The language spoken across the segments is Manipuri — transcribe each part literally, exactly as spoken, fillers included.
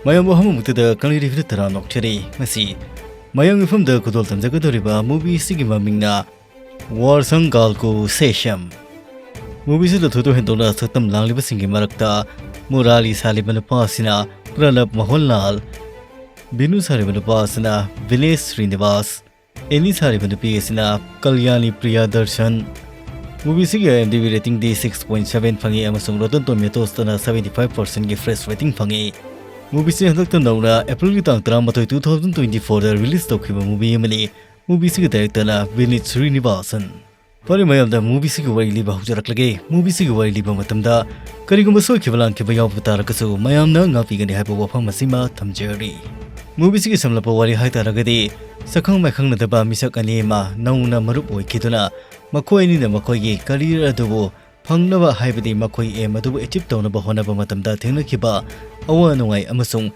ꯃꯌꯥꯝꯕꯨ ꯑꯍꯥꯟꯕꯃꯛꯇꯗ ꯀꯪꯂꯩ ꯇꯤꯚꯤꯗ ꯇꯔꯥꯝꯅ ꯑꯣꯛꯆꯔꯤ꯫ ꯉꯁꯤ ꯃꯌꯥꯝꯒꯤ ꯃꯐꯝꯗ ꯈꯨꯗꯣꯜ ꯇꯝꯖꯒꯗꯧꯔꯤꯕ movie ꯑꯁꯤꯒꯤ ꯃꯃꯤꯡꯅ ꯋꯥꯔꯁꯪ ꯒꯥꯜꯀꯨ ꯁꯦꯁꯝ꯫ Movie ꯑꯁꯤꯗ ꯊꯣꯏꯗꯣꯛ ꯍꯦꯟꯗꯣꯛꯅ ꯁꯛꯇꯝ ꯂꯥꯡꯂꯤꯕꯁꯤꯡꯒꯤ ꯃꯔꯛꯇ ꯃꯨꯔꯥꯂꯤ ꯁꯥꯔꯤꯕ ꯅꯨꯄꯥ ꯑꯁꯤꯅ ꯄ꯭ꯔꯅꯕ ꯃꯣꯍꯟꯂꯥꯜ, ꯕꯤꯅꯨ ꯁꯥꯔꯤꯕ ꯅꯨꯄꯥ ꯑꯁꯤꯅ ꯚꯤꯅꯦꯁ ꯁ꯭ꯔꯤꯅꯤꯕꯥꯁ, ꯑꯦꯅꯤ ꯁꯥꯔꯤꯕ ꯅꯨꯄꯤ ꯑꯁꯤꯅ ꯀꯜꯌꯥꯅꯤ ꯄ꯭ꯔꯤꯌꯥ ꯗꯔꯁꯟ꯫ Movie ꯑꯁꯤꯒꯤ IMDb rating ꯗꯤ six point seven ꯐꯪꯉꯤ ꯑꯃꯁꯨꯡ Rotten Tomatoes ꯇꯅ seventy five percent ꯒꯤ fresh rating ꯐꯪꯉꯤ꯫ Movie ꯑꯁꯤ ꯍꯟꯗꯛꯇ ꯅꯧꯅ April ꯒꯤ ꯇꯥꯡ ꯇꯔꯥꯃꯥꯊꯣꯏ, two thousand twenty four ꯗ release ꯇꯧꯈꯤꯕ movie ꯑꯃꯅꯤ꯫ Movie ꯑꯁꯤꯒꯤ director ꯅ ꯚꯤꯅꯤꯠ ꯁ꯭ꯔꯤꯅꯤꯕꯥꯁꯟ꯫ ꯐꯔꯦ ꯃꯌꯥꯝꯗ movie ꯑꯁꯤꯒꯤ ꯋꯥꯔꯤ ꯂꯤꯕ ꯍꯧꯖꯔꯛꯂꯒꯦ꯫ Movie ꯑꯁꯤꯒꯤ ꯋꯥꯔꯤ ꯂꯤꯕ ꯃꯇꯝꯗ ꯀꯔꯤꯒꯨꯝꯕ ꯁꯣꯏꯈꯤꯕ ꯂꯥꯟꯈꯤꯕ ꯌꯥꯎꯕ ꯇꯥꯔꯒꯁꯨ ꯃꯌꯥꯝꯅ ꯉꯥꯛꯄꯤꯒꯅꯤ ꯍꯥꯏꯕ ꯋꯥꯐꯝ ꯑꯁꯤꯃ ꯊꯝꯖꯔꯤ꯫ Movie ꯑꯁꯤꯒꯤ ꯁꯝꯂꯞꯄ ꯋꯥꯔꯤ ꯍꯥꯏꯇꯥꯔꯒꯗꯤ, ꯁꯛꯈꯪ ꯃꯥꯏꯈꯪꯅꯗꯕ ꯃꯤꯁꯛ ꯑꯅꯤ ꯑꯃ ꯅꯧꯅ ꯃꯔꯨꯞ ꯑꯣꯏꯈꯤꯗꯨꯅ ꯃꯈꯣꯏ ꯑꯅꯤꯅ ꯃꯈꯣꯏꯒꯤ career ꯑꯗꯨꯕꯨ ꯐꯪꯅꯕ, ꯍꯥꯏꯕꯗꯤ ꯃꯈꯣꯏ aim ꯑꯗꯨꯕꯨ achieve ꯇꯧꯅꯕ ꯍꯣꯠꯅꯕ ꯃꯇꯝꯗ ꯊꯦꯡꯅꯈꯤꯕ ꯑꯋꯥ ꯅꯨꯡꯉꯥꯏ ꯑꯃꯁꯨꯡ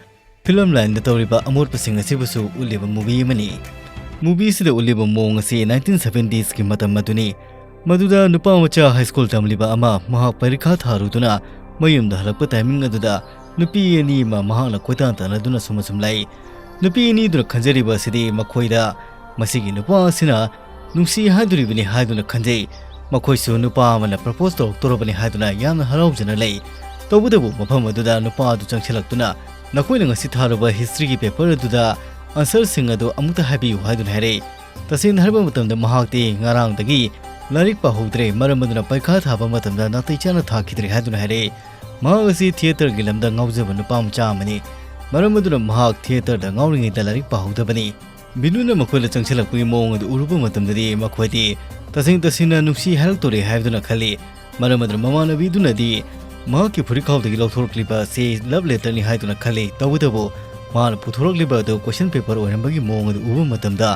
film line ꯗ ꯇꯧꯔꯤꯕ ꯑꯃꯣꯠꯄꯁꯤꯡ ꯑꯁꯤꯕꯨꯁꯨ ꯎꯠꯂꯤꯕ movie ꯑꯃꯅꯤ꯫ Movie ꯑꯁꯤꯗ ꯎꯠꯂꯤꯕ ꯃꯑꯣꯡ ꯑꯁꯤ nineteen seventies ꯀꯤ ꯃꯇꯝ ꯑꯗꯨꯅꯤ꯫ ꯃꯗꯨꯗ ꯅꯨꯄꯥ ꯃꯆꯥ high school ꯇꯝꯂꯤꯕ ꯑꯃ ꯃꯍꯥꯛ ꯄꯔꯤꯈꯥ ꯊꯥꯔꯨꯗꯨꯅ ꯃꯌꯨꯝꯗ ꯍꯜꯂꯛꯄ timing ꯑꯗꯨꯗ ꯅꯨꯄꯤ ꯑꯅꯤ ꯑꯃ ꯃꯍꯥꯛꯅ ꯀꯣꯏꯇꯥꯟ ꯇꯥꯟꯅꯗꯨꯅ ꯁꯨꯝ ꯑꯁꯨꯝ ꯂꯩ꯫ ꯅꯨꯄꯤ ꯑꯅꯤꯗꯨꯅ ꯈꯟꯖꯔꯤꯕ ꯑꯁꯤꯗꯤ ꯃꯈꯣꯏꯗ ꯃꯁꯤꯒꯤ ꯅꯨꯄꯥ ꯑꯁꯤꯅ ꯅꯨꯡꯁꯤ ꯍꯥꯏꯗꯣꯔꯤꯕꯅꯤ ꯍꯥꯏꯗꯨꯅ ꯈꯟꯖꯩ꯫ ꯃꯈꯣꯏꯁꯨ ꯅꯨꯄꯥ ꯑꯃꯅ propose ꯇꯧꯔꯛꯇꯣꯔꯕꯅꯤ ꯍꯥꯏꯗꯨꯅ ꯌꯥꯝꯅ ꯍꯔꯥꯎꯖꯅ ꯂꯩ꯫ ꯇꯧꯕꯇꯕꯨ ꯃꯐꯝ ꯑꯗꯨꯗ ꯅꯨꯄꯥ ꯑꯗꯨ ꯆꯪꯁꯤꯜꯂꯛꯇꯨꯅ "ꯅꯈꯣꯏꯅ ꯉꯁꯤ ꯊꯥꯔꯨꯕ history ꯒꯤ paper ꯑꯗꯨꯗ answer ꯁꯤꯡ ꯑꯗꯨ ꯑꯃꯨꯛꯇ ꯍꯥꯏꯕꯤꯌꯨ" ꯍꯥꯏꯗꯨꯅ ꯍꯥꯏꯔꯛꯏ꯫ ꯇꯁꯦꯡꯅ ꯍꯥꯏꯔꯕ ꯃꯇꯝꯗ ꯃꯍꯥꯛꯇꯤ ꯉꯔꯥꯡꯗꯒꯤ ꯂꯥꯏꯔꯤꯛ ꯄꯥꯍꯧꯗ꯭ꯔꯦ, ꯃꯔꯝ ꯑꯗꯨꯅ ꯄꯔꯤꯈꯥ ꯊꯥꯕ ꯃꯇꯝꯗ ꯅꯥꯇꯩ ꯆꯥꯅ ꯊꯥꯈꯤꯗ꯭ꯔꯦ ꯍꯥꯏꯗꯨꯅ ꯍꯥꯏꯔꯛꯏ꯫ ꯃꯍꯥꯛ ꯑꯁꯤ theatre ꯒꯤ ꯂꯝꯗ ꯉꯥꯎꯖꯕ ꯅꯨꯄꯥ ꯃꯆꯥ ꯑꯃꯅꯤ, ꯃꯔꯝ ꯑꯗꯨꯅ ꯃꯍꯥꯛ theatre ꯗ ꯉꯥꯎꯔꯤꯉꯩꯗ ꯂꯥꯏꯔꯤꯛ ꯄꯥꯍꯧꯗꯕꯅꯤ꯫ ꯕꯤꯅꯨꯅ ꯃꯈꯣꯏꯗ ꯆꯪꯁꯤꯜꯂꯛꯄꯒꯤ ꯃꯑꯣꯡ ꯑꯗꯨ ꯎꯔꯨꯕ ꯃꯇꯝꯗꯗꯤ ꯃꯈꯣꯏꯗꯤ ꯇꯁꯦꯡ ꯇꯁꯦꯡꯅ ꯅꯨꯡꯁꯤ ꯍꯥꯏꯔꯛꯇꯣꯔꯦ ꯍꯥꯏꯗꯨꯅ ꯈꯜꯂꯤ꯫ ꯃꯔꯝ ꯑꯗꯨꯅ ꯃꯃꯥꯟꯅꯕꯤꯗꯨꯅꯗꯤ ꯃꯍꯥꯛꯀꯤ ꯐꯨꯔꯤꯠꯈꯥꯎꯗꯒꯤ ꯂꯧꯊꯣꯔꯛꯂꯤꯕ ꯑꯁꯤ love letter ꯅꯤ ꯍꯥꯏꯗꯨꯅ ꯈꯜꯂꯤ꯫ ꯇꯧꯕꯇꯕꯨ ꯃꯍꯥꯛꯅ ꯄꯨꯊꯣꯔꯛꯂꯤꯕ ꯑꯗꯨ question paper ꯑꯣꯏꯔꯝꯕꯒꯤ ꯃꯑꯣꯡ ꯑꯗꯨ ꯎꯕ ꯃꯇꯝꯗ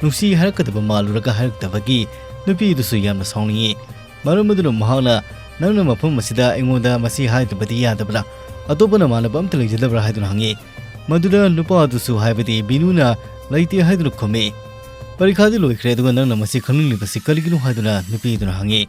ꯅꯨꯡꯁꯤ ꯍꯥꯏꯔꯛꯀꯗꯕ ꯃꯥꯜꯂꯨꯔꯒ ꯍꯥꯏꯔꯛꯇꯕꯒꯤ ꯅꯨꯄꯤ ꯑꯗꯨꯁꯨ ꯌꯥꯝꯅ ꯁꯥꯎꯅꯤꯡꯏ꯫ ꯃꯔꯝ ꯑꯗꯨꯅ ꯃꯍꯥꯛꯅ "ꯅꯪꯅ ꯃꯐꯝ ꯑꯁꯤꯗ ꯑꯩꯉꯣꯟꯗ ꯃꯁꯤ ꯍꯥꯏꯗꯕꯗꯤ ꯌꯥꯗꯕ꯭ꯔꯥ? ꯑꯇꯣꯞꯄ ꯅꯃꯥꯟꯅꯕ ꯑꯝꯇ ꯂꯩꯖꯗꯕ꯭ꯔꯥ?" ꯍꯥꯏꯗꯨꯅ ꯍꯪꯉꯤ꯫ ꯃꯗꯨꯗ ꯅꯨꯄꯥ ꯑꯗꯨꯁꯨ, ꯍꯥꯏꯕꯗꯤ ꯕꯤꯅꯨꯅ, "ꯂꯩꯇꯦ" ꯍꯥꯏꯗꯨꯅ ꯈꯨꯝꯃꯤ꯫ "ꯄꯔꯤꯈꯥꯗꯤ ꯂꯣꯏꯈ꯭ꯔꯦ, ꯑꯗꯨꯒ ꯅꯪꯅ ꯃꯁꯤ ꯈꯪꯅꯤꯡꯂꯤꯕꯁꯤ ꯀꯔꯤꯒꯤꯅꯣ?" ꯍꯥꯏꯗꯨꯅ ꯅꯨꯄꯤ ꯑꯗꯨꯅ ꯍꯪꯉꯤ꯫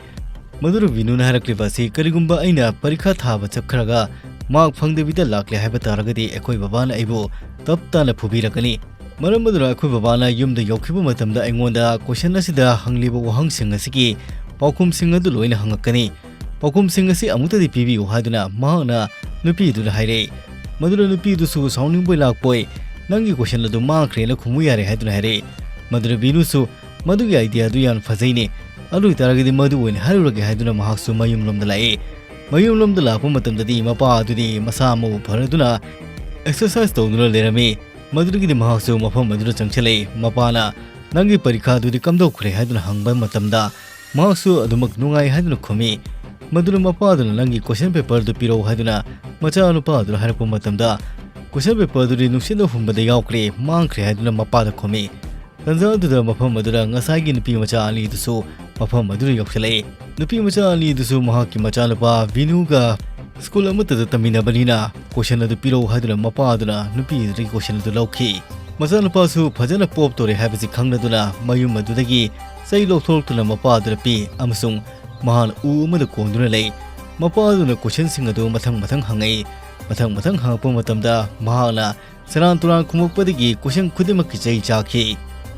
ꯃꯗꯨꯗ ꯕꯤꯅꯨꯅ ꯍꯥꯏꯔꯛꯂꯤꯕ ꯑꯁꯤ, "ꯀꯔꯤꯒꯨꯝꯕ ꯑꯩꯅ ꯄꯔꯤꯈꯥ ꯊꯥꯕ ꯆꯠꯈ꯭ꯔꯒ ꯃꯥꯔꯛ ꯐꯪꯗꯕꯤꯗ ꯂꯥꯛꯂꯦ ꯍꯥꯏꯕ ꯇꯥꯔꯒꯗꯤ ꯑꯩꯈꯣꯏ ꯕꯕꯥꯅ ꯑꯩꯕꯨ ꯇꯞ ꯇꯥꯅ ꯐꯨꯕꯤꯔꯛꯀꯅꯤ꯫ ꯃꯔꯝ ꯑꯗꯨꯅ ꯑꯩꯈꯣꯏ ꯕꯕꯥꯅ ꯌꯨꯝꯗ ꯌꯧꯈꯤꯕ ꯃꯇꯝꯗ ꯑꯩꯉꯣꯟꯗ ꯀꯣꯏꯁꯟ ꯑꯁꯤꯗ ꯍꯪꯂꯤꯕ ꯋꯥꯍꯪꯁꯤꯡ ꯑꯁꯤꯒꯤ ꯄꯥꯎꯈꯨꯝꯁꯤꯡ ꯑꯗꯨ ꯂꯣꯏꯅ ꯍꯪꯉꯛꯀꯅꯤ꯫ ꯄꯥꯎꯈꯨꯝꯁꯤꯡ ꯑꯁꯤ ꯑꯃꯨꯛꯇꯗꯤ ꯄꯤꯕꯤꯌꯨ ꯍꯥꯏꯗꯨꯅ ꯃꯍꯥꯛꯅ ꯅꯨꯄꯤꯗꯨꯗ ꯍꯥꯏꯔꯦ꯫ ꯃꯗꯨꯅ ꯅꯨꯄꯤꯗꯨꯁꯨ ꯁꯥꯎꯅꯤꯡꯕꯣꯏ ꯂꯥꯛꯄꯣꯏ, "ꯅꯪꯒꯤ ꯀꯣꯏꯁꯟ ꯑꯗꯨ ꯃꯥꯡꯈ꯭ꯔꯦꯅ ꯈꯨꯝꯃꯨ ꯌꯥꯔꯦ" ꯍꯥꯏꯗꯨꯅ ꯍꯥꯏꯔꯦ꯫ ꯃꯗꯨꯅ ꯕꯤꯅꯨꯁꯨ, "ꯃꯗꯨꯒꯤ ꯑꯥꯏꯗꯤꯌꯥꯗꯨ ꯌꯥꯝ ꯐꯖꯩꯅꯦ, ꯑꯗꯨ ꯑꯣꯏꯇꯥꯔꯒꯗꯤ ꯃꯗꯨ ꯑꯣꯏꯅ ꯍꯥꯏꯔꯨꯔꯒꯦ" ꯍꯥꯏꯗꯨꯅ ꯃꯍꯥꯛꯁꯨ ꯃꯌꯨꯝꯂꯣꯝꯗ ꯂꯥꯛꯑꯦ꯫ ꯃꯌꯨꯝꯂꯣꯝꯗ ꯂꯥꯛꯄ ꯃꯇꯝꯗꯗꯤ ꯃꯄꯥ ꯑꯗꯨꯗꯤ ꯃꯁꯥ ꯃꯎ ꯐꯔꯗꯨꯅ ꯑꯦꯛꯁꯔꯁꯥꯏꯁ ꯇꯧꯗꯨꯅ ꯂꯩꯔꯝꯃꯤ꯫ ꯃꯗꯨꯗꯒꯤꯗꯤ ꯃꯍꯥꯛꯁꯨ ꯃꯐꯝ ꯑꯗꯨꯗ ꯆꯪꯁꯤꯜꯂꯛꯏ꯫ ꯃꯄꯥꯅ, "ꯅꯪꯒꯤ ꯄꯔꯤꯈꯥꯗꯨꯗꯤ ꯀꯝꯗꯧꯈ꯭ꯔꯦ?" ꯍꯥꯏꯗꯨꯅ ꯍꯪꯕ ꯃꯇꯝꯗ, ꯃꯍꯥꯛꯁꯨ ꯑꯗꯨꯃꯛ ꯅꯨꯡꯉꯥꯏ ꯍꯥꯏꯗꯨꯅ ꯈꯨꯝꯃꯤ꯫ ꯃꯗꯨꯅ ꯃꯄꯥꯗꯨꯅ, "ꯅꯪꯒꯤ ꯀꯣꯏꯁꯟ ꯄꯦꯄꯔꯗꯨ ꯄꯤꯔꯛꯎ" ꯍꯥꯏꯗꯨꯅ ꯃꯆꯥꯅꯨꯄꯥ ꯑꯗꯨꯗ ꯍꯥꯏꯔꯛꯄ ꯃꯇꯝꯗ, "ꯀꯣꯏꯁꯟ ꯄꯦꯄꯔꯗꯨꯗꯤ ꯅꯨꯡꯁꯤꯠꯅ ꯍꯨꯝꯕꯗ ꯌꯥꯎꯈ꯭ꯔꯦ, ꯃꯥꯡꯈ꯭ꯔꯦ" ꯍꯥꯏꯗꯨꯅ ꯃꯄꯥꯗ ꯈꯨꯝꯃꯤ꯫ ꯇꯟꯖꯥ ꯑꯗꯨꯗ ꯃꯐꯝ ꯑꯗꯨꯗ ꯉꯁꯥꯏꯒꯤ ꯅꯨꯄꯤ ꯃꯆꯥ ꯑꯅꯤꯗꯨꯁꯨ ꯃꯐꯝ ꯑꯗꯨꯗ ꯌꯧꯁꯤꯜꯂꯛꯏ꯫ ꯅꯨꯄꯤ ꯃꯆꯥ ꯑꯅꯤꯗꯨꯁꯨ ꯃꯍꯥꯛꯀꯤ ꯃꯆꯥꯅꯨꯄꯥ ꯕꯤꯅꯨꯒ ꯁ꯭ꯀꯨꯜ ꯑꯃꯠꯇꯗ ꯇꯝꯃꯤꯟꯅꯕꯅꯤꯅ ꯀꯣꯏꯁꯟ ꯑꯗꯨ ꯄꯤꯔꯛꯎ ꯍꯥꯏꯗꯨꯅ ꯃꯄꯥ ꯑꯗꯨꯅ ꯅꯨꯄꯤ ꯑꯗꯨꯗꯒꯤ ꯀꯣꯏꯁꯟ ꯑꯗꯨ ꯂꯧꯈꯤ꯫ ꯃꯆꯥꯅꯨꯄꯥꯁꯨ ꯐꯖꯅ ꯄꯣꯞꯇꯣꯔꯦ ꯍꯥꯏꯕꯁꯤ ꯈꯪꯂꯗꯨꯅ ꯃꯌꯨꯝ ꯑꯗꯨꯗꯒꯤ ꯆꯩ ꯂꯧꯊꯣꯔꯛꯇꯨꯅ ꯃꯄꯥ ꯑꯗꯨꯗ ꯄꯤ ꯑꯃꯁꯨꯡ ꯃꯍꯥꯛꯅ ꯎ ꯑꯃꯗ ꯀꯣꯟꯗꯨꯅ ꯂꯩ꯫ ꯃꯄꯥ ꯑꯗꯨꯅ ꯀꯣꯏꯁꯟꯁꯤꯡ ꯑꯗꯨ ꯃꯊꯪ ꯃꯊꯪ ꯍꯪꯉꯛꯏ꯫ ꯃꯊꯪ ꯃꯊꯪ ꯍꯪꯉꯛꯄ ꯃꯇꯝꯗ ꯃꯍꯥꯛꯅ ꯁꯦꯔꯥꯟ ꯇꯨꯔꯥꯟ ꯈꯨꯝꯃꯛꯄꯗꯒꯤ ꯀꯣꯏꯁꯟ ꯈꯨꯗꯤꯡꯃꯛꯀꯤ ꯆꯩ ꯆꯥꯈꯤ꯫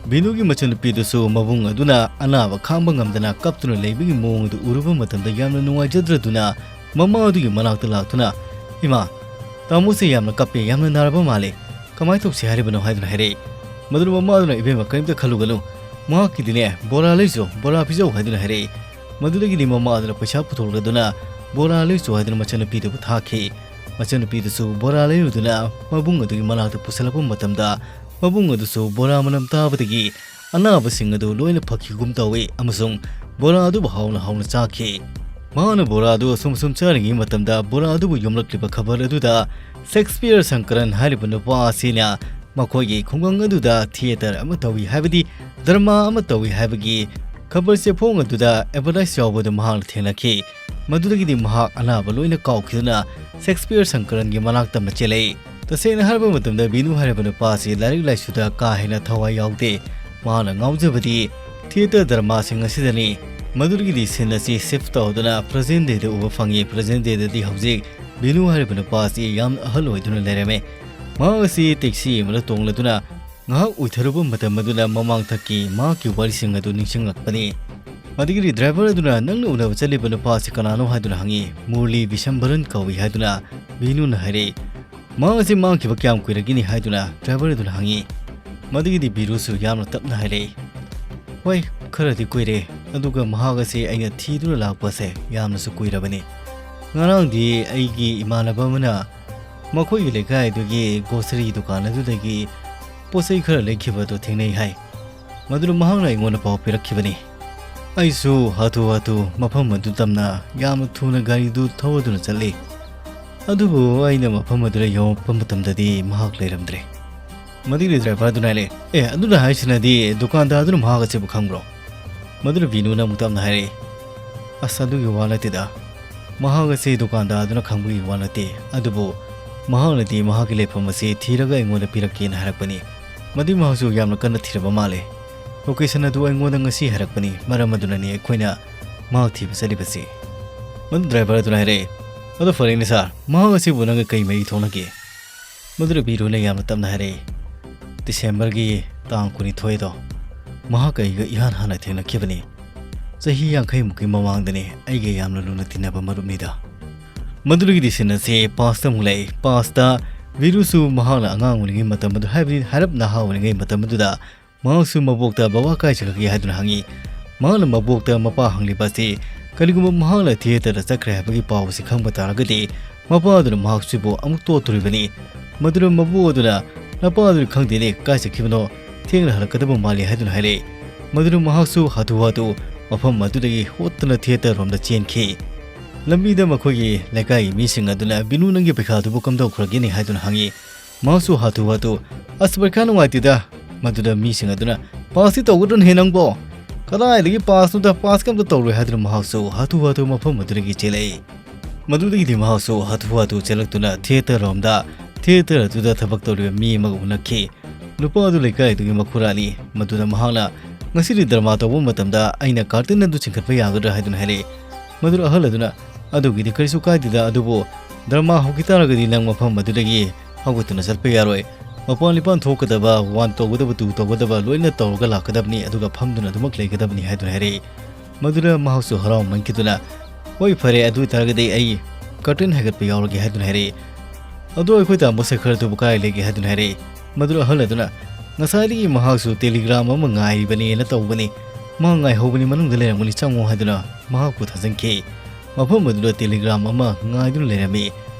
ꯕꯤꯅꯨꯒꯤ ꯃꯆꯟꯅꯨꯄꯤꯗꯨꯁꯨ ꯃꯕꯨꯡ ꯑꯗꯨꯅ ꯑꯅꯥꯕ ꯈꯥꯡꯕ ꯉꯝꯗꯅ ꯀꯞꯇꯨꯅ ꯂꯩꯕꯒꯤ ꯃꯑꯣꯡ ꯑꯗꯨ ꯎꯔꯨꯕ ꯃꯇꯝꯗ ꯌꯥꯝꯅ ꯅꯨꯡꯉꯥꯏꯖꯗ꯭ꯔꯗꯨꯅ ꯃꯃꯥ ꯑꯗꯨꯒꯤ ꯃꯅꯥꯛꯇ ꯂꯥꯛꯇꯨꯅ, "ꯏꯃꯥ, ꯇꯥꯃꯣꯁꯦ ꯌꯥꯝꯅ ꯀꯞꯄꯦ, ꯌꯥꯝꯅ ꯅꯥꯔꯕ ꯃꯥꯜꯂꯦ꯫ ꯀꯃꯥꯏꯅ ꯇꯧꯁꯤ ꯍꯥꯏꯔꯤꯕꯅꯣ?" ꯍꯥꯏꯗꯨꯅ ꯍꯥꯏꯔꯛꯏ꯫ ꯃꯗꯨꯅ ꯃꯃꯥ ꯑꯗꯨꯅ, "ꯏꯕꯦꯝꯃ, ꯀꯔꯤꯝꯇ ꯈꯜꯂꯨꯒꯅꯨ꯫ ꯃꯍꯥꯛꯀꯤꯗꯤꯅꯦ, ꯕꯣꯔꯥ ꯂꯩꯔꯨꯆꯣ, ꯕꯣꯔꯥ ꯄꯤꯖꯧ" ꯍꯥꯏꯗꯨꯅ ꯍꯥꯏꯔꯛꯏ꯫ ꯃꯗꯨꯗꯒꯤꯗꯤ ꯃꯃꯥ ꯑꯗꯨꯅ ꯄꯩꯁꯥ ꯄꯨꯊꯣꯛꯂꯗꯨꯅ ꯕꯣꯔꯥ ꯂꯩꯔꯨꯆꯣ ꯍꯥꯏꯗꯨꯅ ꯃꯆꯟꯅꯨꯄꯤꯗꯨꯕꯨ ꯊꯥꯈꯤ꯫ ꯃꯆꯟꯅꯨꯄꯤꯗꯨꯁꯨ ꯕꯣꯔꯥ ꯂꯩꯔꯨꯗꯨꯅ ꯃꯕꯨꯡ ꯑꯗꯨꯒꯤ ꯃꯅꯥꯛꯇ ꯄꯨꯁꯤꯜꯂꯛꯄ ꯃꯇꯝꯗ, ꯃꯕꯨꯡ ꯑꯗꯨꯁꯨ ꯕꯣꯔꯥ ꯃꯅꯝ ꯇꯥꯕꯗꯒꯤ ꯑꯅꯥꯕꯁꯤꯡ ꯑꯗꯨ ꯂꯣꯏꯅ ꯐꯈꯤꯒꯨꯝ ꯇꯧꯏ ꯑꯃꯁꯨꯡ ꯕꯣꯔꯥ ꯑꯗꯨꯕꯨ ꯍꯥꯎꯅ ꯍꯥꯎꯅ ꯆꯥꯈꯤ꯫ ꯃꯍꯥꯛꯅ ꯕꯣꯔꯥ ꯑꯗꯨ ꯑꯁꯨꯝ ꯑꯁꯨꯝ ꯆꯥꯔꯤꯉꯩ ꯃꯇꯝꯗ ꯕꯣꯔꯥ ꯑꯗꯨꯕꯨ ꯌꯣꯝꯂꯛꯂꯤꯕ ꯈꯕꯔ ꯑꯗꯨꯗ ꯁꯦꯛꯁꯄꯤꯌꯔ ꯁꯪꯀꯔꯟ ꯍꯥꯏꯔꯤꯕ ꯅꯨꯄꯥ ꯑꯁꯤꯅ ꯃꯈꯣꯏꯒꯤ ꯈꯨꯡꯒꯪ ꯑꯗꯨꯗ ꯊꯤꯌꯦꯇꯔ ꯑꯃ ꯇꯧꯏ ꯍꯥꯏꯕꯗꯤ ꯗ꯭ꯔꯃꯥ ꯑꯃ ꯇꯧꯏ ꯍꯥꯏꯕꯒꯤ ꯈꯕꯔ ꯆꯦꯐꯣꯡ ꯑꯗꯨꯗ ꯑꯦꯗꯚꯔꯇꯥꯏꯁ ꯌꯥꯎꯕꯗꯨ ꯃꯍꯥꯛꯅ ꯊꯦꯡꯅꯈꯤ꯫ ꯃꯗꯨꯗꯒꯤꯗꯤ ꯃꯍꯥꯛ ꯑꯅꯥꯕ ꯂꯣꯏꯅ ꯀꯥꯎꯈꯤꯗꯨꯅ ꯁꯦꯛꯁꯄꯤꯌꯔ ꯁꯪꯀꯔꯟꯒꯤ ꯃꯅꯥꯛꯇ ꯑꯃ ꯆꯦꯜꯂꯛꯏ꯫ ꯇꯁꯦꯡꯅ ꯍꯥꯏꯔꯕ ꯃꯇꯝꯗ ꯕꯤꯅꯨ ꯍꯥꯏꯔꯤꯕ ꯅꯨꯄꯥ ꯑꯁꯤ ꯂꯥꯏꯔꯤꯛ ꯂꯥꯏꯁꯨꯗ ꯀꯥ ꯍꯦꯟꯅ ꯊꯋꯥꯏ ꯌꯥꯎꯗꯦ꯫ ꯃꯍꯥꯛꯅ ꯉꯥꯎꯖꯕꯗꯤ ꯊꯤꯌꯦꯇꯔ ꯗ꯭ꯔꯃꯥꯁꯤꯡ ꯑꯁꯤꯗꯅꯤ꯫ ꯃꯗꯨꯗꯒꯤꯗꯤ ꯁꯤꯟ ꯑꯁꯤ ꯁꯤꯐ ꯇꯧꯗꯨꯅ ꯄ꯭ꯔꯖꯦꯟ ꯗꯦꯗ ꯎꯕ ꯐꯪꯉꯤ꯫ ꯄ꯭ꯔꯖꯦꯟ ꯗꯦꯗꯗꯤ ꯍꯧꯖꯤꯛ ꯕꯤꯅꯨ ꯍꯥꯏꯔꯤꯕ ꯅꯨꯄꯥ ꯑꯁꯤ ꯌꯥꯝꯅ ꯑꯍꯜ ꯑꯣꯏꯗꯨꯅ ꯂꯩꯔꯝꯃꯤ꯫ ꯃꯍꯥꯛ ꯑꯁꯤ ꯇꯦꯛꯁꯤ ꯑꯃꯗ ꯇꯣꯡꯂꯗꯨꯅ ꯉꯥꯏꯍꯥꯛ ꯎꯏꯊꯔꯨꯕ ꯃꯇꯝ ꯑꯗꯨꯗ ꯃꯃꯥꯡꯊꯛꯀꯤ ꯃꯍꯥꯛꯀꯤ ꯋꯥꯔꯤꯁꯤꯡ ꯑꯗꯨ ꯅꯤꯡꯁꯤꯡꯂꯛꯄꯅꯤ꯫ ꯃꯗꯨꯒꯤꯗꯤ ꯗ꯭ꯔꯥꯏꯚꯔ ꯑꯗꯨꯅ, "ꯅꯪꯅ ꯎꯅꯕ ꯆꯠꯂꯤꯕ ꯅꯨꯄꯥ ꯑꯁꯤ ꯀꯅꯥꯅꯣ?" ꯍꯥꯏꯗꯨꯅ ꯍꯪꯉꯤ꯫ "ꯃꯨꯔꯂꯤ ꯕꯤꯁꯝꯕꯔꯟ ꯀꯧꯏ" ꯍꯥꯏꯗꯨꯅ ꯕꯤꯅꯨꯅ ꯍꯥꯏꯔꯛꯏ꯫ "ꯃꯍꯥꯛ ꯑꯁꯤ ꯃꯥꯡꯈꯤꯕ ꯀꯌꯥꯝ ꯀꯨꯏꯔꯒꯦꯅꯤ?" ꯍꯥꯏꯗꯨꯅ ꯗ꯭ꯔꯥꯏꯚꯔ ꯑꯗꯨꯅ ꯍꯪꯉꯤ꯫ ꯃꯗꯨꯒꯤꯗꯤ ꯕꯤꯅꯨꯁꯨ ꯌꯥꯝꯅ ꯇꯞꯅ ꯍꯥꯏꯔꯛꯏ, "ꯍꯣꯏ, ꯈꯔꯗꯤ ꯀꯨꯏꯔꯦ, ꯑꯗꯨꯒ ꯃꯍꯥꯛ ꯑꯁꯤ ꯑꯩꯅ ꯊꯤꯗꯨꯅ ꯂꯥꯛꯄꯁꯦ ꯌꯥꯝꯅꯁꯨ ꯀꯨꯏꯔꯕꯅꯤ꯫ ꯉꯔꯥꯡꯗꯤ ꯑꯩꯒꯤ ꯏꯃꯥꯟꯅꯕ ꯑꯃꯅ ꯃꯈꯣꯏꯒꯤ ꯂꯩꯀꯥꯏꯗꯨꯒꯤ ꯒ꯭ꯔꯣꯁꯔꯤ ꯗꯨꯀꯥꯟ ꯑꯗꯨꯗꯒꯤ ꯄꯣꯠ ꯆꯩ ꯈꯔ ꯂꯩꯈꯤꯕꯗꯨ ꯊꯦꯡꯅꯩ ꯍꯥꯏ꯫ ꯃꯗꯨꯅ ꯃꯍꯥꯛꯅ ꯑꯩꯉꯣꯟꯗ ꯄꯥꯎ ꯄꯤꯔꯛꯈꯤꯕꯅꯤ꯫ ꯑꯩꯁꯨ ꯍꯥꯊꯨ ꯍꯥꯊꯨ ꯃꯐꯝ ꯑꯗꯨ ꯇꯝꯅ ꯌꯥꯝꯅ ꯊꯨꯅ ꯒꯥꯔꯤꯗꯨ ꯊꯧꯔꯗꯨꯅ ꯆꯠꯂꯤ꯫ ꯑꯗꯨꯕꯨ ꯑꯩꯅ ꯃꯐꯝ ꯑꯗꯨꯗ ꯌꯧꯔꯛꯄ ꯃꯇꯝꯗꯗꯤ ꯃꯍꯥꯛ ꯂꯩꯔꯝꯗ꯭ꯔꯦ꯫" ꯃꯗꯨꯒꯤ ꯗ꯭ꯔꯥꯏꯚꯔꯗꯨꯅ ꯍꯥꯏꯔꯛꯑꯦ, "ꯑꯦ, ꯑꯗꯨꯅ ꯍꯥꯏꯁꯤꯅꯗꯤ ꯗꯨꯀꯥꯟꯗꯥꯔꯗꯨꯅ ꯃꯍꯥꯛ ꯑꯁꯤꯕꯨ ꯈꯪꯕ꯭ꯔꯣ?" ꯃꯗꯨꯗ ꯕꯤꯅꯨꯅ ꯑꯃꯨꯛ ꯇꯞꯅ ꯍꯥꯏꯔꯛꯏ, "ꯑꯁ, ꯑꯗꯨꯒꯤ ꯋꯥ ꯅꯠꯇꯦꯗ꯫ ꯃꯍꯥꯛ ꯑꯁꯤ ꯗꯨꯀꯥꯟꯗꯥꯔꯗꯨꯅ ꯈꯪꯕꯒꯤ ꯋꯥ ꯅꯠꯇꯦ, ꯑꯗꯨꯕꯨ ꯃꯍꯥꯛꯅꯗꯤ ꯃꯍꯥꯛꯀꯤ ꯂꯩꯐꯝ ꯑꯁꯤ ꯊꯤꯔꯒ ꯑꯩꯉꯣꯟꯗ ꯄꯤꯔꯛꯀꯦꯅ ꯍꯥꯏꯔꯛꯄꯅꯤ꯫ ꯃꯗꯨ ꯃꯍꯥꯛꯁꯨ ꯌꯥꯝꯅ ꯀꯟꯅ ꯊꯤꯔꯕ ꯃꯥꯜꯂꯦ꯫ ꯂꯣꯀꯦꯁꯟ ꯑꯗꯨ ꯑꯩꯉꯣꯟꯗ ꯉꯁꯤ ꯍꯥꯏꯔꯛꯄꯅꯤ, ꯃꯔꯝ ꯑꯗꯨꯅꯅꯤ ꯑꯩꯈꯣꯏꯅ ꯃꯍꯥꯛ ꯊꯤꯕ ꯆꯠꯂꯤꯕꯁꯤ꯫" ꯃꯗꯨ ꯗ꯭ꯔꯥꯏꯚꯔ ꯑꯗꯨꯅ ꯍꯥꯏꯔꯛꯏ, "ꯑꯗꯨ ꯐꯔꯦꯅꯦ ꯁꯥꯔ, ꯃꯍꯥꯛ ꯑꯁꯤꯕꯨ ꯅꯪꯒ ꯀꯩ ꯃꯔꯤ ꯊꯣꯛꯅꯒꯦ?" ꯃꯗꯨꯗ ꯕꯤꯔꯨꯅ ꯌꯥꯝꯅ ꯇꯞꯅ ꯍꯥꯏꯔꯛꯏ, "ꯗꯤꯁꯦꯝꯕꯔꯒꯤ ꯇꯥꯡ ꯀꯨꯟꯅꯤꯊꯣꯏꯗꯣ ꯃꯍꯥꯛ ꯑꯩꯒ ꯏꯍꯥꯟ ꯍꯥꯟꯅ ꯊꯦꯡꯅꯈꯤꯕꯅꯤ꯫ ꯆꯍꯤ ꯌꯥꯡꯈꯩꯃꯨꯛꯀꯤ ꯃꯃꯥꯡꯗꯅꯤ ꯑꯩꯒ ꯌꯥꯝꯅ ꯂꯨꯅ ꯇꯤꯟꯅꯕ ꯃꯔꯨꯞꯅꯤꯗ꯫" ꯃꯗꯨꯗꯒꯤꯗꯤ ꯁꯤꯟ ꯑꯁꯤ ꯄꯥꯁꯇ ꯑꯃꯨꯛ ꯂꯩ꯫ ꯄꯥꯁꯇ ꯕꯤꯔꯨꯁꯨ ꯃꯍꯥꯛꯅ ꯑꯉꯥꯡ ꯑꯣꯏꯔꯤꯉꯩ ꯃꯇꯝ ꯑꯗꯨ, ꯍꯥꯏꯕꯗꯤ ꯍꯥꯏꯔꯞ ꯅꯍꯥ ꯑꯣꯏꯔꯤꯉꯩ ꯃꯇꯝ ꯑꯗꯨꯗ ꯃꯍꯥꯛꯁꯨ ꯃꯕꯣꯛꯇ "ꯕꯕꯥ ꯀꯥꯏ ꯆꯠꯈ꯭ꯔꯒꯦ?" ꯍꯥꯏꯗꯨꯅ ꯍꯪꯉꯤ꯫ ꯃꯍꯥꯛꯅ ꯃꯕꯣꯛꯇ ꯃꯄꯥ ꯍꯪꯂꯤꯕ ꯑꯁꯤ ꯀꯔꯤꯒꯨꯝꯕ ꯃꯍꯥꯛꯅ ꯊꯤꯌꯦꯇꯔꯗ ꯆꯠꯈ꯭ꯔꯦ ꯍꯥꯏꯕꯒꯤ ꯄꯥꯎ ꯑꯁꯤ ꯈꯪꯕ ꯇꯥꯔꯒꯗꯤ ꯃꯄꯥ ꯑꯗꯨꯅ ꯃꯍꯥꯛꯁꯤꯕꯨ ꯑꯃꯨꯛ ꯇꯣꯠꯇꯣꯔꯤꯕꯅꯤ꯫ ꯃꯗꯨꯅ ꯃꯕꯣꯛ ꯑꯗꯨꯅ, "ꯅꯄꯥ ꯑꯗꯨꯅ ꯈꯪꯗꯦꯅꯦ ꯀꯥꯏ ꯆꯠꯈꯤꯕꯅꯣ, ꯊꯦꯡꯅ ꯍꯜꯂꯛꯀꯗꯕ ꯃꯥꯜꯂꯤ" ꯍꯥꯏꯗꯨꯅ ꯍꯥꯏꯔꯛꯏ꯫ ꯃꯗꯨꯅ ꯃꯍꯥꯛꯁꯨ ꯍꯥꯊꯨ ꯍꯥꯊꯨ ꯃꯐꯝ ꯑꯗꯨꯗꯒꯤ ꯍꯣꯠꯇꯅ ꯊꯤꯌꯦꯇꯔ ꯔꯣꯝꯗ ꯆꯦꯟꯈꯤ꯫ ꯂꯝꯕꯤꯗ ꯃꯈꯣꯏꯒꯤ ꯂꯩꯀꯥꯏꯒꯤ ꯃꯤꯁꯤꯡ ꯑꯗꯨꯅ, "ꯕꯤꯅꯨ, ꯅꯪꯒꯤ ꯄꯩꯈꯥꯗꯨꯕꯨ ꯀꯝꯗꯧꯈ꯭ꯔꯒꯦꯅꯦ?" ꯍꯥꯏꯗꯨꯅ ꯍꯪꯉꯤ꯫ ꯃꯍꯥꯛꯁꯨ ꯍꯥꯊꯨ ꯍꯥꯊꯨ, "ꯑꯁ, ꯄꯔꯤꯈꯥ ꯅꯨꯡꯉꯥꯏꯇꯦꯗ꯫" ꯃꯗꯨꯗ ꯃꯤꯁꯤꯡ ꯑꯗꯨꯅ, "ꯄꯥꯁꯇꯤ ꯇꯧꯒꯗ꯭ꯔꯅꯦ ꯅꯪꯕꯣ? ꯀꯗꯥꯏꯗꯒꯤ ꯄꯥꯁꯅꯣꯗ, ꯄꯥꯁꯀ ꯑꯝꯇ ꯇꯧꯔꯣꯏ" ꯍꯥꯏꯗꯨꯅ ꯃꯍꯥꯛꯁꯨ ꯍꯥꯊꯨ ꯍꯥꯊꯨ ꯃꯐꯝ ꯑꯗꯨꯗꯒꯤ ꯆꯦꯜꯂꯛꯏ꯫ ꯃꯗꯨꯗꯒꯤꯗꯤ ꯃꯍꯥꯛꯁꯨ ꯍꯥꯊꯨ ꯍꯥꯊꯨ ꯆꯦꯜꯂꯛꯇꯨꯅ ꯊꯤꯌꯦꯇꯔ ꯔꯣꯝꯗ, ꯊꯤꯌꯦꯇꯔ ꯑꯗꯨꯗ ꯊꯕꯛ ꯇꯧꯔꯤꯕ ꯃꯤ ꯑꯃꯒ ꯎꯅꯈꯤ꯫ ꯅꯨꯄꯥ ꯑꯗꯨ ꯂꯩꯀꯥꯏꯗꯨꯒꯤ ꯃꯈꯨꯔꯥꯅꯤ꯫ ꯃꯗꯨꯗ ꯃꯍꯥꯛꯅ, "ꯉꯁꯤꯗꯤ ꯗ꯭ꯔꯃꯥ ꯇꯧꯕ ꯃꯇꯝꯗ ꯑꯩꯅ ꯀꯥꯔꯇꯦꯟ ꯑꯗꯨ ꯆꯤꯡꯈꯠꯄ ꯌꯥꯒꯗ꯭ꯔꯥ?" ꯍꯥꯏꯗꯨꯅ ꯍꯥꯏꯔꯛꯏ꯫ ꯃꯗꯨꯗ ꯑꯍꯜ ꯑꯗꯨꯅ, "ꯑꯗꯨꯒꯤꯗꯤ ꯀꯔꯤꯁꯨ ꯀꯥꯏꯗꯦꯗ, ꯑꯗꯨꯕꯨ ꯗ꯭ꯔꯃꯥ ꯍꯧꯈꯤ ꯇꯥꯔꯒꯗꯤ ꯅꯪ ꯃꯐꯝ ꯑꯗꯨꯗꯒꯤ ꯍꯧꯒꯠꯇꯨꯅ ꯆꯠꯄ ꯌꯥꯔꯣꯏ꯫ ꯃꯄꯥꯟ ꯏꯄꯥꯟ ꯊꯣꯛꯀꯗꯕ, ꯋꯥꯟ ꯇꯧꯒꯗꯕ, ꯇꯨ ꯇꯧꯒꯗꯕ ꯂꯣꯏꯅ ꯇꯧꯔꯒ ꯂꯥꯛꯀꯗꯕꯅꯤ, ꯑꯗꯨꯒ ꯐꯝꯗꯨꯅ ꯑꯗꯨꯃꯛ ꯂꯩꯒꯗꯕꯅꯤ ꯍꯥꯏꯗꯨꯅ ꯍꯥꯏꯔꯛꯏ꯫ ꯃꯗꯨꯗ ꯃꯍꯥꯛꯁꯨ ꯍꯔꯥꯎꯃꯟꯈꯤꯗꯨꯅ, "ꯍꯣꯏ, ꯐꯔꯦ, ꯑꯗꯨ ꯑꯣꯏꯇꯥꯔꯒꯗꯤ ꯑꯩ ꯀꯔꯇꯦꯟ ꯍꯥꯏꯒꯠꯄ ꯌꯥꯎꯔꯒꯦ" ꯍꯥꯏꯗꯨꯅ ꯍꯥꯏꯔꯛꯏ꯫ ꯑꯗꯣ ꯑꯩꯈꯣꯏ ꯇꯥꯃꯣ ꯁꯦꯈꯔ ꯑꯗꯨꯕꯨ ꯀꯥꯏ ꯂꯩꯒꯦ ꯍꯥꯏꯗꯨꯅ ꯍꯥꯏꯔꯛꯏ꯫ ꯃꯗꯨꯗ ꯑꯍꯜ ꯑꯗꯨꯅ, "ꯉꯁꯥꯏꯗꯒꯤ ꯃꯍꯥꯛꯁꯨ ꯇꯦꯂꯤꯒ꯭ꯔꯥꯝ ꯑꯃ ꯉꯥꯏꯔꯤꯕꯅꯦꯅ ꯇꯧꯕꯅꯤ, ꯃꯥ ꯉꯥꯏꯍꯧꯕꯅꯤ, ꯃꯅꯨꯡꯗ ꯂꯩꯔꯝꯒꯅꯤ, ꯆꯪꯉꯣ" ꯍꯥꯏꯗꯨꯅ ꯃꯍꯥꯛꯄꯨ ꯊꯥꯖꯤꯟꯈꯤ꯫ ꯃꯐꯝ ꯑꯗꯨꯗ ꯇꯦꯂꯤꯒ꯭ꯔꯥꯝ ꯑꯃ ꯉꯥꯏꯗꯨꯅ ꯂꯩꯔꯝꯃꯤ꯫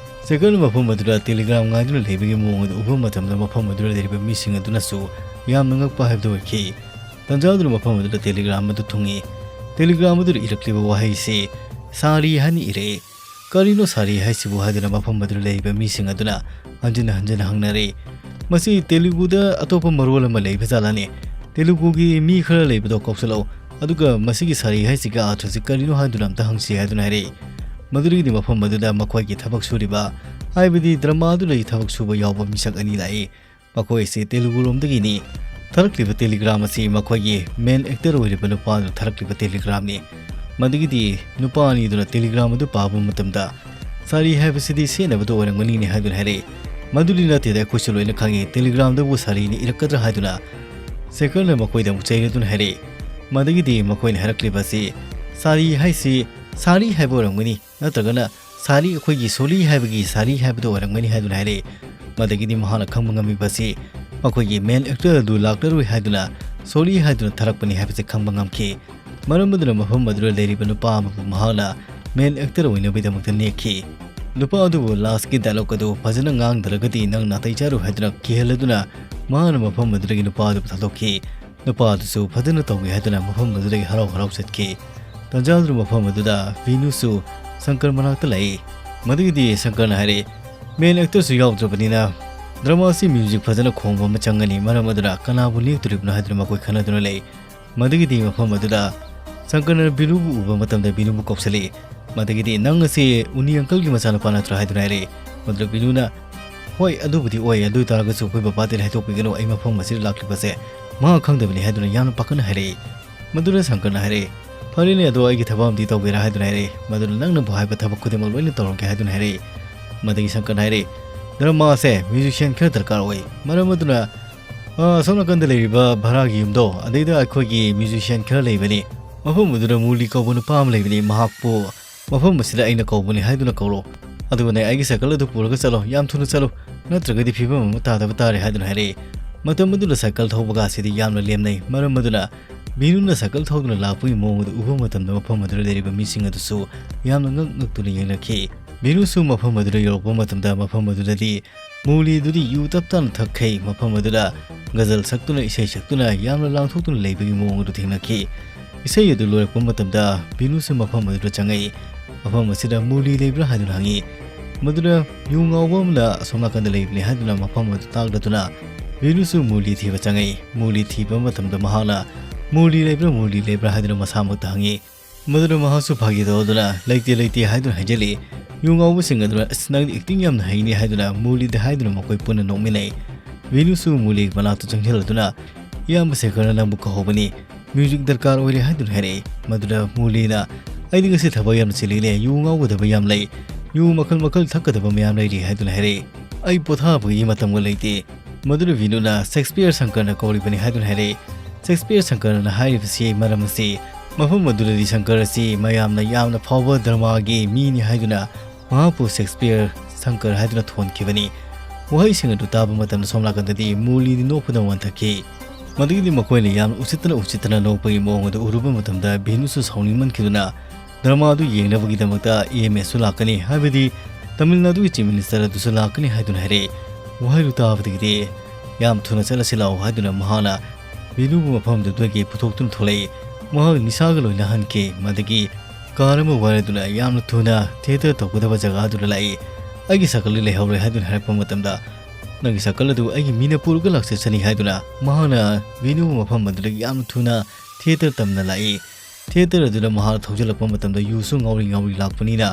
ꯁꯦꯈꯔꯅ ꯃꯐꯝ ꯑꯗꯨꯗ ꯇꯦꯂꯤꯒ꯭ꯔꯥꯝ ꯉꯥꯏꯗꯨꯅ ꯂꯩꯕꯒꯤ ꯃꯑꯣꯡ ꯑꯗꯨ ꯎꯕ ꯃꯇꯝꯗ ꯃꯐꯝ ꯑꯗꯨꯗ ꯂꯩꯔꯤꯕ ꯃꯤꯁꯤꯡ ꯑꯗꯨꯅꯁꯨ ꯌꯥꯝꯅ ꯉꯛꯄ ꯍꯥꯏꯕꯗꯨ ꯑꯣꯏꯈꯤ꯫ ꯇꯟꯖꯥ ꯑꯗꯨꯅ ꯃꯐꯝ ꯑꯗꯨꯗ ꯇꯦꯂꯤꯒ꯭ꯔꯥꯝ ꯑꯗꯨ ꯊꯨꯡꯏ꯫ ꯇꯦꯂꯤꯒ꯭ꯔꯥꯝ ꯑꯗꯨꯗ ꯏꯔꯛꯂꯤꯕ ꯋꯥꯍꯩꯁꯤ "ꯁꯥꯔꯤ" ꯍꯥꯏꯅ ꯏꯔꯛꯏ꯫ "ꯀꯔꯤꯅꯣ ꯁꯥꯔꯤ ꯍꯥꯏꯁꯤꯕꯨ?" ꯍꯥꯏꯗꯨꯅ ꯃꯐꯝ ꯑꯗꯨꯗ ꯂꯩꯔꯤꯕ ꯃꯤꯁꯤꯡ ꯑꯗꯨꯅ ꯍꯟꯖꯤꯟ ꯍꯟꯖꯤꯟ ꯍꯪꯅꯔꯤ꯫ "ꯃꯁꯤ ꯇꯦꯂꯨꯒꯨꯗ ꯑꯇꯣꯞꯄ ꯃꯔꯣꯜ ꯑꯃ ꯂꯩꯕ ꯖꯥꯠꯂꯅꯦ? ꯇꯦꯂꯨꯒꯨꯒꯤ ꯃꯤ ꯈꯔ ꯂꯩꯕꯗꯣ ꯀꯧꯁꯤꯜꯂꯛꯎ, ꯑꯗꯨꯒ ꯃꯁꯤꯒꯤ ꯁꯥꯔꯤ ꯍꯥꯏꯁꯤꯒꯤ ꯑꯥꯔꯊꯁꯤ ꯀꯔꯤꯅꯣ ꯍꯥꯏꯗꯨꯅ ꯑꯝꯇ ꯍꯪꯁꯤ" ꯍꯥꯏꯗꯨꯅ ꯍꯥꯏꯔꯛꯏ꯫ ꯃꯗꯨꯗꯒꯤꯗꯤ ꯃꯐꯝ ꯑꯗꯨꯗ ꯃꯈꯣꯏꯒꯤ ꯊꯕꯛ ꯁꯨꯔꯤꯕ, ꯍꯥꯏꯕꯗꯤ ꯗ꯭ꯔꯃꯥ ꯑꯗꯨꯗꯒꯤ ꯊꯕꯛ ꯁꯨꯕ ꯌꯥꯎꯕ ꯃꯤꯁꯛ ꯑꯅꯤ ꯂꯥꯛꯏ꯫ ꯃꯈꯣꯏ ꯑꯁꯤ ꯇꯦꯂꯨꯒꯨ ꯂꯣꯝꯗꯒꯤꯅꯤ꯫ ꯊꯥꯔꯛꯂꯤꯕ ꯇꯦꯂꯤꯒ꯭ꯔꯥꯝ ꯑꯁꯤ ꯃꯈꯣꯏꯒꯤ ꯃꯦꯟ ꯑꯦꯛꯇꯔ ꯑꯣꯏꯔꯤꯕ ꯅꯨꯄꯥꯗꯨꯅ ꯊꯥꯔꯛꯂꯤꯕ ꯇꯦꯂꯤꯒ꯭ꯔꯥꯝꯅꯤ꯫ ꯃꯗꯨꯒꯤꯗꯤ ꯅꯨꯄꯥ ꯑꯅꯤꯗꯨꯅ ꯇꯦꯂꯤꯒ꯭ꯔꯥꯝ ꯑꯗꯨ ꯄꯥꯕ ꯃꯇꯝꯗ, "ꯁꯥꯔꯤ ꯍꯥꯏꯕꯁꯤꯗꯤ ꯁꯦꯠꯅꯕꯗ ꯑꯣꯏꯔꯝꯒꯅꯤꯅꯦ" ꯍꯥꯏꯗꯨꯅ ꯍꯥꯏꯔꯛꯏ꯫ "ꯃꯗꯨꯗꯤ ꯅꯠꯇꯦꯗ, ꯑꯩꯈꯣꯏꯁꯨ ꯂꯣꯏꯅ ꯈꯪꯉꯤ, ꯇꯦꯂꯤꯒ꯭ꯔꯥꯝꯗꯕꯨ ꯁꯥꯔꯤꯅ ꯏꯔꯛꯀꯗ꯭ꯔꯥ?" ꯍꯥꯏꯗꯨꯅ ꯁꯦꯈꯔꯅ ꯃꯈꯣꯏꯗ ꯑꯃꯨꯛ ꯆꯩꯔꯗꯨꯅ ꯍꯥꯏꯔꯛꯏ꯫ ꯃꯗꯨꯒꯤꯗꯤ ꯃꯈꯣꯏꯅ ꯍꯥꯏꯔꯛꯂꯤꯕ ꯑꯁꯤ, "ꯁꯥꯔꯤ ꯍꯥꯏꯁꯤ ꯁꯥꯔꯤ ꯍꯥꯏꯕ ꯑꯣꯏꯔꯝꯒꯅꯤ, ꯅꯠꯇ꯭ꯔꯒꯅ ꯁꯥꯔꯤ, ꯑꯩꯈꯣꯏꯒꯤ ꯁꯣꯔꯤ ꯍꯥꯏꯕꯒꯤ ꯁꯥꯔꯤ ꯍꯥꯏꯕꯗꯨ ꯑꯣꯏꯔꯝꯒꯅꯤ" ꯍꯥꯏꯗꯨꯅ ꯍꯥꯏꯔꯛꯏ꯫ ꯃꯗꯒꯤꯗꯤ ꯃꯍꯥꯛꯅ ꯈꯪꯕ ꯉꯝꯃꯤꯕ ꯑꯁꯤ ꯃꯈꯣꯏꯒꯤ ꯃꯦꯟ ꯑꯦꯛꯇꯔ ꯑꯗꯨ ꯂꯥꯛꯂꯔꯣꯏ ꯍꯥꯏꯗꯨꯅ ꯁꯣꯔꯤ ꯍꯥꯏꯗꯨꯅ ꯊꯥꯔꯛꯄꯅꯤ ꯍꯥꯏꯕꯁꯤ ꯈꯪꯕ ꯉꯝꯈꯤ꯫ ꯃꯔꯝ ꯑꯗꯨꯅ ꯃꯐꯝ ꯑꯗꯨꯗ ꯂꯩꯔꯤꯕ ꯅꯨꯄꯥ ꯑꯃꯕꯨ ꯃꯍꯥꯛꯅ ꯃꯦꯟ ꯑꯦꯛꯇꯔ ꯑꯣꯏꯅꯕꯒꯤꯗꯃꯛꯇ ꯅꯦꯛꯈꯤ꯫ ꯅꯨꯄꯥ ꯑꯗꯨꯕꯨ ꯂꯥꯁꯀꯤ ꯗꯥꯏꯂꯣꯛ ꯑꯗꯨ ꯐꯖꯅ ꯉꯥꯡꯗ꯭ꯔꯒꯗꯤ ꯅꯪ ꯅꯥꯇꯩ ꯆꯥꯔꯣꯏ ꯍꯥꯏꯗꯨꯅ ꯀꯤꯍꯜꯂꯗꯨꯅ ꯃꯍꯥꯛꯅ ꯃꯐꯝ ꯑꯗꯨꯗꯒꯤ ꯅꯨꯄꯥ ꯑꯗꯨꯕꯨ ꯊꯥꯗꯣꯛꯈꯤ꯫ ꯅꯨꯄꯥ ꯑꯗꯨꯁꯨ ꯐꯖꯅ ꯇꯧꯏ ꯍꯥꯏꯗꯨꯅ ꯃꯐꯝ ꯑꯗꯨꯗꯒꯤ ꯍꯔꯥꯎ ꯍꯔꯥꯎ ꯆꯠꯈꯤ꯫ ꯇꯟꯖꯥ ꯑꯗꯨꯅ ꯃꯐꯝ ꯑꯗꯨꯗ ꯚꯤꯅꯨꯁꯨ ꯁꯪꯀꯔ ꯃꯅꯥꯛꯇ ꯂꯥꯛꯏ꯫ ꯃꯗꯨꯒꯤꯗꯤ ꯁꯪꯀꯔꯅ ꯍꯥꯏꯔꯛꯏ, "ꯃꯦꯟ ꯑꯦꯛꯇꯔꯁꯨ ꯌꯥꯎꯗ꯭ꯔꯕꯅꯤꯅ ꯗ꯭ꯔꯃꯥ ꯑꯁꯤ ꯃ꯭ꯌꯨꯖꯤꯛ ꯐꯖꯅ ꯈꯣꯡꯕ ꯑꯃ ꯆꯪꯒꯅꯤ, ꯃꯔꯝ ꯑꯗꯨꯅ ꯀꯅꯥꯕꯨ ꯅꯦꯛꯇꯣꯔꯤꯕꯅꯣ?" ꯍꯥꯏꯗꯨꯅ ꯃꯈꯣꯏ ꯈꯟꯅꯗꯨꯅ ꯂꯩ꯫ ꯃꯗꯨꯒꯤꯗꯤ ꯃꯐꯝ ꯑꯗꯨꯗ ꯁꯪꯀꯔꯅ ꯕꯤꯅꯨꯕꯨ ꯎꯕ ꯃꯇꯝꯗ ꯕꯤꯅꯨꯕꯨ ꯀꯧꯁꯜꯂꯛꯏ꯫ ꯃꯗꯒꯤꯗꯤ, "ꯅꯪ ꯑꯁꯤ ꯎꯅꯤ ꯑꯪꯀꯜꯒꯤ ꯃꯆꯥꯅꯨꯄꯥ ꯅꯠꯇ꯭ꯔꯥ?" ꯍꯥꯏꯗꯨꯅ ꯍꯥꯏꯔꯛꯏ꯫ ꯃꯗꯨꯗ ꯕꯤꯅꯨꯅ, "ꯍꯣꯏ, ꯑꯗꯨꯕꯨꯗꯤ ꯑꯣꯏ, ꯑꯗꯨ ꯑꯣꯏ ꯇꯥꯔꯒꯁꯨ ꯑꯩꯈꯣꯏ ꯕꯕꯥꯗꯗꯤ ꯍꯥꯏꯗꯣꯛꯄꯤꯒꯅꯨ, ꯑꯩ ꯃꯐꯝ ꯑꯁꯤꯗ ꯂꯥꯛꯂꯤꯕꯁꯦ ꯃꯍꯥꯛ ꯈꯪꯗꯕꯅꯤ" ꯍꯥꯏꯗꯨꯅ ꯌꯥꯝꯅ ꯄꯥꯈꯠꯅ ꯍꯥꯏꯔꯛꯏ꯫ ꯃꯗꯨꯗ ꯁꯪꯀꯔꯅ ꯍꯥꯏꯔꯛꯏ, "ꯐꯔꯦꯅꯦ, ꯑꯗꯣ ꯑꯩꯒꯤ ꯊꯕꯛ ꯑꯃꯗꯤ ꯇꯧꯒꯦꯔꯥ?" ꯍꯥꯏꯗꯨꯅ ꯍꯥꯏꯔꯛꯏ꯫ ꯃꯗꯨꯅ, "ꯅꯪꯅꯕꯨ ꯍꯥꯏꯕ ꯊꯕꯛ ꯈꯨꯗꯤꯡꯃꯛ ꯂꯣꯏꯅ ꯇꯧꯔꯝꯒꯦ" ꯍꯥꯏꯗꯨꯅ ꯍꯥꯏꯔꯛꯏ꯫ ꯃꯗꯒꯤ ꯁꯪꯀꯔꯅ ꯍꯥꯏꯔꯦ, "ꯗ꯭ꯔꯃꯥꯁꯦ ꯃ꯭ꯌꯨꯖꯤꯁꯤꯌꯥꯟ ꯈꯔ ꯗꯔꯀꯥꯔ ꯑꯣꯏ꯫ ꯃꯔꯝ ꯑꯗꯨꯅ, ꯑ, ꯑꯁꯣꯝ ꯅꯥꯀꯟꯗ ꯂꯩꯔꯤꯕ ꯚꯔꯥꯒꯤ ꯌꯨꯝꯗꯣ, ꯑꯗꯩꯗ ꯑꯩꯈꯣꯏꯒꯤ ꯃ꯭ꯌꯨꯖꯤꯁꯤꯌꯥꯟ ꯈꯔ ꯂꯩꯕꯅꯤ꯫ ꯃꯐꯝ ꯑꯗꯨꯗ ꯃꯨꯂꯤ ꯀꯧꯕ ꯅꯨꯄꯥ ꯑꯃ ꯂꯩꯕꯅꯤ꯫ ꯃꯍꯥꯛꯄꯨ ꯃꯐꯝ ꯑꯁꯤꯗ ꯑꯩꯅ ꯀꯧꯕꯅꯤ ꯍꯥꯏꯗꯨꯅ ꯀꯧꯔꯣ꯫ ꯑꯗꯨꯒꯅꯦ, ꯑꯩꯒꯤ ꯁꯥꯏꯀꯜ ꯑꯗꯨ ꯄꯨꯔꯒ ꯆꯠꯂꯣ, ꯌꯥꯝ ꯊꯨꯅ ꯆꯠꯂꯨ, ꯅꯠꯇ꯭ꯔꯒꯗꯤ ꯐꯤꯕꯝ ꯑꯃ ꯇꯥꯗꯕ ꯇꯥꯔꯦ" ꯍꯥꯏꯗꯨꯅ ꯍꯥꯏꯔꯛꯏ꯫ ꯃꯇꯝ ꯑꯗꯨꯗ ꯁꯥꯏꯀꯜ ꯊꯧꯕꯒ ꯑꯁꯤꯗꯤ ꯌꯥꯝꯅ ꯂꯦꯝꯅꯩ꯫ ꯃꯔꯝ ꯑꯗꯨꯅ ꯚꯤꯅꯨꯅ ꯁꯥꯏꯀꯜ ꯊꯧꯗꯨꯅ ꯂꯥꯛꯄꯒꯤ ꯃꯑꯣꯡ ꯑꯗꯨ ꯎꯕ ꯃꯇꯝꯗ ꯃꯐꯝ ꯑꯗꯨꯗ ꯂꯩꯔꯤꯕ ꯃꯤꯁꯤꯡ ꯑꯗꯨꯁꯨ ꯌꯥꯝꯅ ꯉꯛ ꯉꯛꯇꯨꯅ ꯌꯦꯡꯅꯈꯤ꯫ ꯚꯤꯅꯨꯁꯨ ꯃꯐꯝ ꯑꯗꯨꯗ ꯌꯧꯔꯛꯄ ꯃꯇꯝꯗ ꯃꯐꯝ ꯑꯗꯨꯗꯗꯤ ꯃꯨꯂꯤꯗꯨꯗꯤ ꯌꯨ ꯇꯞ ꯇꯥꯅ ꯊꯛꯈꯩ ꯃꯐꯝ ꯑꯗꯨꯗ ꯒꯖꯜ ꯁꯛꯇꯨꯅ, ꯏꯁꯩ ꯁꯛꯇꯨꯅ ꯌꯥꯝꯅ ꯂꯥꯡꯊꯣꯛꯇꯨꯅ ꯂꯩꯕꯒꯤ ꯃꯑꯣꯡ ꯑꯗꯨ ꯊꯦꯡꯅꯈꯤ꯫ ꯏꯁꯩ ꯑꯗꯨ ꯂꯣꯏꯔꯛꯄ ꯃꯇꯝꯗ ꯚꯤꯅꯨꯁꯨ ꯃꯐꯝ ꯑꯗꯨꯗ ꯆꯪꯉꯛꯏ꯫ ꯃꯐꯝ ꯑꯁꯤꯗ ꯃꯨꯂꯤ ꯂꯩꯕ꯭ꯔꯥ ꯍꯥꯏꯗꯨꯅ ꯍꯪꯉꯤ꯫ ꯃꯗꯨꯗ ꯌꯨ ꯉꯥꯎꯕ ꯑꯃꯅ ꯑꯁꯣꯝ ꯅꯥꯀꯟꯗ ꯂꯩꯕꯅꯤ ꯍꯥꯏꯗꯨꯅ ꯃꯐꯝ ꯑꯗꯨ ꯇꯥꯛꯂꯗꯨꯅ ꯚꯤꯅꯨꯁꯨ ꯃꯨꯂꯤ ꯊꯤꯕ ꯆꯪꯉꯛꯏ꯫ ꯃꯨꯂꯤ ꯊꯤꯕ ꯃꯇꯝꯗ ꯃꯍꯥꯛꯅ "ꯃꯨꯂꯤ ꯂꯩꯕ꯭ꯔꯥ, ꯃꯨꯂꯤ ꯂꯩꯕ꯭ꯔꯥ?" ꯍꯥꯏꯗꯨꯅ ꯃꯁꯥꯃꯛꯇ ꯍꯪꯉꯤ꯫ ꯃꯗꯨꯗ ꯃꯍꯥꯛꯁꯨ ꯐꯥꯒꯤ ꯇꯧꯗꯨꯅ "ꯂꯩꯇꯦ, ꯂꯩꯇꯦ" ꯍꯥꯏꯗꯨꯅ ꯍꯥꯏꯖꯤꯜꯂꯤ꯫ ꯌꯨ ꯉꯥꯎꯕꯁꯤꯡ ꯑꯗꯨꯅ, "ꯑꯁ, ꯅꯪꯗꯤ ꯑꯦꯛꯇꯤꯡ ꯌꯥꯝꯅ ꯍꯩꯅꯦ" ꯍꯥꯏꯗꯨꯅ ꯃꯨꯂꯤꯗ ꯍꯥꯏꯗꯨꯅ ꯃꯈꯣꯏ ꯄꯨꯟꯅ ꯅꯣꯛꯃꯤꯟꯅꯩ꯫ ꯚꯤꯅꯨꯁꯨ ꯃꯨꯂꯤꯒꯤ ꯃꯅꯥꯛꯇ ꯆꯪꯁꯤꯜꯂꯗꯨꯅ, "ꯏꯌꯥꯝꯕ ꯁꯦꯈꯔꯅ ꯅꯪꯕꯨ ꯀꯧꯍꯧꯕꯅꯤ, ꯃ꯭ꯌꯨꯖꯤꯛ ꯗꯔꯀꯥꯔ ꯑꯣꯏꯔꯦ" ꯍꯥꯏꯗꯨꯅ ꯍꯥꯏꯔꯛꯏ꯫ ꯃꯗꯨꯗ ꯃꯨꯂꯤꯅ, "ꯑꯩꯗꯤ ꯉꯁꯤ ꯊꯕꯛ ꯌꯥꯝꯅ ꯆꯤꯜꯂꯤꯅꯦ, ꯌꯨ ꯉꯥꯎꯒꯗꯕ ꯌꯥꯝ ꯂꯩ, ꯌꯨ ꯃꯈꯜ ꯃꯈꯜ ꯊꯛꯀꯗꯕ ꯃꯌꯥꯝ ꯂꯩꯔꯤ" ꯍꯥꯏꯗꯨꯅ ꯍꯥꯏꯔꯛꯏ꯫ "ꯑꯩ ꯄꯣꯊꯥꯕꯒꯤ ꯃꯇꯝꯒ ꯂꯩꯇꯦ"꯫ ꯃꯗꯨꯗ ꯚꯤꯅꯨꯅ, "ꯁꯦꯛꯁꯄꯤꯌꯔ ꯁꯪꯀꯔꯅ ꯀꯧꯔꯤꯕꯅꯤ" ꯍꯥꯏꯗꯨꯅ ꯍꯥꯏꯔꯛꯏ꯫ ꯁꯦꯛꯁꯄꯤꯌꯔ ꯁꯪꯀꯔꯅ ꯍꯥꯏꯔꯤꯕꯁꯤ ꯃꯔꯝ ꯑꯁꯤ, ꯃꯐꯝ ꯑꯗꯨꯗꯗꯤ ꯁꯪꯀꯔ ꯑꯁꯤ ꯃꯌꯥꯝꯅ ꯌꯥꯝꯅ ꯐꯥꯎꯕ ꯗ꯭ꯔꯃꯥꯒꯤ ꯃꯤꯅꯤ ꯍꯥꯏꯗꯨꯅ ꯃꯍꯥꯛꯄꯨ ꯁꯦꯛꯁꯄꯤꯌꯔ ꯁꯪꯀꯔ ꯍꯥꯏꯗꯨꯅ ꯊꯣꯟꯈꯤꯕꯅꯤ꯫ ꯋꯥꯍꯩꯁꯤꯡ ꯑꯗꯨ ꯇꯥꯕ ꯃꯇꯝꯗ ꯁꯣꯝ ꯅꯥꯀꯟꯗꯗꯤ ꯃꯨꯂꯤꯗꯤ ꯅꯣꯛꯄꯗ ꯋꯥꯟꯊꯈꯤ꯫ ꯃꯗꯨꯒꯤꯗꯤ ꯃꯈꯣꯏꯅ ꯌꯥꯝꯅ ꯎꯁꯤꯠꯇꯅ ꯎꯁꯤꯠꯇꯅ ꯅꯣꯛꯄꯒꯤ ꯃꯑꯣꯡ ꯑꯗꯨ ꯎꯔꯨꯕ ꯃꯇꯝꯗ ꯚꯤꯅꯨꯁꯨ ꯁꯥꯎꯅꯤꯡꯃꯟꯈꯤꯗꯨꯅ ꯗ꯭ꯔꯃꯥ ꯑꯗꯨ ꯌꯦꯡꯅꯕꯒꯤꯗꯃꯛꯇ ꯏ ꯑꯦꯝ ꯑꯦꯁꯁꯨ ꯂꯥꯛꯀꯅꯤ, ꯍꯥꯏꯕꯗꯤ ꯇꯥꯃꯤꯜ ꯅꯥꯗꯨꯒꯤ ꯆꯤꯐ ꯃꯤꯅꯤꯁꯇꯔ ꯑꯗꯨꯁꯨ ꯂꯥꯛꯀꯅꯤ ꯍꯥꯏꯗꯨꯅ ꯍꯥꯏꯔꯛꯏ꯫ ꯋꯥꯍꯩꯗꯨ ꯇꯥꯕꯗꯒꯤꯗꯤ, "ꯌꯥꯝ ꯊꯨꯅ ꯆꯠꯂꯁꯤ ꯂꯥꯛꯑꯣ" ꯍꯥꯏꯗꯨꯅ ꯃꯍꯥꯛꯅ ꯚꯤꯅꯨꯕꯨ ꯃꯐꯝꯗꯨꯗꯒꯤ ꯄꯨꯊꯣꯛꯇꯨꯅ ꯊꯣꯛꯂꯛꯏ꯫ ꯃꯍꯥꯛ ꯅꯤꯁꯥꯒ ꯂꯣꯏꯅ ꯍꯟꯈꯤ꯫ ꯃꯗꯒꯤ ꯀꯥꯔ ꯑꯃ ꯋꯥꯏꯔꯗꯨꯅ ꯌꯥꯝꯅ ꯊꯨꯅ ꯊꯤꯌꯦꯇꯔ ꯇꯧꯒꯗꯕ ꯖꯒꯥ ꯑꯗꯨꯗ ꯂꯥꯛꯏ꯫ "ꯑꯩꯒꯤ ꯁꯥꯏꯀꯜꯗꯤ ꯂꯩꯍꯧꯔꯦ" ꯍꯥꯏꯗꯨꯅ ꯍꯥꯏꯔꯛꯄ ꯃꯇꯝꯗ, "ꯅꯪꯒꯤ ꯁꯥꯏꯀꯜ ꯑꯗꯨ ꯑꯩꯒꯤ ꯃꯤꯅ ꯄꯨꯔꯒ ꯂꯥꯛꯆꯁꯅꯤ" ꯍꯥꯏꯗꯨꯅ ꯃꯍꯥꯛꯅ ꯚꯤꯅꯨꯕꯨ ꯃꯐꯝ ꯑꯗꯨꯗꯒꯤ ꯌꯥꯝꯅ ꯊꯨꯅ ꯊꯤꯌꯦꯇꯔ ꯇꯝꯅ ꯂꯥꯛꯏ꯫ ꯊꯤꯌꯦꯇꯔ ꯑꯗꯨꯗ ꯃꯍꯥꯛ ꯊꯧꯖꯤꯜꯂꯛꯄ ꯃꯇꯝꯗ ꯌꯨꯁꯨ ꯉꯥꯎꯔꯤ ꯉꯥꯎꯔꯤ ꯂꯥꯛꯄꯅꯤꯅ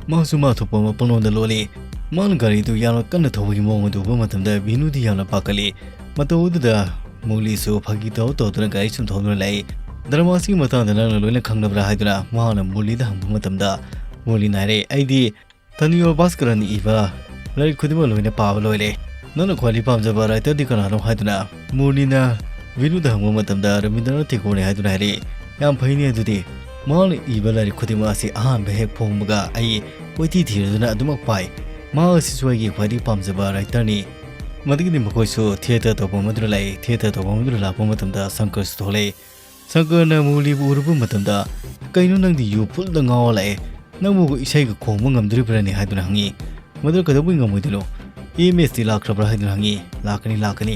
ꯃꯍꯥꯛꯁꯨ ꯃꯥ ꯊꯣꯛꯄ ꯑꯃ ꯄꯪꯂꯣꯟꯗ ꯂꯣꯜꯂꯤ꯫ ꯃꯥꯅ ꯒꯥꯔꯤꯗꯨ ꯌꯥꯝꯅ ꯀꯟꯅ ꯊꯧꯕꯒꯤ ꯃꯑꯣꯡ ꯑꯗꯨ ꯎꯕ ꯃꯇꯝꯗ ꯚꯤꯅꯨꯗꯤ ꯌꯥꯝꯅ ꯄꯥꯈꯠꯂꯤ꯫ ꯃꯇꯧ ꯑꯗꯨꯗ ꯃꯨꯂꯤꯁꯨ ꯐꯥꯒꯤ ꯇꯧ ꯇꯧꯗꯨꯅ ꯒꯥꯔꯤ ꯁꯨꯝ ꯊꯧꯗꯨꯅ ꯂꯥꯛꯏ꯫ "ꯗ꯭ꯔꯃꯥꯁꯤꯒꯤ ꯃꯇꯥꯡꯗ ꯅꯪꯅ ꯂꯣꯏꯅ ꯈꯪꯅꯕ꯭ꯔꯥ?" ꯍꯥꯏꯗꯨꯅ ꯃꯍꯥꯛꯅ ꯃꯨꯂꯤꯗ ꯍꯪꯕ ꯃꯇꯝꯗ ꯃꯨꯂꯤꯅ ꯍꯥꯏꯔꯛꯏ, "ꯑꯩꯗꯤ ꯊꯅꯤꯌꯣ ꯚꯥꯁꯀꯔꯟ ꯏꯕ ꯂꯥꯏꯔꯤꯛ ꯈꯨꯗꯤꯡꯃꯛ ꯂꯣꯏꯅ ꯄꯥꯕ ꯂꯣꯏꯔꯦ꯫ ꯅꯪꯅ ꯈ꯭ꯋꯥꯏꯗꯒꯤ ꯄꯥꯝꯖꯕ writer ꯗꯤ ꯀꯅꯥꯅꯣ?" ꯍꯥꯏꯗꯨꯅ ꯃꯨꯔꯂꯤꯅ ꯚꯤꯅꯨꯗ ꯍꯪꯕ ꯃꯇꯝꯗ ꯔꯕꯤꯟꯗ꯭ꯔꯅꯥꯊ ꯇꯦꯒꯣꯔꯅꯤ ꯍꯥꯏꯗꯨꯅ ꯍꯥꯏꯔꯛꯏ꯫ "ꯌꯥꯝ ꯐꯩꯅꯦ ꯑꯗꯨꯗꯤ꯫ ꯃꯍꯥꯛꯅ ꯏꯕ ꯂꯥꯏꯔꯤꯛ ꯈꯨꯗꯤꯡꯃꯛ ꯑꯁꯤ ꯑꯍꯥꯟꯕ ꯍꯦꯛ ꯐꯣꯡꯕꯒ ꯑꯩ ꯀꯣꯏꯊꯤ ꯊꯤꯔꯗꯨꯅ ꯑꯗꯨꯃꯛ ꯄꯥꯏ꯫ ꯃꯍꯥꯛ ꯑꯁꯤꯁꯨ ꯑꯩꯒꯤ ꯈ꯭ꯋꯥꯏꯗꯒꯤ ꯄꯥꯝꯖꯕ writer ꯅꯤ꯫" ꯃꯗꯨꯒꯤꯗꯤ ꯃꯈꯣꯏꯁꯨ theatre ꯇꯧꯐꯝ ꯑꯗꯨꯗ ꯂꯥꯛꯏ꯫ Theatre ꯇꯧꯐꯝ ꯑꯗꯨꯗ ꯂꯥꯛꯄ ꯃꯇꯝꯗ ꯁꯪꯀꯔꯁꯨ ꯊꯣꯛꯂꯛꯏ꯫ ꯁꯪꯀꯔꯅ ꯃꯨꯔꯂꯤꯕꯨ ꯎꯔꯨꯕ ꯃꯇꯝꯗ, "ꯀꯩꯅꯣ, ꯅꯪꯗꯤ ꯌꯨ full ꯗ ꯉꯥꯎꯔ ꯂꯥꯛꯑꯦ? ꯅꯪꯕꯨ ꯏꯁꯩꯒ ꯈꯣꯡꯕ ꯉꯝꯗꯣꯔꯤꯕ꯭ꯔꯥꯅꯦ?" ꯍꯥꯏꯗꯨꯅ ꯍꯪꯉꯤ꯫ ꯃꯗꯨꯅ ꯀꯩꯗꯧꯕꯩ ꯉꯝꯃꯣꯏꯗꯣꯏꯅꯣ? "ꯏ ꯑꯦꯝ ꯑꯦꯁ ꯇꯤ ꯂꯥꯛꯈ꯭ꯔꯕ꯭ꯔꯥ?" ꯍꯥꯏꯗꯨꯅ ꯍꯪꯉꯤ꯫ "ꯂꯥꯛꯀꯅꯤ, ꯂꯥꯛꯀꯅꯤ꯫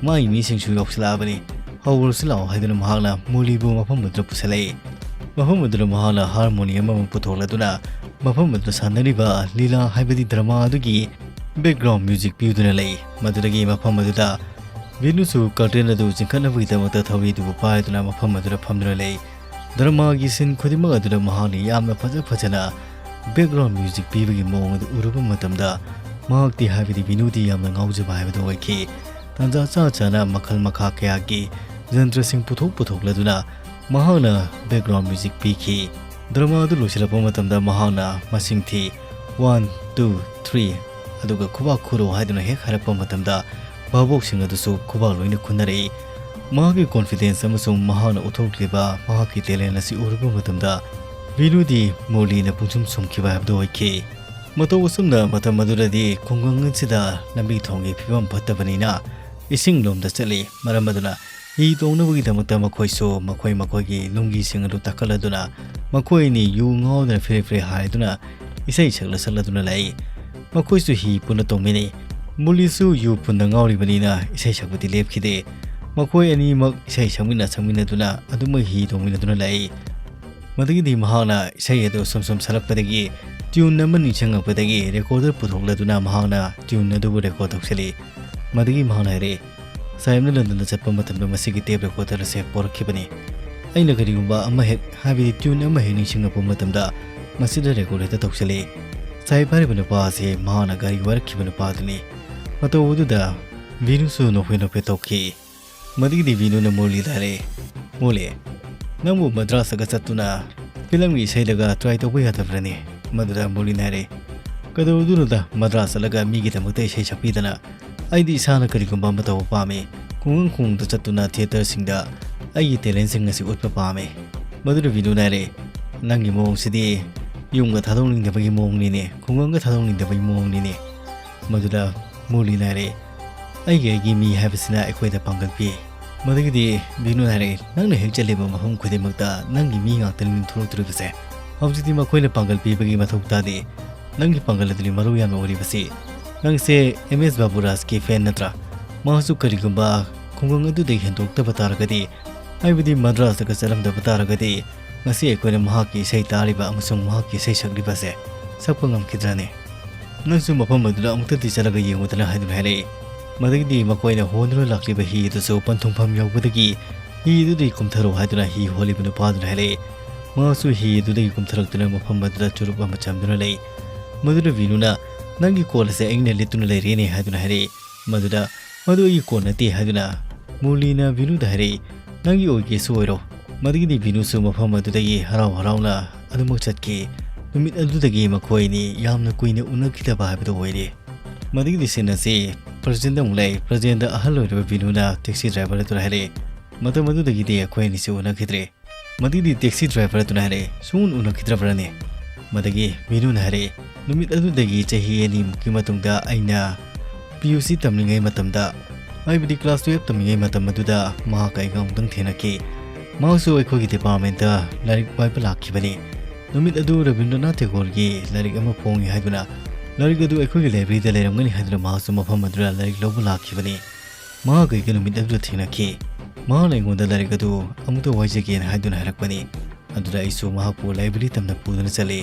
ꯃꯥꯒꯤ ꯃꯤꯁꯤꯡꯁꯨ ꯌꯧꯁꯤꯜꯂꯛꯑꯕꯅꯤ꯫ ꯍꯧꯔꯁꯤ ꯂꯥꯛꯑꯣ" ꯍꯥꯏꯗꯨꯅ ꯃꯍꯥꯛꯅ ꯃꯨꯔꯂꯤꯕꯨ ꯃꯐꯝ ꯑꯗꯨꯗ ꯄꯨꯁꯤꯜꯂꯛꯏ꯫ ꯃꯐꯝ ꯑꯗꯨꯗ ꯃꯍꯥꯛꯅ harmony ꯑꯃꯃꯝ ꯄꯨꯊꯣꯛꯂꯗꯨꯅ ꯃꯐꯝ ꯑꯗꯨꯗ ꯁꯥꯟꯅꯔꯤꯕ ꯂꯤꯂꯥ ꯍꯥꯏꯕꯗꯤ drama ꯑꯗꯨꯒꯤ background music ꯄꯤꯗꯨꯅ ꯂꯩ꯫ ꯃꯗꯨꯗꯒꯤ ꯃꯐꯝ ꯑꯗꯨꯗ ꯚꯤꯅꯨꯁꯨ curtain ꯑꯗꯨ ꯆꯤꯡꯈꯠꯅꯕꯒꯤꯗꯃꯛꯇ ꯊꯧꯔꯤꯗꯨꯕꯨ ꯄꯥꯏꯗꯨꯅ ꯃꯐꯝ ꯑꯗꯨꯗ ꯐꯝꯗꯨꯅ ꯂꯩ꯫ Drama ꯒꯤ scene ꯈꯨꯗꯤꯡꯃꯛ ꯑꯗꯨꯗ ꯃꯍꯥꯛꯅ ꯌꯥꯝꯅ ꯐꯖ ꯐꯖꯅ background music ꯄꯤꯕꯒꯤ ꯃꯑꯣꯡ ꯑꯗꯨ ꯎꯔꯨꯕ ꯃꯇꯝꯗ ꯃꯍꯥꯛꯇꯤ, ꯍꯥꯏꯕꯗꯤ ꯚꯤꯅꯨꯗꯤ, ꯌꯥꯝꯅ ꯉꯥꯎꯖꯕ ꯍꯥꯏꯕꯗꯨ ꯑꯣꯏꯈꯤ꯫ ꯇꯥꯟꯖꯥ ꯆꯥ ꯆꯥꯅ ꯃꯈꯜ ꯃꯈꯥ ꯀꯌꯥꯒꯤ ꯖꯟꯇ꯭ꯔꯁꯤꯡ ꯄꯨꯊꯣꯛ ꯄꯨꯊꯣꯛꯂꯗꯨꯅ ꯃꯍꯥꯛꯅ background music ꯄꯤꯈꯤ꯫ Drama ꯑꯗꯨ ꯂꯣꯏꯁꯤꯜꯂꯛꯄ ꯃꯇꯝꯗ ꯃꯍꯥꯛꯅ ꯃꯁꯤꯡ ꯊꯤ, "One, two, three", ꯑꯗꯨꯒ "ꯈꯨꯕꯥꯛ ꯈꯨꯔꯣ" ꯍꯥꯏꯗꯨꯅ ꯍꯦꯛ ꯍꯥꯏꯔꯛꯄ ꯃꯇꯝꯗ ꯚꯥꯕꯣꯛꯁꯤꯡ ꯑꯗꯨꯁꯨ ꯈꯨꯕꯥꯛ ꯂꯣꯏꯅ ꯈꯨꯅꯔꯛꯏ꯫ ꯃꯍꯥꯛꯀꯤ confidence ꯑꯃꯁꯨꯡ ꯃꯍꯥꯛꯅ ꯎꯠꯊꯣꯛꯂꯤꯕ ꯃꯍꯥꯛꯀꯤ talent ꯑꯁꯤ ꯎꯔꯨꯕ ꯃꯇꯝꯗ ꯚꯤꯅꯨꯗꯤ ꯃꯨꯔꯂꯤꯅ ꯄꯨꯡꯁꯨꯝ ꯁꯨꯝꯈꯤꯕ ꯍꯥꯏꯕꯗꯨ ꯑꯣꯏꯈꯤ꯫ ꯃꯇꯧ ꯑꯁꯨꯝꯅ ꯃꯇꯝ ꯑꯗꯨꯗꯗꯤ ꯈꯨꯡꯒꯪ ꯑꯁꯤꯗ ꯂꯝꯕꯤ ꯊꯣꯡꯒꯤ ꯐꯤꯕꯝ ꯐꯠꯇꯕꯅꯤꯅ ꯏꯁꯤꯡ ꯂꯣꯝꯗ ꯆꯠꯂꯤ꯫ ꯃꯔꯝ ꯑꯗꯨꯅ ꯍꯤ ꯇꯣꯡꯅꯕꯒꯤꯗꯃꯛꯇ ꯃꯈꯣꯏꯁꯨ ꯃꯈꯣꯏ ꯃꯈꯣꯏꯒꯤ ꯂꯨꯡꯒꯤꯁꯤꯡ ꯑꯗꯨ ꯇꯛꯈꯠꯂꯗꯨꯅ ꯃꯈꯣꯏ ꯑꯅꯤ ꯌꯨ ꯉꯥꯎꯗꯨꯅ ꯐꯤꯔꯦ ꯐꯤꯔꯦ ꯍꯥꯏꯗꯨꯅ ꯏꯁꯩ ꯁꯛꯂ ꯁꯛꯂꯗꯨꯅ ꯂꯩ꯫ ꯃꯈꯣꯏꯁꯨ ꯍꯤ ꯄꯨꯟꯅ ꯇꯣꯡꯃꯤꯟꯅꯩ꯫ ꯃꯨꯔꯂꯤꯁꯨ ꯌꯨ ꯄꯨꯟꯅ ꯉꯥꯎꯔꯤꯕꯅꯤꯅ ꯏꯁꯩ ꯁꯛꯄꯗꯤ ꯂꯦꯞꯈꯤꯗꯦ꯫ ꯃꯈꯣꯏ ꯑꯅꯤꯃꯛ ꯏꯁꯩ ꯁꯛꯃꯤꯟꯅ ꯁꯛꯃꯤꯟꯅꯗꯨꯅ ꯑꯗꯨꯃꯛ ꯍꯤ ꯇꯣꯡꯃꯤꯟꯅꯗꯨꯅ ꯂꯩ꯫ ꯃꯗꯨꯒꯤꯗꯤ ꯃꯍꯥꯛꯅ ꯏꯁꯩ ꯑꯗꯨ ꯁꯨꯝ ꯁꯨꯝ ꯁꯛꯂꯛꯄꯗꯒꯤ tune ꯑꯃ ꯅꯤꯡꯁꯤꯡꯂꯛꯄꯗꯒꯤ recorder ꯄꯨꯊꯣꯛꯂꯗꯨꯅ ꯃꯍꯥꯛꯅ tune ꯑꯗꯨꯕꯨ record ꯇꯧꯁꯤꯜꯂꯤ꯫ ꯃꯗꯨꯒꯤ ꯃꯍꯥꯛꯅ ꯍꯥꯏꯔꯛꯏ, "ꯁꯥꯍꯦꯕꯅ ꯂꯟꯗꯟꯗ ꯆꯠꯄ ꯃꯇꯝꯗ ꯃꯁꯤꯒꯤ tape recorder ꯑꯁꯤ ꯄꯣꯔꯛꯈꯤꯕꯅꯤ꯫ ꯑꯩꯅ ꯀꯔꯤꯒꯨꯝꯕ ꯑꯃ ꯍꯦꯛ, ꯍꯥꯏꯕꯗꯤ tune ꯑꯃ ꯍꯦꯛ ꯅꯤꯡꯁꯤꯡꯂꯛꯄ ꯃꯇꯝꯗ ꯃꯁꯤꯗ record ꯍꯦꯛꯇ ꯇꯧꯁꯤꯜꯂꯤ꯫" ꯁꯥꯍꯦꯕ ꯍꯥꯏꯔꯤꯕ ꯅꯨꯄꯥ ꯑꯁꯤ ꯃꯍꯥꯛꯅ ꯒꯥꯔꯤ ꯋꯥꯏꯔꯛꯈꯤꯕ ꯅꯨꯄꯥ ꯑꯗꯨꯅꯤ꯫ ꯃꯇꯧ ꯑꯗꯨꯗ ꯚꯤꯅꯨꯁꯨ ꯅꯣꯛꯐꯦ ꯅꯣꯛꯐꯦ ꯇꯧꯈꯤ꯫ ꯃꯗꯨꯒꯤꯗꯤ ꯚꯤꯅꯨꯅ ꯃꯨꯔꯂꯤꯗ ꯍꯥꯏꯔꯛꯏ, "ꯃꯨꯔꯂꯤ, ꯅꯪꯕꯨ ꯃꯗ꯭ꯔꯥꯁꯇꯒ ꯆꯠꯇꯨꯅ ꯐꯤꯂꯝꯒꯤ ꯏꯁꯩꯗꯒ try ꯇꯧꯕ ꯌꯥꯗꯕ꯭ꯔꯅꯦ?" ꯃꯗꯨꯗ ꯃꯨꯔꯂꯤꯅ ꯍꯥꯏꯔꯛꯏ, "ꯀꯩꯗꯧꯗꯣꯏꯅꯣꯗ, ꯃꯗ꯭ꯔꯥꯁ ꯆꯠꯂꯒ ꯃꯤꯒꯤꯗꯃꯛꯇ ꯏꯁꯩ ꯁꯛꯄꯤꯗꯅ? ꯑꯩꯗꯤ ꯏꯁꯥꯅ ꯀꯔꯤꯒꯨꯝꯕ ꯑꯃ ꯇꯧꯕ ꯄꯥꯝꯃꯤ꯫ ꯈꯨꯡꯒꯪ ꯈꯨꯡꯒꯪꯗ ꯆꯠꯇꯨꯅ ꯊꯤꯌꯦꯇꯔꯁꯤꯡꯗ ꯑꯩꯒꯤ ꯇꯦꯂꯦꯟꯁꯤꯡ ꯑꯁꯤ ꯎꯠꯄ ꯄꯥꯝꯃꯤ꯫" ꯃꯗꯨꯗ ꯕꯤꯅꯨꯅ ꯍꯥꯏꯔꯦ, "ꯅꯪꯒꯤ ꯃꯑꯣꯡꯁꯤꯗꯤ ꯌꯨꯝꯒ ꯊꯥꯗꯣꯛꯅꯤꯡꯗꯕꯒꯤ ꯃꯑꯣꯡꯅꯤꯅꯦ, ꯈꯨꯡꯒꯪꯒ ꯊꯥꯗꯣꯛꯅꯤꯡꯗꯕꯒꯤ ꯃꯑꯣꯡꯅꯤꯅꯦ꯫" ꯃꯗꯨꯗ ꯃꯨꯔꯂꯤꯅ ꯍꯥꯏꯔꯦ, "ꯑꯩꯒꯤ ꯑꯩꯒꯤ ꯃꯤ ꯍꯥꯏꯕꯁꯤꯅ ꯑꯩꯈꯣꯏꯗ ꯄꯥꯡꯒꯜ ꯄꯤ꯫" ꯃꯗꯒꯤꯗꯤ ꯕꯤꯅꯨꯅ ꯍꯥꯏꯔꯛꯏ, "ꯅꯪꯅ ꯍꯦꯛ ꯆꯠꯂꯤꯕ ꯃꯐꯝ ꯈꯨꯗꯤꯡꯃꯛꯇ ꯅꯪꯒꯤ ꯃꯤ ꯉꯥꯛꯇꯅꯤ ꯊꯣꯛꯂꯛꯇꯣꯔꯤꯕꯁꯦ꯫ ꯍꯧꯖꯤꯛꯇꯤ ꯃꯈꯣꯏꯅ ꯄꯥꯡꯒꯜ ꯄꯤꯕꯒꯤ ꯃꯊꯧ ꯇꯥꯗꯦ꯫ ꯅꯪꯒꯤ ꯄꯥꯡꯒꯜ ꯑꯗꯨꯅꯤ ꯃꯔꯨ ꯌꯥꯝꯅ ꯑꯣꯏꯔꯤꯕꯁꯤ꯫ ꯅꯪꯁꯦ ꯑꯦꯝ ꯑꯦꯁ ꯕꯥꯕꯨꯔꯥꯖꯀꯤ ꯐꯦꯟ ꯅꯠꯇ꯭ꯔꯥ? ꯃꯍꯥꯛꯁꯨ ꯀꯔꯤꯒꯨꯝꯕ ꯈꯨꯡꯒꯪ ꯑꯗꯨꯗꯒꯤ ꯍꯦꯟꯗꯣꯛꯇꯕ ꯇꯥꯔꯒꯗꯤ, ꯍꯥꯏꯕꯗꯤ ꯃꯗ꯭ꯔꯥꯁꯇꯒ ꯆꯠꯂꯝꯗꯕ ꯇꯥꯔꯒꯗꯤ, ꯉꯁꯤ ꯑꯩꯈꯣꯏꯅ ꯃꯍꯥꯛꯀꯤ ꯏꯁꯩ ꯇꯥꯔꯤꯕ ꯑꯃꯁꯨꯡ ꯃꯍꯥꯛꯀꯤ ꯏꯁꯩ ꯁꯛꯂꯤꯕꯁꯦ ꯁꯛꯄ ꯉꯝꯈꯤꯗ꯭ꯔꯅꯤ? ꯅꯪꯁꯨ ꯃꯐꯝ ꯑꯗꯨꯗ ꯑꯃꯨꯛꯇꯗꯤ ꯆꯠꯂꯒ ꯌꯦꯡꯉꯨꯗꯅ" ꯍꯥꯏꯗꯨꯅ ꯍꯥꯏꯔꯛꯏ꯫ ꯃꯗꯒꯤꯗꯤ ꯃꯈꯣꯏꯅ ꯍꯣꯟꯗꯨꯅ ꯂꯥꯛꯂꯤꯕ ꯍꯤ ꯑꯗꯨꯁꯨ ꯄꯟꯊꯨꯡꯐꯝ ꯌꯧꯕꯗꯒꯤ "ꯍꯤ ꯑꯗꯨꯗꯒꯤ ꯀꯨꯝꯊꯔꯣ" ꯍꯥꯏꯗꯨꯅ ꯍꯤ ꯍꯣꯜꯂꯤꯕ ꯅꯨꯄꯥꯗꯨꯅ ꯍꯥꯏꯔꯛꯏ꯫ ꯃꯍꯥꯛꯁꯨ ꯍꯤ ꯑꯗꯨꯗꯒꯤ ꯀꯨꯝꯊꯔꯛꯇꯨꯅ ꯃꯐꯝ ꯑꯗꯨꯗ ꯆꯨꯔꯨꯞ ꯑꯃ ꯆꯝꯗꯨꯅ ꯂꯩ꯫ ꯃꯗꯨꯗ ꯕꯤꯅꯨꯅ, "ꯅꯪꯒꯤ ꯀꯣꯠ ꯑꯁꯦ ꯑꯩꯅ ꯂꯤꯠꯇꯨꯅ ꯂꯩꯔꯦꯅꯦ" ꯍꯥꯏꯗꯨꯅ ꯍꯥꯏꯔꯛꯏ꯫ ꯃꯗꯨꯗ, "ꯃꯗꯨ ꯑꯩꯒꯤ ꯀꯣꯠ ꯅꯠꯇꯦ" ꯍꯥꯏꯗꯨꯅ ꯃꯨꯔꯂꯤꯅ ꯕꯤꯅꯨꯗ ꯍꯥꯏꯔꯛꯏ꯫ "ꯅꯪꯒꯤ ꯑꯣꯏꯒꯦꯁꯨ ꯑꯣꯏꯔꯣ꯫" ꯃꯗꯒꯤꯗꯤ ꯕꯤꯅꯨꯁꯨ ꯃꯐꯝ ꯑꯗꯨꯗꯒꯤ ꯍꯔꯥꯎ ꯍꯔꯥꯎꯅ ꯑꯗꯨꯃꯛ ꯆꯠꯈꯤ꯫ ꯅꯨꯃꯤꯠ ꯑꯗꯨꯗꯒꯤ ꯃꯈꯣꯏ ꯑꯅꯤ ꯌꯥꯝꯅ ꯀꯨꯏꯅ ꯎꯅꯈꯤꯗꯕ ꯍꯥꯏꯕꯗꯨ ꯑꯣꯏꯔꯦ꯫ ꯃꯗꯒꯤꯗꯤ ꯁꯤꯟ ꯑꯁꯤ ꯄ꯭ꯔꯖꯦꯟꯗ ꯑꯃꯨꯛ ꯂꯩ꯫ ꯄ꯭ꯔꯖꯦꯟꯗ ꯑꯍꯜ ꯑꯣꯏꯔꯕ ꯕꯤꯅꯨꯅ ꯇꯦꯛꯁꯤ ꯗ꯭ꯔꯥꯏꯚꯔ ꯑꯗꯨꯗ ꯍꯥꯏꯔꯛꯏ, "ꯃꯇꯝ ꯑꯗꯨꯗꯒꯤꯗꯤ ꯑꯩꯈꯣꯏ ꯑꯅꯤꯁꯤ ꯎꯅꯈꯤꯗ꯭ꯔꯦ꯫" ꯃꯗꯒꯤꯗꯤ ꯇꯦꯛꯁꯤ ꯗ꯭ꯔꯥꯏꯚꯔ ꯑꯗꯨꯅ ꯍꯥꯏꯔꯛꯏ, "ꯁꯨꯡꯎꯟ ꯎꯅꯈꯤꯗ꯭ꯔꯕ꯭ꯔꯅꯦ?" ꯃꯗꯒꯤ ꯕꯤꯅꯨꯅ ꯍꯥꯏꯔꯛꯏ, "ꯅꯨꯃꯤꯠ ꯑꯗꯨꯗꯒꯤ ꯆꯍꯤ ꯑꯅꯤꯃꯨꯛꯀꯤ ꯃꯇꯨꯡꯗ ꯑꯩꯅ ꯄꯤ ꯌꯨ ꯁꯤ ꯇꯝꯂꯤꯉꯩ ꯃꯇꯝꯗ, ꯍꯥꯏꯕꯗꯤ ꯀ꯭ꯂꯥꯁ ꯇꯨꯌꯦꯜꯞ ꯇꯝꯂꯤꯉꯩ ꯃꯇꯝ ꯑꯗꯨꯗ ꯃꯍꯥꯛꯀ ꯑꯩꯒ ꯑꯃꯨꯛꯇꯪ ꯊꯦꯡꯅꯈꯤ꯫ ꯃꯍꯥꯛꯁꯨ ꯑꯩꯈꯣꯏꯒꯤ ꯗꯤꯄꯥꯔꯠꯃꯦꯟꯇ ꯂꯥꯏꯔꯤꯛ ꯋꯥꯏꯕ ꯂꯥꯛꯈꯤꯕꯅꯤ꯫ ꯅꯨꯃꯤꯠ ꯑꯗꯨ ꯔꯕꯤꯟꯗ꯭ꯔꯅꯥꯊ ꯇꯦꯒꯣꯔꯒꯤ ꯂꯥꯏꯔꯤꯛ ꯑꯃ ꯐꯣꯡꯉꯤ ꯍꯥꯏꯗꯨꯅ, ꯂꯥꯏꯔꯤꯛ ꯑꯗꯨ ꯑꯩꯈꯣꯏꯒꯤ ꯂꯥꯏꯕ꯭ꯔꯦꯔꯤꯗ ꯂꯩꯔꯝꯒꯅꯤ ꯍꯥꯏꯗꯨꯅ ꯃꯍꯥꯛꯁꯨ ꯃꯐꯝ ꯑꯗꯨꯗ ꯂꯥꯏꯔꯤꯛ ꯂꯧꯕ ꯂꯥꯛꯈꯤꯕꯅꯤ꯫ ꯃꯍꯥꯛ ꯑꯩꯒ ꯅꯨꯃꯤꯠ ꯑꯗꯨꯗ ꯊꯦꯡꯅꯈꯤ꯫ ꯃꯍꯥꯛꯅ ꯑꯩꯉꯣꯟꯗ ꯂꯥꯏꯔꯤꯛ ꯑꯗꯨ ꯑꯃꯨꯛꯇ ꯋꯥꯏꯖꯒꯦꯅ ꯍꯥꯏꯗꯨꯅ ꯍꯥꯏꯔꯛꯄꯅꯤ꯫ ꯑꯗꯨꯗ ꯑꯩꯁꯨ ꯃꯍꯥꯛꯄꯨ ꯂꯥꯏꯕ꯭ꯔꯦꯔꯤ ꯇꯝꯅ ꯄꯨꯗꯨꯅ ꯆꯠꯂꯤ꯫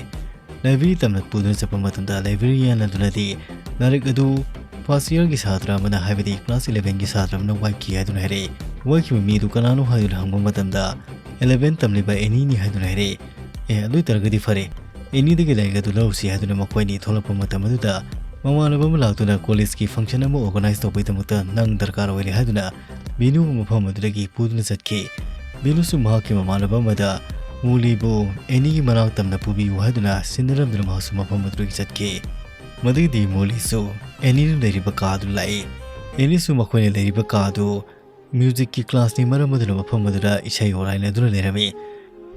ꯂꯥꯏꯕ꯭ꯔꯦꯔꯤ ꯇꯝꯅ ꯄꯨꯗꯨꯅ ꯆꯠꯄ ꯃꯇꯝꯗ ꯂꯥꯏꯕ꯭ꯔꯦꯔꯤꯌꯥꯟ ꯑꯗꯨꯅꯗꯤ ꯂꯥꯏꯔꯤꯛ ꯑꯗꯨ ꯐꯥꯔꯁ ꯏꯌꯔꯒꯤ ꯁꯥꯇ꯭ꯔ ꯑꯃꯅ, ꯍꯥꯏꯕꯗꯤ ꯀ꯭ꯂꯥꯁ ꯏꯂꯦꯚꯦꯟꯒꯤ ꯁꯥꯇ꯭ꯔ ꯑꯃꯅ ꯋꯥꯏꯈꯤ ꯍꯥꯏꯗꯨꯅ ꯍꯥꯏꯔꯛꯏ꯫ ꯋꯥꯏꯈꯤꯕ ꯃꯤ ꯑꯗꯨ ꯀꯅꯥꯅꯣ ꯍꯥꯏꯗꯨꯅ ꯍꯪꯕ ꯃꯇꯝꯗ, "ꯏꯂꯦꯚꯦꯟ ꯇꯝꯂꯤꯕ ꯑꯦꯅꯤꯅꯤ" ꯍꯥꯏꯗꯨꯅ ꯍꯥꯏꯔꯛꯏ꯫ "ꯑꯦ, ꯑꯗꯨ ꯑꯣꯏꯇꯥꯔꯒꯗꯤ ꯐꯔꯦ, ꯑꯦꯅꯤꯗꯒꯤ ꯂꯥꯏꯔꯤꯛ ꯑꯗꯨ ꯂꯧꯔꯨꯁꯤ" ꯍꯥꯏꯗꯨꯅ ꯃꯈꯣꯏ ꯑꯅꯤ ꯊꯣꯛꯂꯛꯄ ꯃꯇꯝ ꯑꯗꯨꯗ, ꯃꯃꯥꯟꯅꯕ ꯑꯃ ꯂꯥꯛꯇꯨꯅ ꯀꯣꯂꯦꯖꯀꯤ ꯐꯪꯁꯟ ꯑꯃ ꯑꯣꯔꯒꯅꯥꯏꯖ ꯇꯧꯕꯒꯤꯗꯃꯛꯇ ꯅꯪ ꯗꯔꯀꯥꯔ ꯑꯣꯏꯔꯦ ꯍꯥꯏꯗꯨꯅ ꯕꯤꯅꯨꯕꯨ ꯃꯐꯝ ꯑꯗꯨꯗꯒꯤ ꯄꯨꯗꯨꯅ ꯆꯠꯈꯤ꯫ ꯕꯤꯅꯨꯁꯨ ꯃꯍꯥꯛꯀꯤ ꯃꯃꯥꯟꯅꯕ ꯑꯃꯗ ꯃꯨꯂꯤꯕꯨ ꯑꯦꯅꯤꯒꯤ ꯃꯅꯥꯛ ꯇꯝꯅ ꯄꯨꯕꯤꯌꯨ ꯍꯥꯏꯗꯨꯅ ꯁꯤꯟꯅꯔꯝꯗꯨꯅ ꯃꯍꯥꯛꯁꯨ ꯃꯐꯝ ꯑꯗꯨꯗꯒꯤ ꯆꯠꯈꯤ꯫ ꯃꯗꯨꯒꯤꯗꯤ ꯃꯣꯂꯤꯁꯨ ꯑꯦꯅꯤꯅ ꯂꯩꯔꯤꯕ ꯀꯥꯗꯨ ꯂꯥꯛꯏ꯫ ꯑꯦꯅꯤꯁꯨ ꯃꯈꯣꯏꯅ ꯂꯩꯔꯤꯕ ꯀꯥꯗꯨ ꯃ꯭ꯌꯨꯖꯤꯛꯀꯤ ꯀ꯭ꯂꯥꯁꯅꯤ ꯃꯔꯝ ꯑꯗꯨꯅ ꯃꯐꯝ ꯑꯗꯨꯗ ꯏꯁꯩ ꯑꯣꯔꯥꯏꯅꯗꯨꯅ ꯂꯩꯔꯝꯃꯤ꯫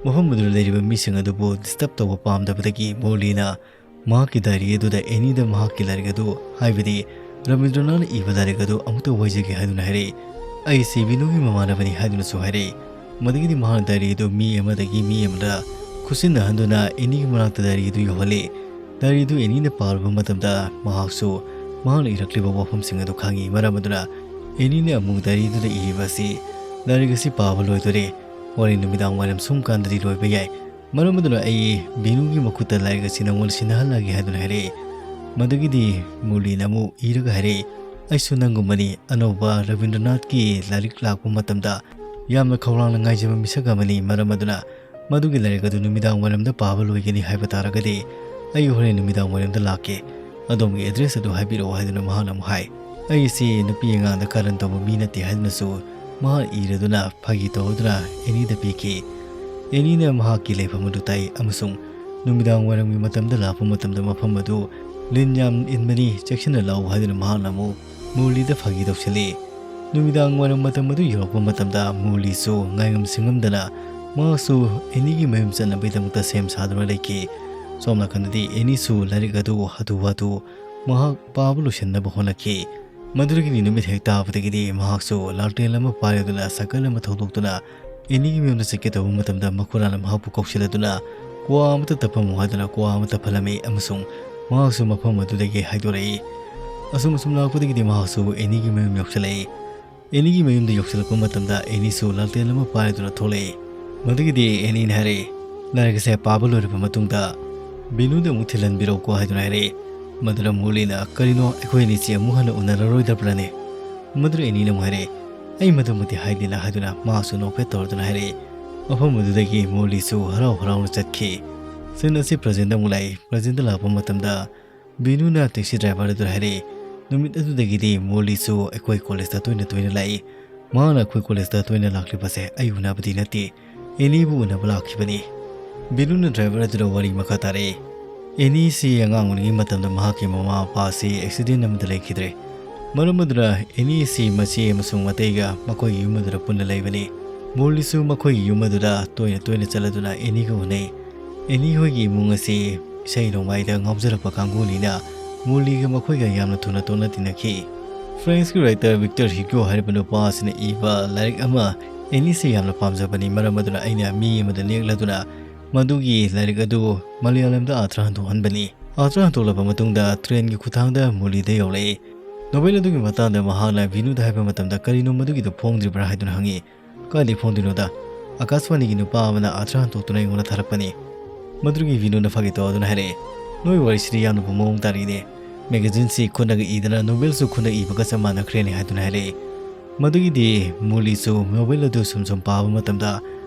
ꯃꯐꯝ ꯑꯗꯨꯗ ꯂꯩꯔꯤꯕ ꯃꯤꯁꯤꯡ ꯑꯗꯨꯕꯨ ꯗꯤꯁꯇꯔꯕ ꯇꯧꯕ ꯄꯥꯝꯗꯕꯗꯒꯤ ꯃꯣꯂꯤꯅ ꯃꯍꯥꯛꯀꯤ ꯗꯥꯏꯔꯤ ꯑꯗꯨꯗ ꯑꯦꯅꯤꯗ ꯃꯍꯥꯛꯀꯤ ꯂꯥꯏꯔꯤꯛ ꯑꯗꯨ, ꯍꯥꯏꯕꯗꯤ ꯔꯕꯤꯟꯗ꯭ꯔꯅꯥꯊꯅ ꯏꯕ ꯂꯥꯏꯔꯤꯛ ꯑꯗꯨ ꯑꯃꯨꯛꯇ ꯋꯥꯏꯖꯒꯦ ꯍꯥꯏꯗꯨꯅ ꯍꯥꯏꯔꯛꯏ꯫ "ꯑꯩꯁꯤ ꯕꯤꯅꯨꯒꯤ ꯃꯃꯥꯟꯅꯕꯅꯤ" ꯍꯥꯏꯗꯨꯅꯁꯨ ꯍꯥꯏꯔꯛꯏ꯫ ꯃꯗꯨꯒꯤꯗꯤ ꯃꯍꯥꯛꯅ ꯗꯥꯏꯔꯤ ꯑꯗꯨ ꯃꯤ ꯑꯃꯗꯒꯤ ꯃꯤ ꯑꯃꯗ ꯈꯨꯠꯁꯤꯟꯅꯍꯟꯗꯨꯅ ꯑꯦꯅꯤꯒꯤ ꯃꯅꯥꯛꯇ ꯗꯥꯏꯔꯤ ꯑꯗꯨ ꯌꯧꯍꯜꯂꯤ꯫ ꯗꯥꯏꯔꯤ ꯑꯗꯨ ꯑꯦꯅꯤꯅ ꯄꯥꯔꯨꯕ ꯃꯇꯝꯗ ꯃꯍꯥꯛꯁꯨ ꯃꯍꯥꯛꯅ ꯏꯔꯛꯂꯤꯕ ꯋꯥꯐꯝꯁꯤꯡ ꯑꯗꯨ ꯈꯪꯏ꯫ ꯃꯔꯝ ꯑꯗꯨꯅ ꯑꯦꯅꯤꯅ ꯑꯃꯨꯛ ꯗꯥꯏꯔꯤ ꯑꯗꯨꯗ ꯏꯔꯤꯕ ꯑꯁꯤ, "ꯂꯥꯏꯔꯤꯛ ꯑꯁꯤ ꯄꯥꯕ ꯂꯣꯏꯗꯣꯔꯦ꯫ ꯍꯣꯔꯦꯟ ꯅꯨꯃꯤꯗꯥꯡ ꯋꯥꯏꯔꯝ ꯁꯨꯝ ꯀꯥꯟꯗꯗꯤ ꯂꯣꯏꯕ ꯌꯥꯏ꯫ ꯃꯔꯝ ꯑꯗꯨꯅ ꯑꯩ ꯕꯤꯅꯨꯒꯤ ꯃꯈꯨꯠꯇ ꯂꯥꯏꯔꯤꯛ ꯑꯁꯤ ꯅꯪꯉꯣꯟꯗ ꯁꯤꯟꯅꯍꯜꯂꯒꯦ" ꯍꯥꯏꯗꯨꯅ ꯍꯥꯏꯔꯛꯏ꯫ ꯃꯗꯨꯒꯤꯗꯤ ꯃꯨꯔꯂꯤꯅ ꯑꯃꯨꯛ ꯏꯔꯒ ꯍꯥꯏꯔꯛꯏ, "ꯑꯩꯁꯨ ꯅꯪꯒꯨꯝꯕꯅꯤ, ꯑꯅꯧꯕ ꯔꯕꯤꯟꯗ꯭ꯔꯅꯥꯊꯀꯤ ꯂꯥꯏꯔꯤꯛ ꯂꯥꯛꯄ ꯃꯇꯝꯗ ꯌꯥꯝꯅ ꯈꯧꯔꯥꯡꯅ ꯉꯥꯏꯖꯕ ꯃꯤꯁꯛ ꯑꯃꯅꯤ꯫ ꯃꯔꯝ ꯑꯗꯨꯅ ꯃꯗꯨꯒꯤ ꯂꯥꯏꯔꯤꯛ ꯑꯗꯨ ꯅꯨꯃꯤꯗꯥꯡ ꯋꯥꯏꯔꯝꯗ ꯄꯥꯕ ꯂꯣꯏꯒꯅꯤ ꯍꯥꯏꯕ ꯇꯥꯔꯒꯗꯤ ꯑꯩ ꯍꯣꯔꯦꯟ ꯅꯨꯃꯤꯗꯥꯡ ꯋꯥꯏꯔꯝꯗ ꯂꯥꯛꯀꯦ꯫ ꯑꯗꯣꯝꯒꯤ ꯑꯦꯗ꯭ꯔꯦꯁ ꯑꯗꯨ ꯍꯥꯏꯕꯤꯔꯛꯑꯣ" ꯍꯥꯏꯗꯨꯅ ꯃꯍꯥꯛꯅ ꯑꯃꯨꯛ ꯍꯥꯏ꯫ "ꯑꯩꯁꯤ ꯅꯨꯄꯤ ꯑꯉꯥꯡꯗ ꯀꯥꯔꯟ ꯇꯧꯕ ꯃꯤ ꯅꯠꯇꯦ" ꯍꯥꯏꯗꯨꯅꯁꯨ ꯃꯍꯥꯛ ꯏꯔꯗꯨꯅ ꯐꯥꯒꯤ ꯇꯧꯔꯗꯨꯅ ꯑꯦꯅꯤꯗ ꯄꯤꯈꯤ꯫ ꯑꯦꯅꯤꯅ ꯃꯍꯥꯛꯀꯤ ꯂꯩꯐꯝ ꯑꯗꯨ ꯇꯥꯛꯏ ꯑꯃꯁꯨꯡ ꯅꯨꯃꯤꯗꯥꯡ ꯋꯥꯏꯔꯝꯒꯤ ꯃꯇꯝꯗ ꯂꯥꯛꯄ ꯃꯇꯝꯗ ꯃꯐꯝ ꯑꯗꯨ ꯂꯤꯟ ꯌꯥꯝ ꯏꯟꯕꯅꯤ, ꯆꯦꯛꯁꯤꯟꯅ ꯂꯥꯛꯎ ꯍꯥꯏꯗꯨꯅ ꯃꯍꯥꯛꯅ ꯑꯃꯨꯛ ꯃꯨꯔꯂꯤꯗ ꯐꯥꯒꯤ ꯇꯧꯁꯤꯜꯂꯤ꯫ ꯅꯨꯃꯤꯗꯥꯡ ꯋꯥꯏꯔꯝ ꯃꯇꯝ ꯑꯗꯨ ꯌꯧꯔꯛꯄ ꯃꯇꯝꯗ ꯃꯨꯔꯂꯤꯁꯨ ꯉꯥꯏꯉꯝ ꯁꯤꯡꯉꯝꯗꯅ ꯃꯍꯥꯛꯁꯨ ꯑꯦꯅꯤꯒꯤ ꯃꯌꯨꯝ ꯆꯠꯅꯕꯒꯤꯗꯃꯛꯇ ꯁꯦꯝ ꯁꯥꯗꯨꯅ ꯂꯩꯈꯤ꯫ ꯁꯣꯝ ꯅꯥꯀꯟꯗꯗꯤ ꯑꯦꯅꯤꯁꯨ ꯂꯥꯏꯔꯤꯛ ꯑꯗꯨ ꯍꯥꯊꯨ ꯍꯥꯊꯨ ꯃꯍꯥꯛ ꯄꯥꯕ ꯂꯣꯏꯁꯤꯟꯅꯕ ꯍꯣꯠꯅꯈꯤ꯫ ꯃꯗꯨꯗꯒꯤꯗꯤ ꯅꯨꯃꯤꯠ ꯍꯦꯛ ꯇꯥꯕꯗꯒꯤꯗꯤ ꯃꯍꯥꯛꯁꯨ ꯂꯥꯜꯇꯦꯟ ꯑꯃ ꯄꯥꯏꯔꯗꯨꯅ ꯁꯥꯏꯀꯜ ꯑꯃ ꯊꯧꯗꯣꯛꯇꯨꯅ ꯑꯦꯅꯤꯒꯤ ꯃꯌꯨꯝꯗ ꯆꯠꯀꯦ ꯇꯧꯕ ꯃꯇꯝꯗ ꯃꯈꯨꯔꯥꯅ ꯃꯍꯥꯛꯄꯨ ꯀꯧꯁꯤꯜꯂꯗꯨꯅ ꯀ꯭ꯋꯥ ꯑꯃꯇ ꯇꯞꯐꯝꯃꯨ ꯍꯥꯏꯗꯨꯅ ꯀ꯭ꯋꯥ ꯑꯃ ꯇꯞꯍꯜꯂꯝꯃꯤ ꯑꯃꯁꯨꯡ ꯃꯍꯥꯛꯁꯨ ꯃꯐꯝ ꯑꯗꯨꯗꯒꯤ ꯍꯥꯏꯗꯣꯔꯛꯏ꯫ ꯑꯁꯨꯝ ꯑꯁꯨꯝ ꯂꯥꯛꯄꯗꯒꯤꯗꯤ ꯃꯍꯥꯛꯁꯨ ꯑꯦꯅꯤꯒꯤ ꯃꯌꯨꯝ ꯌꯧꯁꯤꯜꯂꯛꯏ꯫ ꯑꯦꯅꯤꯒꯤ ꯃꯌꯨꯝꯗ ꯌꯧꯁꯤꯜꯂꯛꯄ ꯃꯇꯝꯗ ꯑꯦꯅꯤꯁꯨ ꯂꯥꯜꯇꯦꯟ ꯑꯃ ꯄꯥꯏꯗꯨꯅ ꯊꯣꯛꯂꯛꯏ꯫ ꯃꯗꯨꯒꯤꯗꯤ ꯑꯦꯅꯤꯅ ꯍꯥꯏꯔꯛꯏ, "ꯂꯥꯏꯔꯤꯛ ꯑꯁꯦ ꯄꯥꯕ ꯂꯣꯏꯔꯕ ꯃꯇꯨꯡꯗ ꯕꯤꯅꯨꯗ ꯑꯃꯨꯛ ꯊꯤꯜꯍꯟꯕꯤꯔꯛꯎꯀꯣ" ꯍꯥꯏꯗꯨꯅ ꯍꯥꯏꯔꯛꯏ꯫ ꯃꯗꯨꯗ ꯃꯨꯔꯂꯤꯅ, "ꯀꯔꯤꯅꯣ, ꯑꯩꯈꯣꯏ ꯑꯅꯤꯁꯤ ꯑꯃꯨꯛ ꯍꯟꯅ ꯎꯅꯔꯔꯣꯏꯗꯕ꯭ꯔꯅꯦ?" ꯃꯗꯨꯗ ꯑꯦꯅꯤꯅ ꯑꯃꯨꯛ ꯍꯥꯏꯔꯛꯏ, "ꯑꯩ ꯃꯗꯨꯃꯛꯇꯤ ꯍꯥꯏꯗꯦꯅ" ꯍꯥꯏꯗꯨꯅ ꯃꯍꯥꯛꯁꯨ ꯅꯣꯛꯐꯦꯠ ꯇꯧꯔꯗꯨꯅ ꯍꯥꯏꯔꯛꯏ꯫ ꯃꯐꯝ ꯑꯗꯨꯗꯒꯤ ꯃꯨꯔꯂꯤꯁꯨ ꯍꯔꯥꯎ ꯍꯔꯥꯎꯅ ꯆꯠꯈꯤ꯫ ꯁꯤꯟ ꯑꯁꯤ ꯄ꯭ꯔꯖꯦꯟꯗ ꯑꯃꯨꯛ ꯂꯥꯛꯏ꯫ ꯄ꯭ꯔꯖꯦꯟꯗ ꯂꯥꯛꯄ ꯃꯇꯝꯗ ꯕꯤꯅꯨꯅ ꯇꯦꯛꯁꯤ ꯗ꯭ꯔꯥꯏꯚꯔ ꯑꯗꯨꯗ ꯍꯥꯏꯔꯛꯏ, "ꯅꯨꯃꯤꯠ ꯑꯗꯨꯗꯒꯤꯗꯤ ꯃꯣꯂꯤꯁꯨ ꯑꯩꯈꯣꯏ ꯀꯣꯂꯦꯖꯇ ꯇꯣꯏꯅ ꯇꯣꯏꯅ ꯂꯥꯛꯏ꯫ ꯃꯍꯥꯛꯅ ꯑꯩꯈꯣꯏ ꯀꯣꯂꯦꯖꯇ ꯇꯣꯏꯅ ꯂꯥꯛꯂꯤꯕꯁꯦ ꯑꯩ ꯎꯅꯕꯗꯤ ꯅꯠꯇꯦ, ꯑꯦꯅꯤꯕꯨ ꯎꯅꯕ ꯂꯥꯛꯈꯤꯕꯅꯤ꯫" ꯕꯤꯅꯨꯅ ꯗ꯭ꯔꯥꯏꯚꯔ ꯑꯗꯨꯗ ꯋꯥꯔꯤ ꯃꯈꯥ ꯇꯥꯔꯛꯏ꯫ ꯑꯦꯅꯤꯁꯤ ꯑꯉꯥꯡ ꯑꯣꯏꯔꯤꯉꯩ ꯃꯇꯝꯗ ꯃꯍꯥꯛꯀꯤ ꯃꯃꯥ ꯃꯄꯥ ꯑꯁꯤ ꯑꯦꯛꯁꯤꯗꯦꯟ ꯑꯃꯗ ꯂꯩꯈꯤꯗ꯭ꯔꯦ꯫ ꯃꯔꯝ ꯑꯗꯨꯅ ꯑꯦꯅꯤꯁꯤ ꯃꯆꯦ ꯑꯃꯁꯨꯡ ꯃꯇꯩꯒ ꯃꯈꯣꯏꯒꯤ ꯌꯨꯝ ꯑꯗꯨꯗ ꯄꯨꯟꯅ ꯂꯩꯕꯅꯤ꯫ ꯃꯣꯔꯂꯤꯁꯨ ꯃꯈꯣꯏꯒꯤ ꯌꯨꯝ ꯑꯗꯨꯗ ꯇꯣꯏꯅ ꯇꯣꯏꯅ ꯆꯠꯂꯗꯨꯅ ꯑꯦꯅꯤꯒ ꯎꯅꯩ꯫ ꯑꯦꯅꯤ ꯍꯣꯏꯒꯤ ꯏꯃꯨꯡ ꯑꯁꯤ ꯏꯁꯩ ꯅꯣꯡꯃꯥꯏꯗ ꯉꯥꯎꯖꯔꯛꯄ ꯀꯥꯡꯕꯨꯅꯤꯅ ꯃꯣꯔꯂꯤꯒ ꯃꯈꯣꯏꯒ ꯌꯥꯝꯅ ꯊꯨꯅ ꯇꯣꯠꯅ ꯇꯤꯟꯅꯈꯤ꯫ ꯐ꯭ꯔꯦꯟꯁꯀꯤ ꯔꯥꯏꯇꯔ ꯚꯤꯛꯇꯔ ꯍ꯭ꯌꯨꯒꯣ ꯍꯥꯏꯔꯤꯕ ꯅꯨꯄꯥ ꯑꯁꯤꯅ ꯏꯕ ꯂꯥꯏꯔꯤꯛ ꯑꯃ ꯑꯦꯅꯤꯁꯤ ꯌꯥꯝꯅ ꯄꯥꯝꯖꯕꯅꯤ꯫ ꯃꯔꯝ ꯑꯗꯨꯅ ꯑꯩꯅ ꯃꯤ ꯑꯃꯗ ꯅꯦꯛꯂꯗꯨꯅ ꯃꯗꯨꯒꯤ ꯂꯥꯏꯔꯤꯛ ꯑꯗꯨ ꯃꯂꯌꯥꯂꯝꯗ ꯑꯥꯔꯊ ꯍꯟꯗꯣꯛꯍꯟꯕꯅꯤ꯫ ꯑꯥꯔꯊ ꯍꯟꯗꯣꯛꯂꯕ ꯃꯇꯨꯡꯗ ꯇ꯭ꯔꯦꯟꯒꯤ ꯈꯨꯊꯥꯡꯗ ꯃꯣꯔꯂꯤꯗ ꯌꯧꯔꯛꯏ꯫ ꯅꯣꯕꯦꯜ ꯑꯗꯨꯒꯤ ꯃꯇꯥꯡꯗ ꯃꯍꯥꯛꯅ ꯚꯤꯅꯨꯗ ꯍꯥꯏꯕ ꯃꯇꯝꯗ, "ꯀꯔꯤꯅꯣ ꯃꯗꯨꯒꯤꯗꯨ ꯐꯣꯡꯗ꯭ꯔꯤꯕ꯭ꯔꯥ?" ꯍꯥꯏꯗꯨꯅ ꯍꯪꯉꯤ꯫ "ꯀꯥꯏꯗꯩ ꯐꯣꯡꯗꯣꯏꯅꯣꯗ? ꯑꯀꯥꯁꯕꯥꯅꯤꯒꯤ ꯅꯨꯄꯥ ꯑꯃꯅ ꯑꯥꯔꯊ ꯍꯟꯗꯣꯛꯇꯨꯅ ꯑꯩꯉꯣꯟꯗ ꯊꯥꯔꯛꯄꯅꯤ꯫" ꯃꯗꯨꯒꯤ ꯚꯤꯅꯨꯅ ꯐꯥꯒꯤ ꯇꯧꯗꯨꯅ ꯍꯥꯏꯔꯛꯏ, "ꯅꯣꯏ ꯋꯥꯔꯤꯁꯤꯗꯤ ꯌꯥꯝꯅꯕꯨ ꯃꯑꯣꯡ ꯇꯥꯔꯤꯅꯦ꯫ ꯃꯦꯒꯥꯖꯤꯟꯁꯤ ꯈꯨꯠꯅꯒ ꯏꯗꯅ ꯅꯣꯕꯦꯜꯁꯨ ꯈꯨꯠꯅ ꯏꯕꯒ ꯆꯞ ꯃꯥꯟꯅꯈ꯭ꯔꯦꯅꯦ" ꯍꯥꯏꯗꯨꯅ ꯍꯥꯏꯔꯛꯏ꯫ ꯃꯗꯨꯒꯤꯗꯤ ꯃꯣꯔꯂꯤꯁꯨ ꯅꯣꯕꯦꯜ ꯑꯗꯨ ꯁꯨꯝ ꯁꯨꯝ ꯄꯥꯕ ꯃꯇꯝꯗ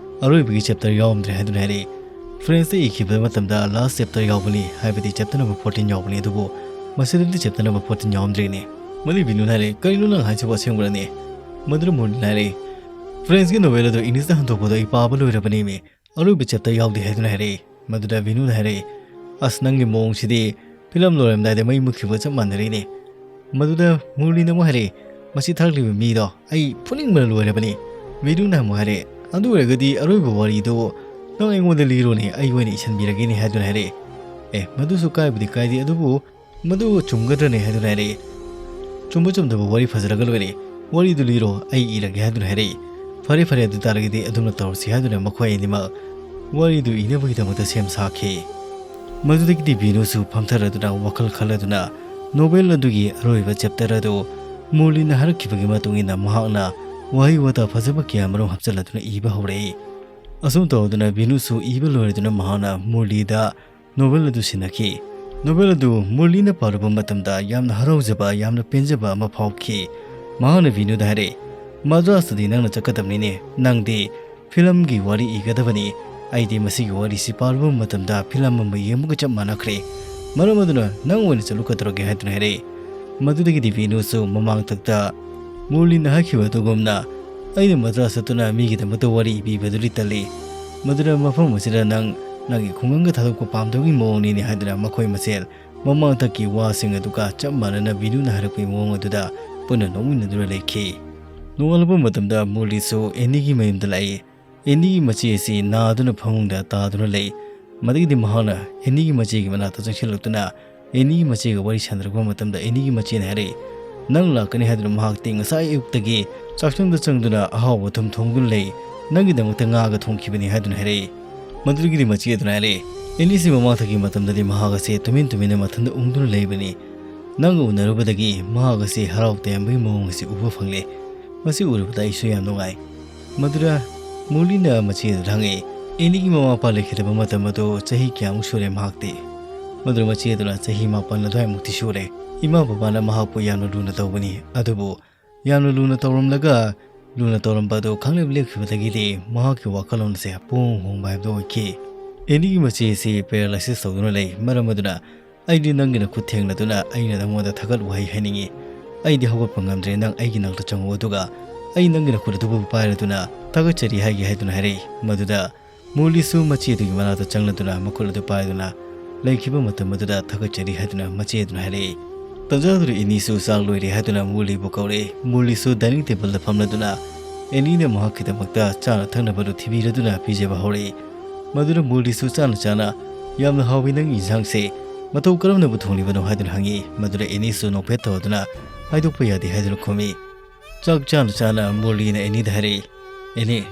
ꯑꯔꯣꯏꯕꯒꯤ ꯆꯦꯞꯇꯔ ꯌꯥꯎꯔꯝꯗ꯭ꯔꯦ ꯍꯥꯏꯗꯨꯅ ꯍꯥꯏꯔꯛꯏ꯫ ꯐ꯭ꯔꯦꯟꯁꯇ ꯏꯈꯤꯕ ꯃꯇꯝꯗ ꯂꯥꯁ ꯆꯦꯞꯇꯔ ꯌꯥꯎꯕꯅꯤ, ꯍꯥꯏꯕꯗꯤ ꯆꯦꯞꯇꯔ ꯅꯝꯕꯔ ꯐꯣꯔꯇꯤꯟ ꯌꯥꯎꯕꯅꯤ, ꯑꯗꯨꯕꯨ ꯃꯁꯤꯗꯗꯤ ꯆꯦꯞꯇꯔ ꯅꯝꯕꯔ ꯐꯣꯔꯇꯤꯟ ꯌꯥꯎꯔꯝꯗ꯭ꯔꯦꯅꯦ꯫ ꯃꯗꯨꯒꯤ ꯚꯤꯅꯨꯅ ꯍꯥꯏꯔꯛꯏ, "ꯀꯔꯤꯅꯣ ꯅꯪ ꯍꯥꯏꯁꯤꯕꯨ, ꯑꯁꯦꯡꯕꯔꯅꯦ?" ꯃꯗꯨꯗ ꯃꯣꯔꯂꯤꯅ ꯍꯥꯏꯔꯛꯏ, "ꯐ꯭ꯔꯦꯟꯁꯀꯤ ꯅꯣꯕꯦꯜ ꯑꯗꯨ ꯏꯪꯂꯤꯁꯇ ꯍꯟꯗꯣꯛꯄꯗꯣ ꯑꯩ ꯄꯥꯕ ꯂꯣꯏꯔꯕꯅꯦꯃꯤ, ꯑꯔꯣꯏꯕ ꯆꯦꯞꯇꯔ ꯌꯥꯎꯗꯦ" ꯍꯥꯏꯗꯨꯅ ꯍꯥꯏꯔꯛꯏ꯫ ꯃꯗꯨꯗ ꯚꯤꯅꯨꯅ ꯍꯥꯏꯔꯛꯏ, "ꯑꯁ, ꯅꯪꯒꯤ ꯃꯑꯣꯡꯁꯤꯗꯤ ꯐꯤꯂꯝ ꯂꯣꯏꯔꯝꯗꯥꯏꯗ ꯃꯩ ꯃꯨꯠꯈꯤꯕꯒ ꯆꯞ ꯃꯥꯟꯅꯔꯤꯅꯦ꯫" ꯃꯗꯨꯗ ꯃꯣꯔꯂꯤꯅ ꯑꯃꯨꯛ ꯍꯥꯏꯔꯛꯏ, "ꯃꯁꯤ ꯊꯥꯔꯛꯂꯤꯕ ꯃꯤꯗꯣ ꯑꯩ ꯐꯨꯅꯤꯡꯕꯅ ꯂꯣꯏꯔꯕꯅꯤ꯫" ꯚꯤꯅꯨꯅ ꯑꯃꯨꯛ ꯍꯥꯏꯔꯛꯏ, "ꯑꯗꯨ ꯑꯣꯏꯔꯒꯗꯤ ꯑꯔꯣꯏꯕ ꯋꯥꯔꯤꯗꯨ ꯅꯪ ꯑꯩꯉꯣꯟꯗ ꯂꯤꯔꯣꯅꯦ, ꯑꯩ ꯑꯣꯏꯅ ꯏꯁꯤꯟꯕꯤꯔꯒꯦꯅꯦ" ꯍꯥꯏꯗꯨꯅ ꯍꯥꯏꯔꯛꯏ꯫ "ꯑꯦ, ꯃꯗꯨꯁꯨ ꯀꯥꯏꯕꯨꯗꯤ ꯀꯥꯏꯗꯦ, ꯑꯗꯨꯕꯨ ꯃꯗꯨ ꯆꯨꯝꯒꯗ꯭ꯔꯅꯦ?" ꯍꯥꯏꯗꯨꯅ ꯍꯥꯏꯔꯛꯏ꯫ "ꯆꯨꯝꯕ ꯆꯨꯝꯗꯕ ꯋꯥꯔꯤ ꯐꯖꯔꯒ ꯂꯣꯏꯔꯦ, ꯋꯥꯔꯤꯗꯨ ꯂꯤꯔꯣ, ꯑꯩ ꯏꯔꯒꯦ" ꯍꯥꯏꯗꯨꯅ ꯍꯥꯏꯔꯛꯏ꯫ "ꯐꯔꯦ ꯐꯔꯦ, ꯑꯗꯨ ꯇꯥꯔꯒꯗꯤ ꯑꯗꯨꯝꯅ ꯇꯧꯔꯁꯤ" ꯍꯥꯏꯗꯨꯅ ꯃꯈꯣꯏ ꯑꯅꯤꯃꯛ ꯋꯥꯔꯤꯗꯨ ꯏꯅꯕꯒꯤꯗꯃꯛꯇ ꯁꯦꯝ ꯁꯥꯈꯤ꯫ ꯃꯗꯨꯗꯒꯤꯗꯤ ꯚꯤꯅꯨꯁꯨ ꯐꯝꯊꯔꯗꯨꯅ ꯋꯥꯈꯜ ꯈꯜꯂꯗꯨꯅ ꯅꯣꯕꯦꯜ ꯑꯗꯨꯒꯤ ꯑꯔꯣꯏꯕ ꯆꯦꯞꯇꯔ ꯑꯗꯨ ꯃꯣꯔꯂꯤꯅ ꯍꯥꯏꯔꯛꯈꯤꯕꯒꯤ ꯃꯇꯨꯡ ꯏꯟꯅ ꯃꯍꯥꯛꯅ ꯋꯥꯍꯩ ꯋꯥꯇꯥ ꯐꯖꯕ ꯀꯌꯥ ꯃꯔꯨꯝ ꯍꯥꯞꯆꯤꯜꯂꯗꯨꯅ ꯏꯕ ꯍꯧꯔꯛꯏ꯫ ꯑꯁꯨꯝ ꯇꯧꯗꯨꯅ ꯚꯤꯅꯨꯁꯨ ꯏꯕ ꯂꯣꯏꯔꯗꯨꯅ ꯃꯍꯥꯛꯅ ꯃꯣꯔꯂꯤꯗ ꯅꯣꯕꯦꯜ ꯑꯗꯨ ꯁꯤꯟꯅꯈꯤ꯫ ꯅꯣꯕꯦꯜ ꯑꯗꯨ ꯃꯨꯔꯂꯤꯅ ꯄꯥꯔꯨꯕ ꯃꯇꯝꯗ ꯌꯥꯝꯅ ꯍꯔꯥꯎꯖꯕ, ꯌꯥꯝꯅ ꯄꯦꯟꯖꯕ ꯑꯃ ꯐꯥꯎꯈꯤ꯫ ꯃꯍꯥꯛꯅ ꯚꯤꯅꯨꯗ ꯍꯥꯏꯔꯛꯏ, "ꯃꯗ꯭ꯔꯥꯁꯇꯗꯤ ꯅꯪꯅ ꯆꯠꯀꯗꯕꯅꯤꯅꯦ꯫ ꯅꯪꯗꯤ ꯐꯤꯂꯝꯒꯤ ꯋꯥꯔꯤ ꯏꯒꯗꯕꯅꯤ꯫ ꯑꯩꯗꯤ ꯃꯁꯤꯒꯤ ꯋꯥꯔꯤꯁꯤ ꯄꯥꯔꯨꯕ ꯃꯇꯝꯗ ꯐꯤꯂꯝ ꯑꯃ ꯌꯦꯡꯕꯒ ꯆꯞ ꯃꯥꯟꯅꯈ꯭ꯔꯦ꯫ ꯃꯔꯝ ꯑꯗꯨꯅ ꯅꯪ ꯑꯣꯏꯅ ꯆꯠꯂꯨ ꯀꯩꯗꯧꯔꯒꯦ?" ꯍꯥꯏꯗꯨꯅ ꯍꯥꯏꯔꯛꯏ꯫ ꯃꯗꯨꯗꯒꯤꯗꯤ ꯚꯤꯅꯨꯁꯨ ꯃꯃꯥꯡꯊꯛꯇ ꯃꯨꯔꯂꯤꯅ ꯍꯥꯏꯈꯤꯕ ꯑꯗꯨꯒꯨꯝꯅ, "ꯑꯩꯅ ꯃꯗ꯭ꯔꯥꯁ ꯆꯠꯇꯨꯅ ꯃꯤꯒꯤꯗꯃꯛꯇ ꯋꯥꯔꯤ ꯏꯕꯤꯕꯗꯨꯗꯤ ꯇꯜꯂꯤ꯫ ꯃꯗꯨꯅ ꯃꯐꯝ ꯑꯁꯤꯗ ꯅꯪ ꯅꯪꯒꯤ ꯈꯨꯡꯒꯪꯒ ꯊꯥꯗꯣꯛꯄ ꯄꯥꯝꯗꯕꯒꯤ ꯃꯑꯣꯡꯅꯤꯅꯦ" ꯍꯥꯏꯗꯨꯅ ꯃꯈꯣꯏ ꯃꯁꯦꯜ ꯃꯃꯥꯡꯊꯛꯀꯤ ꯋꯥꯁꯤꯡ ꯑꯗꯨꯒ ꯆꯞ ꯃꯥꯟꯅꯅ ꯕꯤꯅꯨꯅ ꯍꯥꯏꯔꯛꯄꯒꯤ ꯃꯑꯣꯡ ꯑꯗꯨꯗ ꯄꯨꯟꯅ ꯅꯣꯛꯃꯤꯟꯅꯗꯨꯅ ꯂꯩꯈꯤ꯫ ꯅꯣꯡꯉꯥꯜꯂꯛꯄ ꯃꯇꯝꯗ ꯃꯨꯔꯂꯤꯁꯨ ꯑꯦꯅꯤꯒꯤ ꯃꯌꯨꯝꯗ ꯂꯥꯛꯏ꯫ ꯑꯦꯅꯤꯒꯤ ꯃꯆꯦ ꯑꯁꯤ ꯅꯥꯗꯨꯅ ꯐꯃꯨꯡꯗ ꯇꯥꯗꯨꯅ ꯂꯩ꯫ ꯃꯗꯒꯤꯗꯤ ꯃꯍꯥꯛꯅ ꯑꯦꯅꯤꯒꯤ ꯃꯆꯦꯒꯤ ꯃꯅꯥꯛꯇ ꯆꯪꯁꯤꯜꯂꯛꯇꯨꯅ ꯑꯦꯅꯤꯒꯤ ꯃꯆꯦꯒ ꯋꯥꯔꯤ ꯁꯥꯟꯅꯔꯛꯄ ꯃꯇꯝꯗ ꯑꯦꯅꯤꯒꯤ ꯃꯆꯦꯅ ꯍꯥꯏꯔꯛꯏ, "ꯅꯪ ꯂꯥꯛꯀꯅꯤ ꯍꯥꯏꯗꯨꯅ ꯃꯍꯥꯛꯇꯤ ꯉꯁꯥꯏ ꯑꯌꯨꯛꯇꯒꯤ ꯆꯥꯛꯁꯪꯗ ꯆꯪꯗꯨꯅ ꯑꯍꯥꯎꯕ ꯑꯊꯨꯝ ꯊꯣꯡꯗꯨꯅ ꯂꯩ꯫ ꯅꯪꯒꯤꯗꯃꯛꯇ ꯉꯥꯒ ꯊꯣꯡꯈꯤꯕꯅꯤ" ꯍꯥꯏꯗꯨꯅ ꯍꯥꯏꯔꯛꯏ꯫ ꯃꯗꯨꯗꯒꯤꯗꯤ ꯃꯆꯦ ꯑꯗꯨꯅ ꯍꯥꯏꯔꯛꯏ, "ꯑꯦꯅꯤꯁꯤ ꯃꯃꯥꯡꯊꯛꯀꯤ ꯃꯇꯝꯗꯗꯤ ꯃꯍꯥꯛ ꯑꯁꯤ ꯇꯨꯃꯤꯟ ꯇꯨꯃꯤꯟꯅ ꯃꯊꯟꯇ ꯎꯪꯗꯨꯅ ꯂꯩꯕꯅꯤ꯫ ꯅꯪꯒ ꯎꯅꯔꯨꯕꯗꯒꯤ ꯃꯍꯥꯛ ꯑꯁꯤ ꯍꯔꯥꯎ ꯇꯌꯥꯝꯕꯒꯤ ꯃꯑꯣꯡ ꯑꯁꯤ ꯎꯕ ꯐꯪꯂꯦ꯫ ꯃꯁꯤ ꯎꯔꯨꯕꯗ ꯑꯩꯁꯨ ꯌꯥꯝ ꯅꯨꯡꯉꯥꯏ"꯫ ꯃꯗꯨꯗ ꯃꯨꯔꯂꯤꯅ ꯃꯆꯦ ꯑꯗꯨꯗ ꯍꯪꯉꯛꯏ, "ꯑꯦꯅꯤꯒꯤ ꯃꯃꯥ ꯃꯄꯥ ꯂꯩꯈꯤꯗꯕ ꯃꯇꯝ ꯑꯗꯨ ꯆꯍꯤ ꯀꯌꯥꯃꯨꯛ ꯁꯨꯔꯦ ꯃꯍꯥꯛꯇꯤ?" ꯃꯗꯨꯗ ꯃꯆꯦ ꯑꯗꯨꯅ, "ꯆꯍꯤ ꯃꯥꯄꯟ ꯑꯗꯨꯋꯥꯏꯃꯨꯛꯇꯤ ꯁꯨꯔꯦ꯫ ꯏꯃꯥ ꯕꯕꯥꯅ ꯃꯍꯥꯛꯄꯨ ꯌꯥꯝꯅ ꯂꯨꯅ ꯇꯧꯕꯅꯤ, ꯑꯗꯨꯕꯨ ꯌꯥꯝꯅ ꯂꯨꯅ ꯇꯧꯔꯝꯂꯒ ꯂꯨꯅ ꯇꯧꯔꯝꯕ ꯑꯗꯨ ꯈꯪꯂꯦꯞ ꯂꯦꯞꯈꯤꯕꯗꯒꯤꯗꯤ ꯃꯍꯥꯛꯀꯤ ꯋꯥꯈꯜꯂꯣꯟ ꯑꯁꯦ ꯄꯨꯡ ꯍꯣꯡꯕ ꯍꯥꯏꯕꯗꯨ ꯑꯣꯏꯈꯤ"꯫ ꯑꯦꯅꯤꯒꯤ ꯃꯆꯦ ꯑꯁꯤ ꯄꯦꯔꯥꯂꯥꯏꯁꯤꯁ ꯇꯧꯗꯨꯅ ꯂꯩ꯫ ꯃꯔꯝ ꯑꯗꯨꯅ ꯑꯩꯗꯤ ꯅꯪꯒꯤ ꯅꯈꯨꯠ ꯊꯦꯡꯅꯗꯨꯅ ꯑꯩꯅ ꯅꯪꯉꯣꯟꯗ ꯊꯥꯒꯠ ꯋꯥꯍꯩ ꯍꯥꯏꯅꯤꯡꯏ꯫ ꯑꯩꯗꯤ ꯍꯧꯒꯠꯄ ꯉꯝꯗ꯭ꯔꯦ꯫ ꯅꯪ ꯑꯩꯒꯤ ꯅꯥꯛꯇ ꯆꯪꯉꯛꯎ, ꯑꯗꯨꯒ ꯑꯩ ꯅꯪꯒꯤ ꯅꯈꯨꯠ ꯑꯗꯨꯕꯨ ꯄꯥꯏꯔꯗꯨꯅ ꯊꯥꯒꯠꯆꯔꯤ ꯍꯥꯏꯒꯦ ꯍꯥꯏꯗꯨꯅ ꯍꯥꯏꯔꯛꯏ꯫ ꯃꯗꯨꯗ ꯃꯨꯔꯂꯤꯁꯨ ꯃꯆꯦ ꯑꯗꯨꯒꯤ ꯃꯅꯥꯛꯇ ꯆꯪꯂꯗꯨꯅ ꯃꯈꯨꯠ ꯑꯗꯨ ꯄꯥꯏꯗꯨꯅ ꯂꯩꯈꯤꯕ ꯃꯇꯝ ꯑꯗꯨꯗ ꯊꯥꯒꯠꯆꯔꯤ ꯍꯥꯏꯗꯨꯅ ꯃꯆꯦ ꯑꯗꯨꯅ ꯍꯥꯏꯔꯛꯏ꯫ ꯇꯟꯖꯥꯗꯨꯗ ꯑꯦꯅꯤꯁꯨ ꯆꯥꯛ ꯂꯣꯏꯔꯦ ꯍꯥꯏꯗꯨꯅ ꯃꯨꯔꯂꯤꯕꯨ ꯀꯧꯔꯛꯏ꯫ ꯃꯨꯔꯂꯤꯁꯨ ꯗꯥꯏꯅꯤꯡ ꯇꯦꯕꯜꯗ ꯐꯝꯂꯗꯨꯅ ꯑꯦꯅꯤꯅ ꯃꯍꯥꯛꯀꯤꯗꯃꯛꯇ ꯆꯥꯅ ꯊꯛꯅꯕꯗꯨ ꯊꯤꯕꯤꯔꯗꯨꯅ ꯄꯤꯖꯕ ꯍꯧꯔꯛꯏ꯫ ꯃꯗꯨꯗ ꯃꯨꯔꯂꯤꯁꯨ ꯆꯥꯅ ꯆꯥꯅ, "ꯌꯥꯝꯅ ꯍꯥꯎꯏ ꯅꯪꯒꯤ ꯏꯟꯁꯥꯡꯁꯦ, ꯃꯇꯧ ꯀꯔꯝꯅꯕꯨ ꯊꯣꯡꯂꯤꯕꯅꯣ?" ꯍꯥꯏꯗꯨꯅ ꯍꯪꯉꯤ꯫ ꯃꯗꯨꯗ ꯑꯦꯅꯤꯁꯨ ꯅꯣꯛꯐꯦꯠ ꯇꯧꯗꯨꯅ, "ꯍꯥꯏꯗꯣꯛꯄ ꯌꯥꯗꯦ" ꯍꯥꯏꯗꯨꯅ ꯈꯨꯝꯃꯤ꯫ ꯆꯥꯛ ꯆꯥꯅ ꯆꯥꯅ ꯃꯨꯔꯂꯤꯅ ꯑꯦꯅꯤꯗ ꯍꯥꯏꯔꯛꯏ, "ꯑꯦꯅꯤ,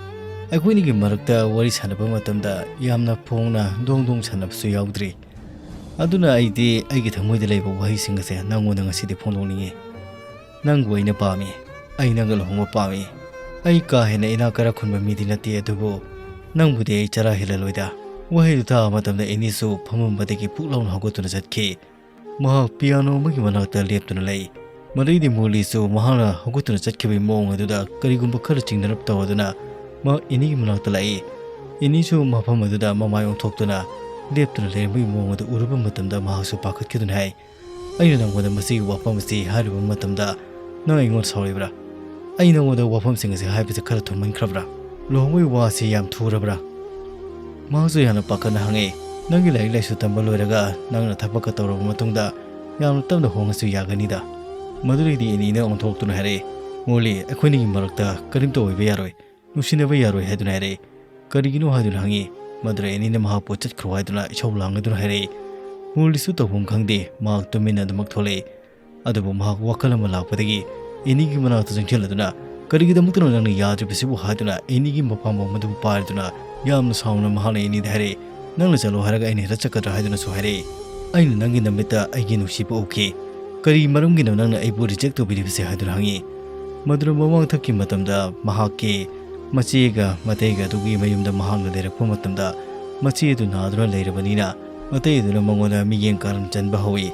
ꯑꯩꯈꯣꯏꯅꯤꯒꯤ ꯃꯔꯛꯇ ꯋꯥꯔꯤ ꯁꯥꯟꯅꯕ ꯃꯇꯝꯗ ꯌꯥꯝꯅ ꯐꯣꯡꯅ ꯗꯣꯡ ꯗꯣꯡ ꯁꯥꯟꯅꯕꯁꯨ ꯌꯥꯎꯗ꯭ꯔꯤ꯫ ꯑꯗꯨꯅ ꯑꯩꯗꯤ ꯑꯩꯒꯤ ꯊꯃꯣꯏꯗ ꯂꯩꯕ ꯋꯥꯍꯩꯁꯤꯡ ꯑꯁꯦ ꯅꯪꯉꯣꯟꯗ ꯉꯁꯤꯗꯤ ꯐꯣꯡꯗꯣꯛꯅꯤꯡꯉꯤ꯫ ꯅꯪꯕꯨ ꯑꯩꯅ ꯄꯥꯝꯃꯤ꯫ ꯑꯩ ꯅꯪꯒ ꯂꯨꯍꯣꯡꯕ ꯄꯥꯝꯃꯤ꯫ ꯑꯩ ꯀꯥ ꯍꯦꯟꯅ ꯏꯅꯥꯛ ꯀꯥꯔꯥ ꯈꯨꯟꯕ ꯃꯤꯗꯤ ꯅꯠꯇꯦ, ꯑꯗꯨꯕꯨ ꯅꯪꯕꯨꯗꯤ ꯑꯩ ꯆꯔꯥ ꯍꯦꯜꯍꯜꯂꯣꯏꯗ"꯫ ꯋꯥꯍꯩꯗꯨ ꯇꯥꯕ ꯃꯇꯝꯗ ꯑꯦꯅꯤꯁꯨ ꯐꯝꯃꯝꯕꯗꯒꯤ ꯄꯨꯛ ꯂꯥꯎꯅ ꯍꯧꯒꯠꯇꯨꯅ ꯆꯠꯈꯤ꯫ ꯃꯍꯥꯛ ꯄꯤꯌꯥꯅꯣ ꯑꯃꯒꯤ ꯃꯅꯥꯛꯇ ꯂꯦꯞꯇꯨꯅ ꯂꯩ꯫ ꯃꯗꯩꯗꯤ ꯃꯨꯔꯂꯤꯁꯨ ꯃꯍꯥꯛꯅ ꯍꯧꯒꯠꯇꯨꯅ ꯆꯠꯈꯤꯕꯒꯤ ꯃꯑꯣꯡ ꯑꯗꯨꯗ ꯀꯔꯤꯒꯨꯝꯕ ꯈꯔ ꯆꯤꯡꯅꯔꯞ ꯇꯧꯔꯗꯨꯅ ꯃꯍꯥꯛ ꯑꯦꯅꯤꯒꯤ ꯃꯅꯥꯛꯇ ꯂꯥꯛꯏ꯫ ꯑꯦꯅꯤꯁꯨ ꯃꯐꯝ ꯑꯗꯨꯗ ꯃꯃꯥꯏ ꯑꯣꯟꯊꯣꯛꯇꯨꯅ ꯂꯦꯞꯇꯨꯅ ꯂꯩꯔꯝꯕꯒꯤ ꯃꯑꯣꯡ ꯑꯗꯨ ꯎꯔꯨꯕ ꯃꯇꯝꯗ ꯃꯍꯥꯛꯁꯨ ꯄꯥꯈꯠꯈꯤꯗꯨꯅ ꯍꯥꯏ, "ꯑꯩꯅ ꯅꯪꯉꯣꯟꯗ ꯃꯁꯤꯒꯤ ꯋꯥꯐꯝ ꯑꯁꯤ ꯍꯥꯏꯔꯨꯕ ꯃꯇꯝꯗ ꯅꯪ ꯑꯩꯉꯣꯟꯗ ꯁꯥꯎꯔꯤꯕ꯭ꯔꯥ? ꯑꯩ ꯅꯪꯉꯣꯟꯗ ꯋꯥꯐꯝꯁꯤꯡ ꯑꯁꯤ ꯍꯥꯏꯕꯁꯤ ꯈꯔ ꯊꯨꯝꯃꯟꯈ꯭ꯔꯕ꯭ꯔꯥ? ꯂꯨꯍꯣꯡꯕꯒꯤ ꯋꯥ ꯑꯁꯤ ꯌꯥꯝ ꯊꯨꯔꯕ꯭ꯔꯥ?" ꯃꯍꯥꯛꯁꯨ ꯌꯥꯝꯅ ꯄꯥꯈꯠꯅ ꯍꯪꯉꯦ, "ꯅꯪꯒꯤ ꯂꯥꯏꯔꯤꯛ ꯂꯥꯏꯁꯨ ꯇꯝꯕ ꯂꯣꯏꯔꯒ ꯅꯪꯅ ꯊꯕꯛꯀ ꯇꯧꯔꯕ ꯃꯇꯨꯡꯗ ꯌꯥꯝꯅ ꯇꯞꯅ ꯍꯣꯡꯉꯁꯨ ꯌꯥꯒꯅꯤꯗ?" ꯃꯗꯨꯗꯩꯗꯤ ꯑꯦꯅꯤꯅ ꯑꯣꯟꯊꯣꯛꯇꯨꯅ ꯍꯥꯏꯔꯛꯑꯦ, "ꯃꯣꯔꯂꯤ, ꯑꯩꯈꯣꯏꯅꯤꯒꯤ ꯃꯔꯛꯇ ꯀꯔꯤꯝꯇ ꯑꯣꯏꯕ ꯌꯥꯔꯣꯏ, ꯅꯨꯡꯁꯤꯅꯕ ꯌꯥꯔꯣꯏ" ꯍꯥꯏꯗꯨꯅ ꯍꯥꯏꯔꯛꯑꯦ꯫ "ꯀꯔꯤꯒꯤꯅꯣ?" ꯍꯥꯏꯗꯨꯅ ꯍꯪꯉꯤ꯫ ꯃꯗꯨꯗ ꯑꯦꯅꯤꯅ ꯃꯍꯥꯛꯄꯨ "ꯆꯠꯈ꯭ꯔꯣ" ꯍꯥꯏꯗꯨꯅ ꯏꯁꯧ ꯂꯥꯡꯗꯨꯅ ꯍꯥꯏꯔꯛꯏ꯫ ꯃꯣꯔꯂꯤꯁꯨ ꯇꯧꯐꯝ ꯈꯪꯗꯦ, ꯃꯍꯥꯛ ꯇꯨꯃꯤꯟꯅ ꯑꯗꯨꯃꯛ ꯊꯣꯛꯂꯛꯏ꯫ ꯑꯗꯨꯕꯨ ꯃꯍꯥꯛ ꯋꯥꯈꯜ ꯑꯃ ꯂꯥꯛꯄꯗꯒꯤ ꯑꯦꯅꯤꯒꯤ ꯃꯅꯥꯛꯇ ꯆꯪꯁꯤꯜꯂꯗꯨꯅ, "ꯀꯔꯤꯒꯤꯗꯃꯛꯇꯅꯣ ꯅꯪꯅ ꯌꯥꯗ꯭ꯔꯤꯕꯁꯤꯕꯨ?" ꯍꯥꯏꯗꯨꯅ ꯑꯦꯅꯤꯒꯤ ꯃꯄꯥꯝꯕꯣꯝ ꯑꯗꯨꯕꯨ ꯄꯥꯏꯔꯗꯨꯅ ꯌꯥꯝꯅ ꯁꯥꯎꯅ ꯃꯍꯥꯛꯅ ꯑꯦꯅꯤꯗ ꯍꯥꯏꯔꯛꯏ, "ꯅꯪꯅ ꯆꯠꯂꯣ ꯍꯥꯏꯔꯒ ꯑꯩꯅ ꯍꯦꯛꯇ ꯆꯠꯀꯗ꯭ꯔꯥ?" ꯍꯥꯏꯗꯨꯅꯁꯨ ꯍꯥꯏꯔꯛꯏ꯫ "ꯑꯩꯅ ꯅꯪꯒꯤ ꯅꯃꯤꯠꯇ ꯑꯩꯒꯤ ꯅꯨꯡꯁꯤꯕ ꯎꯈꯤ꯫ ꯀꯔꯤ ꯃꯔꯝꯒꯤꯅꯣ ꯅꯪꯅ ꯑꯩꯕꯨ reject ꯇꯧꯕꯤꯔꯤꯕꯁꯦ?" ꯍꯥꯏꯗꯨꯅ ꯍꯪꯉꯤ꯫ ꯃꯗꯨꯅ ꯃꯃꯥꯡ ꯊꯛꯀꯤ ꯃꯇꯝꯗ ꯃꯍꯥꯛꯀꯤ ꯃꯆꯦꯒ ꯃꯇꯩꯒ ꯑꯗꯨꯒꯤ ꯃꯌꯨꯝꯗ ꯃꯍꯥꯛꯅ ꯂꯩꯔꯛꯄ ꯃꯇꯝꯗ, ꯃꯆꯦ ꯑꯗꯨ ꯅꯥꯗꯨꯅ ꯂꯩꯔꯕꯅꯤꯅ ꯃꯇꯩ ꯑꯗꯨꯅ ꯃꯉꯣꯟꯗ ꯃꯤꯠꯌꯦꯡ ꯀꯥꯔꯟ ꯆꯟꯕ ꯍꯧꯏ꯫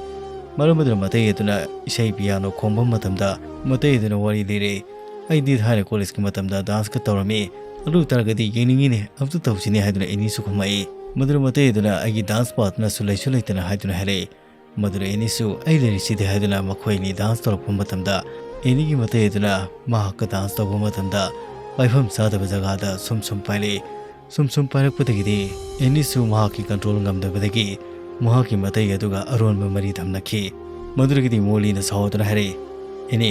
ꯃꯔꯝ ꯑꯗꯨꯅ ꯃꯇꯩ ꯑꯗꯨꯅ ꯏꯁꯩ ꯄꯤꯌꯥꯅꯣ ꯈꯣꯡꯕ ꯃꯇꯝꯗ ꯃꯇꯩ ꯑꯗꯨꯅ ꯋꯥꯔꯤ ꯂꯤꯔꯦ, "ꯑꯩꯗꯤ ꯊꯥꯏꯅ ꯀꯣꯂꯦꯖꯀꯤ ꯃꯇꯝꯗ ꯗꯥꯟꯁꯀ ꯇꯧꯔꯝꯃꯤ, ꯑꯗꯨ ꯑꯣꯏ ꯇꯥꯔꯒꯗꯤ ꯌꯦꯡꯅꯤꯡꯉꯤꯅꯦ, ꯑꯝꯇ ꯇꯧꯁꯤꯅꯦ" ꯍꯥꯏꯗꯨꯅ ꯑꯦꯅꯤꯁꯨ ꯈꯨꯝꯃꯛꯏ꯫ ꯃꯗꯨꯅ ꯃꯇꯩ ꯑꯗꯨꯅ "ꯑꯩꯒꯤ ꯗꯥꯟꯁ ꯄꯥꯔꯠꯅꯔꯁꯨ ꯂꯩꯁꯨ ꯂꯩꯇꯅ" ꯍꯥꯏꯗꯨꯅ ꯍꯥꯏꯔꯛꯏ꯫ ꯃꯗꯨꯗ ꯑꯦꯅꯤꯁꯨ "ꯑꯩ ꯂꯩꯔꯤꯁꯤꯗꯤ" ꯍꯥꯏꯗꯨꯅ ꯃꯈꯣꯏ ꯑꯅꯤ ꯗꯥꯟꯁ ꯇꯧꯔꯛꯄ ꯃꯇꯝꯗ, ꯑꯦꯅꯤꯒꯤ ꯃꯇꯩ ꯑꯗꯨꯅ ꯃꯍꯥꯛꯀ ꯗꯥꯟꯁ ꯇꯧꯕ ꯃꯇꯝꯗ ꯄꯥꯏꯐꯝ ꯆꯥꯗꯕ ꯖꯒꯥꯗ ꯁꯨꯝ ꯁꯨꯝ ꯄꯥꯏꯔꯛꯏ꯫ ꯁꯨꯝ ꯁꯨꯝ ꯄꯥꯏꯔꯛꯄꯗꯒꯤꯗꯤ ꯑꯦꯅꯤꯁꯨ ꯃꯍꯥꯛꯀꯤ ꯀꯟꯇ꯭ꯔꯣꯜ ꯉꯝꯗꯕꯗꯒꯤ ꯃꯍꯥꯛꯀꯤ ꯃꯇꯩ ꯑꯗꯨꯒ ꯑꯔꯣꯟꯕ ꯃꯔꯤ ꯊꯝꯅꯈꯤ꯫ ꯃꯗꯨꯗꯒꯤꯗꯤ ꯃꯣꯔꯂꯤꯅ ꯁꯥꯎꯗꯨꯅ ꯍꯥꯏꯔꯛꯏ, "ꯑꯦꯅꯤ,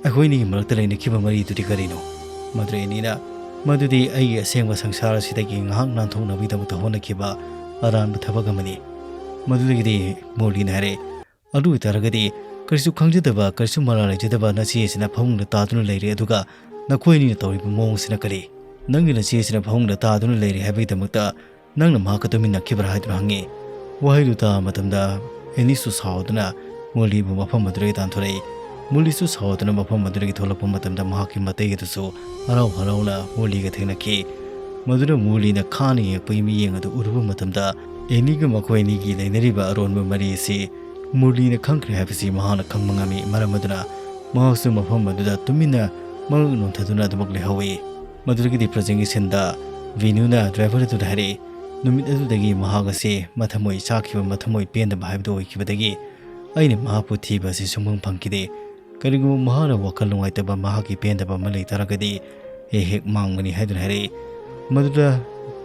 ꯑꯩꯈꯣꯏ ꯑꯅꯤꯒꯤ ꯃꯔꯛꯇ ꯂꯩꯅꯈꯤꯕ ꯃꯔꯤꯗꯨꯗꯤ ꯀꯔꯤꯅꯣ?" ꯃꯗꯨꯗ ꯑꯦꯅꯤꯅ, "ꯃꯗꯨꯗꯤ ꯑꯩꯒꯤ ꯑꯁꯦꯡꯕ ꯁꯪꯁꯥꯔ ꯑꯁꯤꯗꯒꯤ ꯉꯥꯏꯍꯥꯛ ꯅꯥꯟꯊꯣꯛꯅꯕꯒꯤꯗꯃꯛꯇ ꯍꯣꯠꯅꯈꯤꯕ ꯑꯔꯥꯟꯕ ꯊꯕꯛ ꯑꯃꯅꯤ꯫" ꯃꯗꯨꯗꯒꯤꯗꯤ ꯃꯣꯔꯂꯤꯅ ꯍꯥꯏꯔꯛꯏ, "ꯑꯗꯨ ꯑꯣꯏꯇꯥꯔꯒꯗꯤ ꯀꯔꯤꯁꯨ ꯈꯪꯖꯗꯕ, ꯀꯔꯤꯁꯨ ꯃꯔꯥꯜ ꯂꯩꯖꯗꯕ ꯅꯆꯦ ꯑꯁꯤꯅ ꯐꯃꯨꯡꯗ ꯇꯥꯗꯨꯅ ꯂꯩꯔꯦ, ꯑꯗꯨꯒ ꯅꯈꯣꯏ ꯑꯅꯤꯅ ꯇꯧꯔꯤꯕ ꯃꯑꯣꯡꯁꯤꯅ ꯀꯔꯤ? ꯅꯪꯒꯤ ꯅꯆꯦ ꯑꯁꯤꯅ ꯐꯃꯨꯡꯗ ꯇꯥꯗꯨꯅ ꯂꯩꯔꯦ ꯍꯥꯏꯕꯒꯤꯗꯃꯛꯇ ꯅꯪꯅ ꯃꯍꯥꯛꯀ ꯇꯨꯃꯤꯟꯅꯈꯤꯕ꯭ꯔꯥ?" ꯍꯥꯏꯗꯨꯅ ꯍꯪꯉꯤ꯫ ꯋꯥꯍꯩꯗꯨ ꯇꯥꯕ ꯃꯇꯝꯗ ꯑꯦꯅꯤꯁꯨ ꯁꯥꯎꯗꯨꯅ ꯃꯣꯔꯂꯤꯕꯨ ꯃꯐꯝ ꯑꯗꯨꯗꯒꯤ ꯇꯥꯟꯊꯣꯔꯛꯏ꯫ ꯃꯣꯔꯂꯤꯁꯨ ꯁꯥꯎꯗꯨꯅ ꯃꯐꯝ ꯑꯗꯨꯗꯒꯤ ꯊꯣꯛꯂꯛꯄ ꯃꯇꯝꯗ ꯃꯍꯥꯛꯀꯤ ꯃꯇꯩ ꯑꯗꯨꯁꯨ ꯍꯔꯥꯎ ꯍꯔꯥꯎꯅ ꯃꯣꯔꯂꯤꯒ ꯊꯦꯡꯅꯈꯤ꯫ ꯃꯗꯨꯅ ꯃꯣꯔꯂꯤꯅ ꯈꯥꯅ ꯌꯦꯡꯉꯛꯄꯒꯤ ꯃꯤꯠꯌꯦꯡ ꯑꯗꯨ ꯎꯔꯨꯕ ꯃꯇꯝꯗ, ꯑꯦꯅꯤꯒ ꯃꯈꯣꯏ ꯑꯅꯤꯒꯤ ꯂꯩꯅꯔꯤꯕ ꯑꯔꯣꯟꯕ ꯃꯔꯤ ꯑꯁꯤ ꯃꯨꯔꯂꯤꯅ ꯈꯪꯈ꯭ꯔꯦ ꯍꯥꯏꯕꯁꯤ ꯃꯍꯥꯛꯅ ꯈꯪꯕ ꯉꯝꯃꯤ꯫ ꯃꯔꯝ ꯑꯗꯨꯅ ꯃꯍꯥꯛꯁꯨ ꯃꯐꯝ ꯑꯗꯨꯗ ꯇꯨꯃꯤꯟꯅ ꯃꯉꯛ ꯅꯣꯟꯊꯗꯨꯅ ꯑꯗꯨꯃꯛ ꯂꯩꯍꯧꯏ꯫ ꯃꯗꯨꯗꯒꯤꯗꯤ ꯄ꯭ꯔꯖꯦꯟꯒꯤ ꯁꯤꯟꯗ ꯚꯤꯅꯨꯅ ꯗ꯭ꯔꯥꯏꯚꯔ ꯑꯗꯨꯗ ꯍꯥꯏꯔꯛꯏ, "ꯅꯨꯃꯤꯠ ꯑꯗꯨꯗꯒꯤ ꯃꯍꯥꯛ ꯑꯁꯤ ꯃꯊꯃꯣꯏ ꯆꯥꯛꯈꯤꯕ, ꯃꯊꯃꯣꯏ ꯄꯦꯟꯗꯕ ꯍꯥꯏꯕꯗꯨ ꯑꯣꯏꯈꯤꯕꯗꯒꯤ ꯑꯩꯅ ꯃꯍꯥꯛꯄꯨ ꯊꯤꯕ ꯑꯁꯤ ꯁꯨꯡꯐꯪ ꯐꯪꯈꯤꯗꯦ꯫ ꯀꯔꯤꯒꯨꯝꯕ ꯃꯍꯥꯛꯅ ꯋꯥꯈꯜ ꯅꯨꯡꯉꯥꯏꯇꯕ, ꯃꯍꯥꯛꯀꯤ ꯄꯦꯟꯗꯕ ꯑꯃ ꯂꯩ ꯇꯥꯔꯒꯗꯤ ꯑꯩ ꯍꯦꯛ ꯃꯥꯡꯕꯅꯤ" ꯍꯥꯏꯗꯨꯅ ꯍꯥꯏꯔꯛꯏ꯫ ꯃꯗꯨꯗ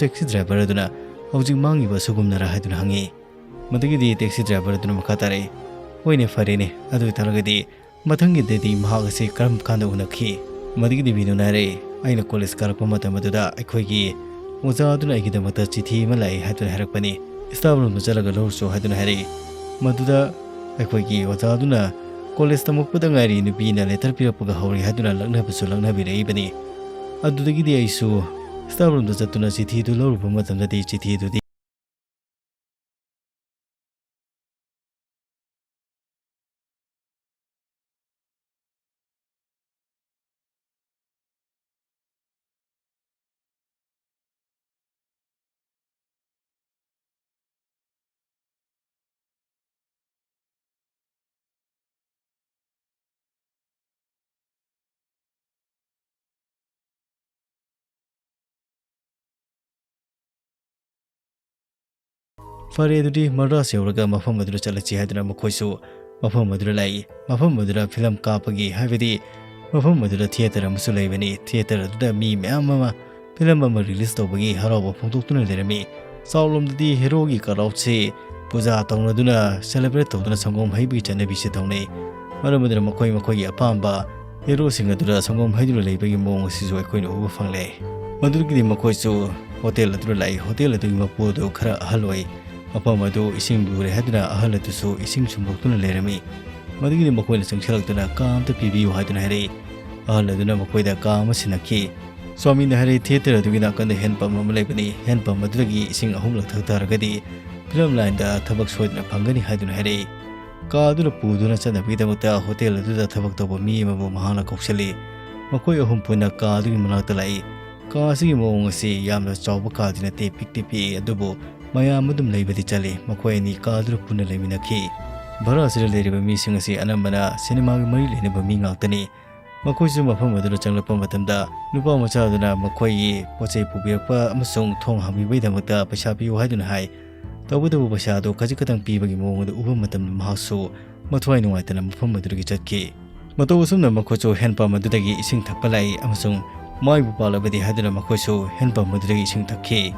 taxi driver ꯑꯗꯨꯅ "ꯍꯧꯖꯤꯛ ꯃꯥꯡꯉꯤꯕ ꯑꯁꯤꯒꯨꯝꯅꯔꯥ?" ꯍꯥꯏꯗꯨꯅ ꯍꯪꯉꯤ꯫ ꯃꯗꯨꯒꯤꯗꯤ taxi driver ꯑꯗꯨꯅ ꯃꯈꯥ ꯇꯥꯔꯛꯏ, "ꯍꯣꯏꯅꯦ, ꯐꯔꯦꯅꯦ, ꯑꯗꯨ ꯑꯣꯏꯇꯥꯔꯒꯗꯤ ꯃꯊꯪꯒꯤꯗꯗꯤ ꯃꯍꯥꯛ ꯑꯁꯤ ꯀꯔꯝ ꯀꯥꯟꯗ ꯎꯅꯈꯤ?" ꯃꯗꯨꯒꯤꯗꯤ ꯃꯤꯗꯨꯅ ꯍꯥꯏꯔꯛꯏ, "ꯑꯩꯅ college ꯀꯥꯔꯛꯄ ꯃꯇꯝ ꯑꯗꯨꯗ ꯑꯩꯈꯣꯏꯒꯤ ꯑꯣꯖꯥ ꯑꯗꯨꯅ ꯑꯩꯒꯤꯗꯃꯛꯇ ꯆꯤꯊꯤ ꯑꯃ ꯂꯥꯛꯏ ꯍꯥꯏꯗꯨꯅ ꯍꯥꯏꯔꯛꯄꯅꯤ, staff roomꯗ ꯆꯠꯂꯒ ꯂꯧꯔꯨꯆꯣ" ꯍꯥꯏꯗꯨꯅ ꯍꯥꯏꯔꯛꯏ꯫ ꯃꯗꯨꯗ ꯑꯩꯈꯣꯏꯒꯤ ꯑꯣꯖꯥ ꯑꯗꯨꯅ "college ꯇꯝꯃꯛꯄꯗ ꯉꯥꯏꯔꯤ, ꯅꯨꯄꯤꯅ letter ꯄꯤꯔꯛꯄꯒ ꯍꯧꯔꯦ" ꯍꯥꯏꯗꯨꯅ ꯂꯛꯅꯕꯁꯨ ꯂꯛꯅꯕꯤꯔꯛꯏꯕꯅꯤ꯫ ꯑꯗꯨꯗꯒꯤꯗꯤ ꯑꯩꯁꯨ staff roomꯗ ꯆꯠꯇꯨꯅ ꯆꯤꯊꯤꯗꯨ ꯂꯧꯔꯨꯕ ꯃꯇꯝꯗꯗꯤ ꯆꯤꯊꯤꯗꯨꯗꯤ "ꯐꯔꯦ, ꯑꯗꯨꯗꯤ ꯃꯗ꯭ꯔꯥꯁ ꯌꯧꯔꯒ ꯃꯐꯝ ꯑꯗꯨꯗ ꯆꯠꯂꯁꯤ" ꯍꯥꯏꯗꯨꯅ ꯃꯈꯣꯏꯁꯨ ꯃꯐꯝ ꯑꯗꯨꯗ ꯂꯥꯛꯏ꯫ ꯃꯐꯝ ꯑꯗꯨꯗ film ꯀꯥꯞꯄꯒꯤ, ꯍꯥꯏꯕꯗꯤ ꯃꯐꯝ ꯑꯗꯨꯗ theater ꯑꯃꯁꯨ ꯂꯩꯕꯅꯤ꯫ Theater ꯑꯗꯨꯗ ꯃꯤ ꯃꯌꯥꯝ ꯑꯃ film ꯑꯃ release ꯇꯧꯕꯒꯤ ꯍꯔꯥꯎꯕ ꯐꯣꯡꯗꯣꯛꯇꯨꯅ ꯂꯩꯔꯝꯃꯤ꯫ ꯆꯥꯎꯂꯣꯝꯗꯗꯤ heroꯒꯤ crowdꯁꯤ ꯄꯨꯖꯥ ꯇꯧꯅꯗꯨꯅ celebrate ꯇꯧꯗꯨꯅ ꯁꯪꯒꯣꯝ ꯍꯩꯕꯒꯤ ꯆꯠꯅꯕꯤꯁꯤ ꯇꯧꯅꯩ꯫ ꯃꯔꯝ ꯑꯗꯨꯅ ꯃꯈꯣꯏ ꯃꯈꯣꯏꯒꯤ ꯑꯄꯥꯝꯕ heroꯁꯤꯡ ꯑꯗꯨꯗ ꯁꯪꯒꯣꯝ ꯍꯩꯗꯨꯅ ꯂꯩꯕꯒꯤ ꯃꯑꯣꯡ ꯑꯁꯤꯁꯨ ꯑꯩꯈꯣꯏꯅ ꯎꯕ ꯐꯪꯂꯦ꯫ ꯃꯗꯨꯗꯒꯤꯗꯤ ꯃꯈꯣꯏꯁꯨ hotel ꯑꯗꯨꯗ ꯂꯥꯛꯏ꯫ Hotel ꯑꯗꯨꯒꯤ ꯃꯄꯨ ꯑꯗꯨ ꯈꯔ ꯑꯍꯜ ꯑꯣꯏ꯫ ꯃꯐꯝ ꯑꯗꯨ ꯏꯁꯤꯡ ꯂꯨꯔꯦ ꯍꯥꯏꯗꯨꯅ ꯑꯍꯜ ꯑꯗꯨꯁꯨ ꯏꯁꯤꯡ ꯁꯨꯝꯗꯣꯛꯇꯨꯅ ꯂꯩꯔꯝꯃꯤ꯫ ꯃꯗꯨꯒꯤꯗꯤ ꯃꯈꯣꯏꯅ ꯆꯪꯁꯤꯜꯂꯛꯇꯨꯅ "ꯀꯥ ꯑꯝꯇ ꯄꯤꯕꯤꯌꯨ" ꯍꯥꯏꯗꯨꯅ ꯍꯥꯏꯔꯛꯏ꯫ ꯑꯍꯜ ꯑꯗꯨꯅ ꯃꯈꯣꯏꯗ ꯀꯥ ꯑꯃ ꯁꯤꯟꯅꯈꯤ꯫ ꯁ꯭ꯋꯥꯃꯤꯅ ꯍꯥꯏꯔꯛꯏ, "Theater ꯑꯗꯨꯒꯤ ꯅꯥꯀꯟꯗ hand pump ꯑꯃ ꯂꯩꯕꯅꯤ꯫ Hand pump ꯑꯗꯨꯗꯒꯤ ꯏꯁꯤꯡ ꯑꯍꯨꯝꯂꯛ ꯊꯛ ꯇꯥꯔꯒꯗꯤ film lineꯗ ꯊꯕꯛ ꯁꯣꯏꯗꯅ ꯐꯪꯒꯅꯤ" ꯍꯥꯏꯗꯨꯅ ꯍꯥꯏꯔꯛꯏ꯫ ꯀꯥ ꯑꯗꯨꯗ ꯄꯨꯗꯨꯅ ꯆꯠꯅꯕꯒꯤꯗꯃꯛꯇ hotel ꯑꯗꯨꯗ ꯊꯕꯛ ꯇꯧꯕ ꯃꯤ ꯑꯃꯕꯨ ꯃꯍꯥꯛꯅ ꯀꯧꯁꯤꯜꯂꯤ꯫ ꯃꯈꯣꯏ ꯑꯍꯨꯝ ꯄꯨꯟꯅ ꯀꯥ ꯑꯗꯨꯒꯤ ꯃꯅꯥꯛꯇ ꯂꯥꯛꯏ꯫ ꯀꯥ ꯑꯁꯤꯒꯤ ꯃꯑꯣꯡ ꯑꯁꯤ ꯌꯥꯝꯅ ꯆꯥꯎꯕ ꯀꯥꯗꯤ ꯅꯠꯇꯦ, ꯄꯤꯛꯇꯤ ꯄꯤꯛꯏ, ꯑꯗꯨꯕꯨ ꯃꯌꯥꯝ ꯑꯗꯨꯝ ꯂꯩꯕꯗꯤ ꯆꯜꯂꯤ꯫ ꯃꯈꯣꯏ ꯑꯅꯤ ꯀꯥ ꯑꯗꯨꯗ ꯄꯨꯟꯅ ꯂꯩꯃꯤꯟꯅꯈꯤ꯫ ꯚꯔꯥ ꯑꯁꯤꯗ ꯂꯩꯔꯤꯕ ꯃꯤꯁꯤꯡ ꯑꯁꯤ ꯑꯅꯝꯕꯅ ꯁꯤꯅꯦꯃꯥꯒꯤ ꯃꯔꯤ ꯂꯩꯅꯕ ꯃꯤ ꯉꯥꯛꯇꯅꯤ꯫ ꯃꯈꯣꯏꯁꯨ ꯃꯐꯝ ꯑꯗꯨꯗ ꯆꯪꯂꯛꯄ ꯃꯇꯝꯗ, ꯅꯨꯄꯥ ꯃꯆꯥ ꯑꯗꯨꯅ ꯃꯈꯣꯏꯒꯤ ꯄꯣꯠ ꯆꯩ ꯄꯨꯕꯤꯔꯛꯄ ꯑꯃꯁꯨꯡ ꯊꯣꯡ ꯍꯥꯡꯕꯤꯕꯒꯤꯗꯃꯛꯇ ꯄꯩꯁꯥ ꯄꯤꯌꯨ ꯍꯥꯏꯗꯨꯅ ꯍꯥꯏ꯫ ꯇꯧꯕꯇꯕꯨ ꯄꯩꯁꯥ ꯑꯗꯨ ꯈꯖꯤꯛ ꯈꯛꯇꯪ ꯄꯤꯕꯒꯤ ꯃꯑꯣꯡ ꯑꯗꯨ ꯎꯕ ꯃꯇꯝꯗ ꯃꯍꯥꯛꯁꯨ ꯃꯊ꯭ꯋꯥꯏ ꯅꯨꯡꯉꯥꯏꯇꯅ ꯃꯐꯝ ꯑꯗꯨꯗꯒꯤ ꯆꯠꯈꯤ꯫ ꯃꯇꯧ ꯑꯁꯨꯝꯅ ꯃꯈꯣꯏꯁꯨ hand pump ꯑꯗꯨꯗꯒꯤ ꯏꯁꯤꯡ ꯊꯛꯄ ꯂꯥꯛꯏ ꯑꯃꯁꯨꯡ ꯃꯥꯏꯕꯨ ꯄꯥꯛꯂꯕꯗꯤ ꯍꯥꯏꯗꯨꯅ ꯃꯈꯣꯏꯁꯨ ꯍꯦꯟꯄꯝ ꯑꯗꯨꯗꯒꯤ ꯏꯁꯤꯡ ꯊꯛꯈꯤ꯫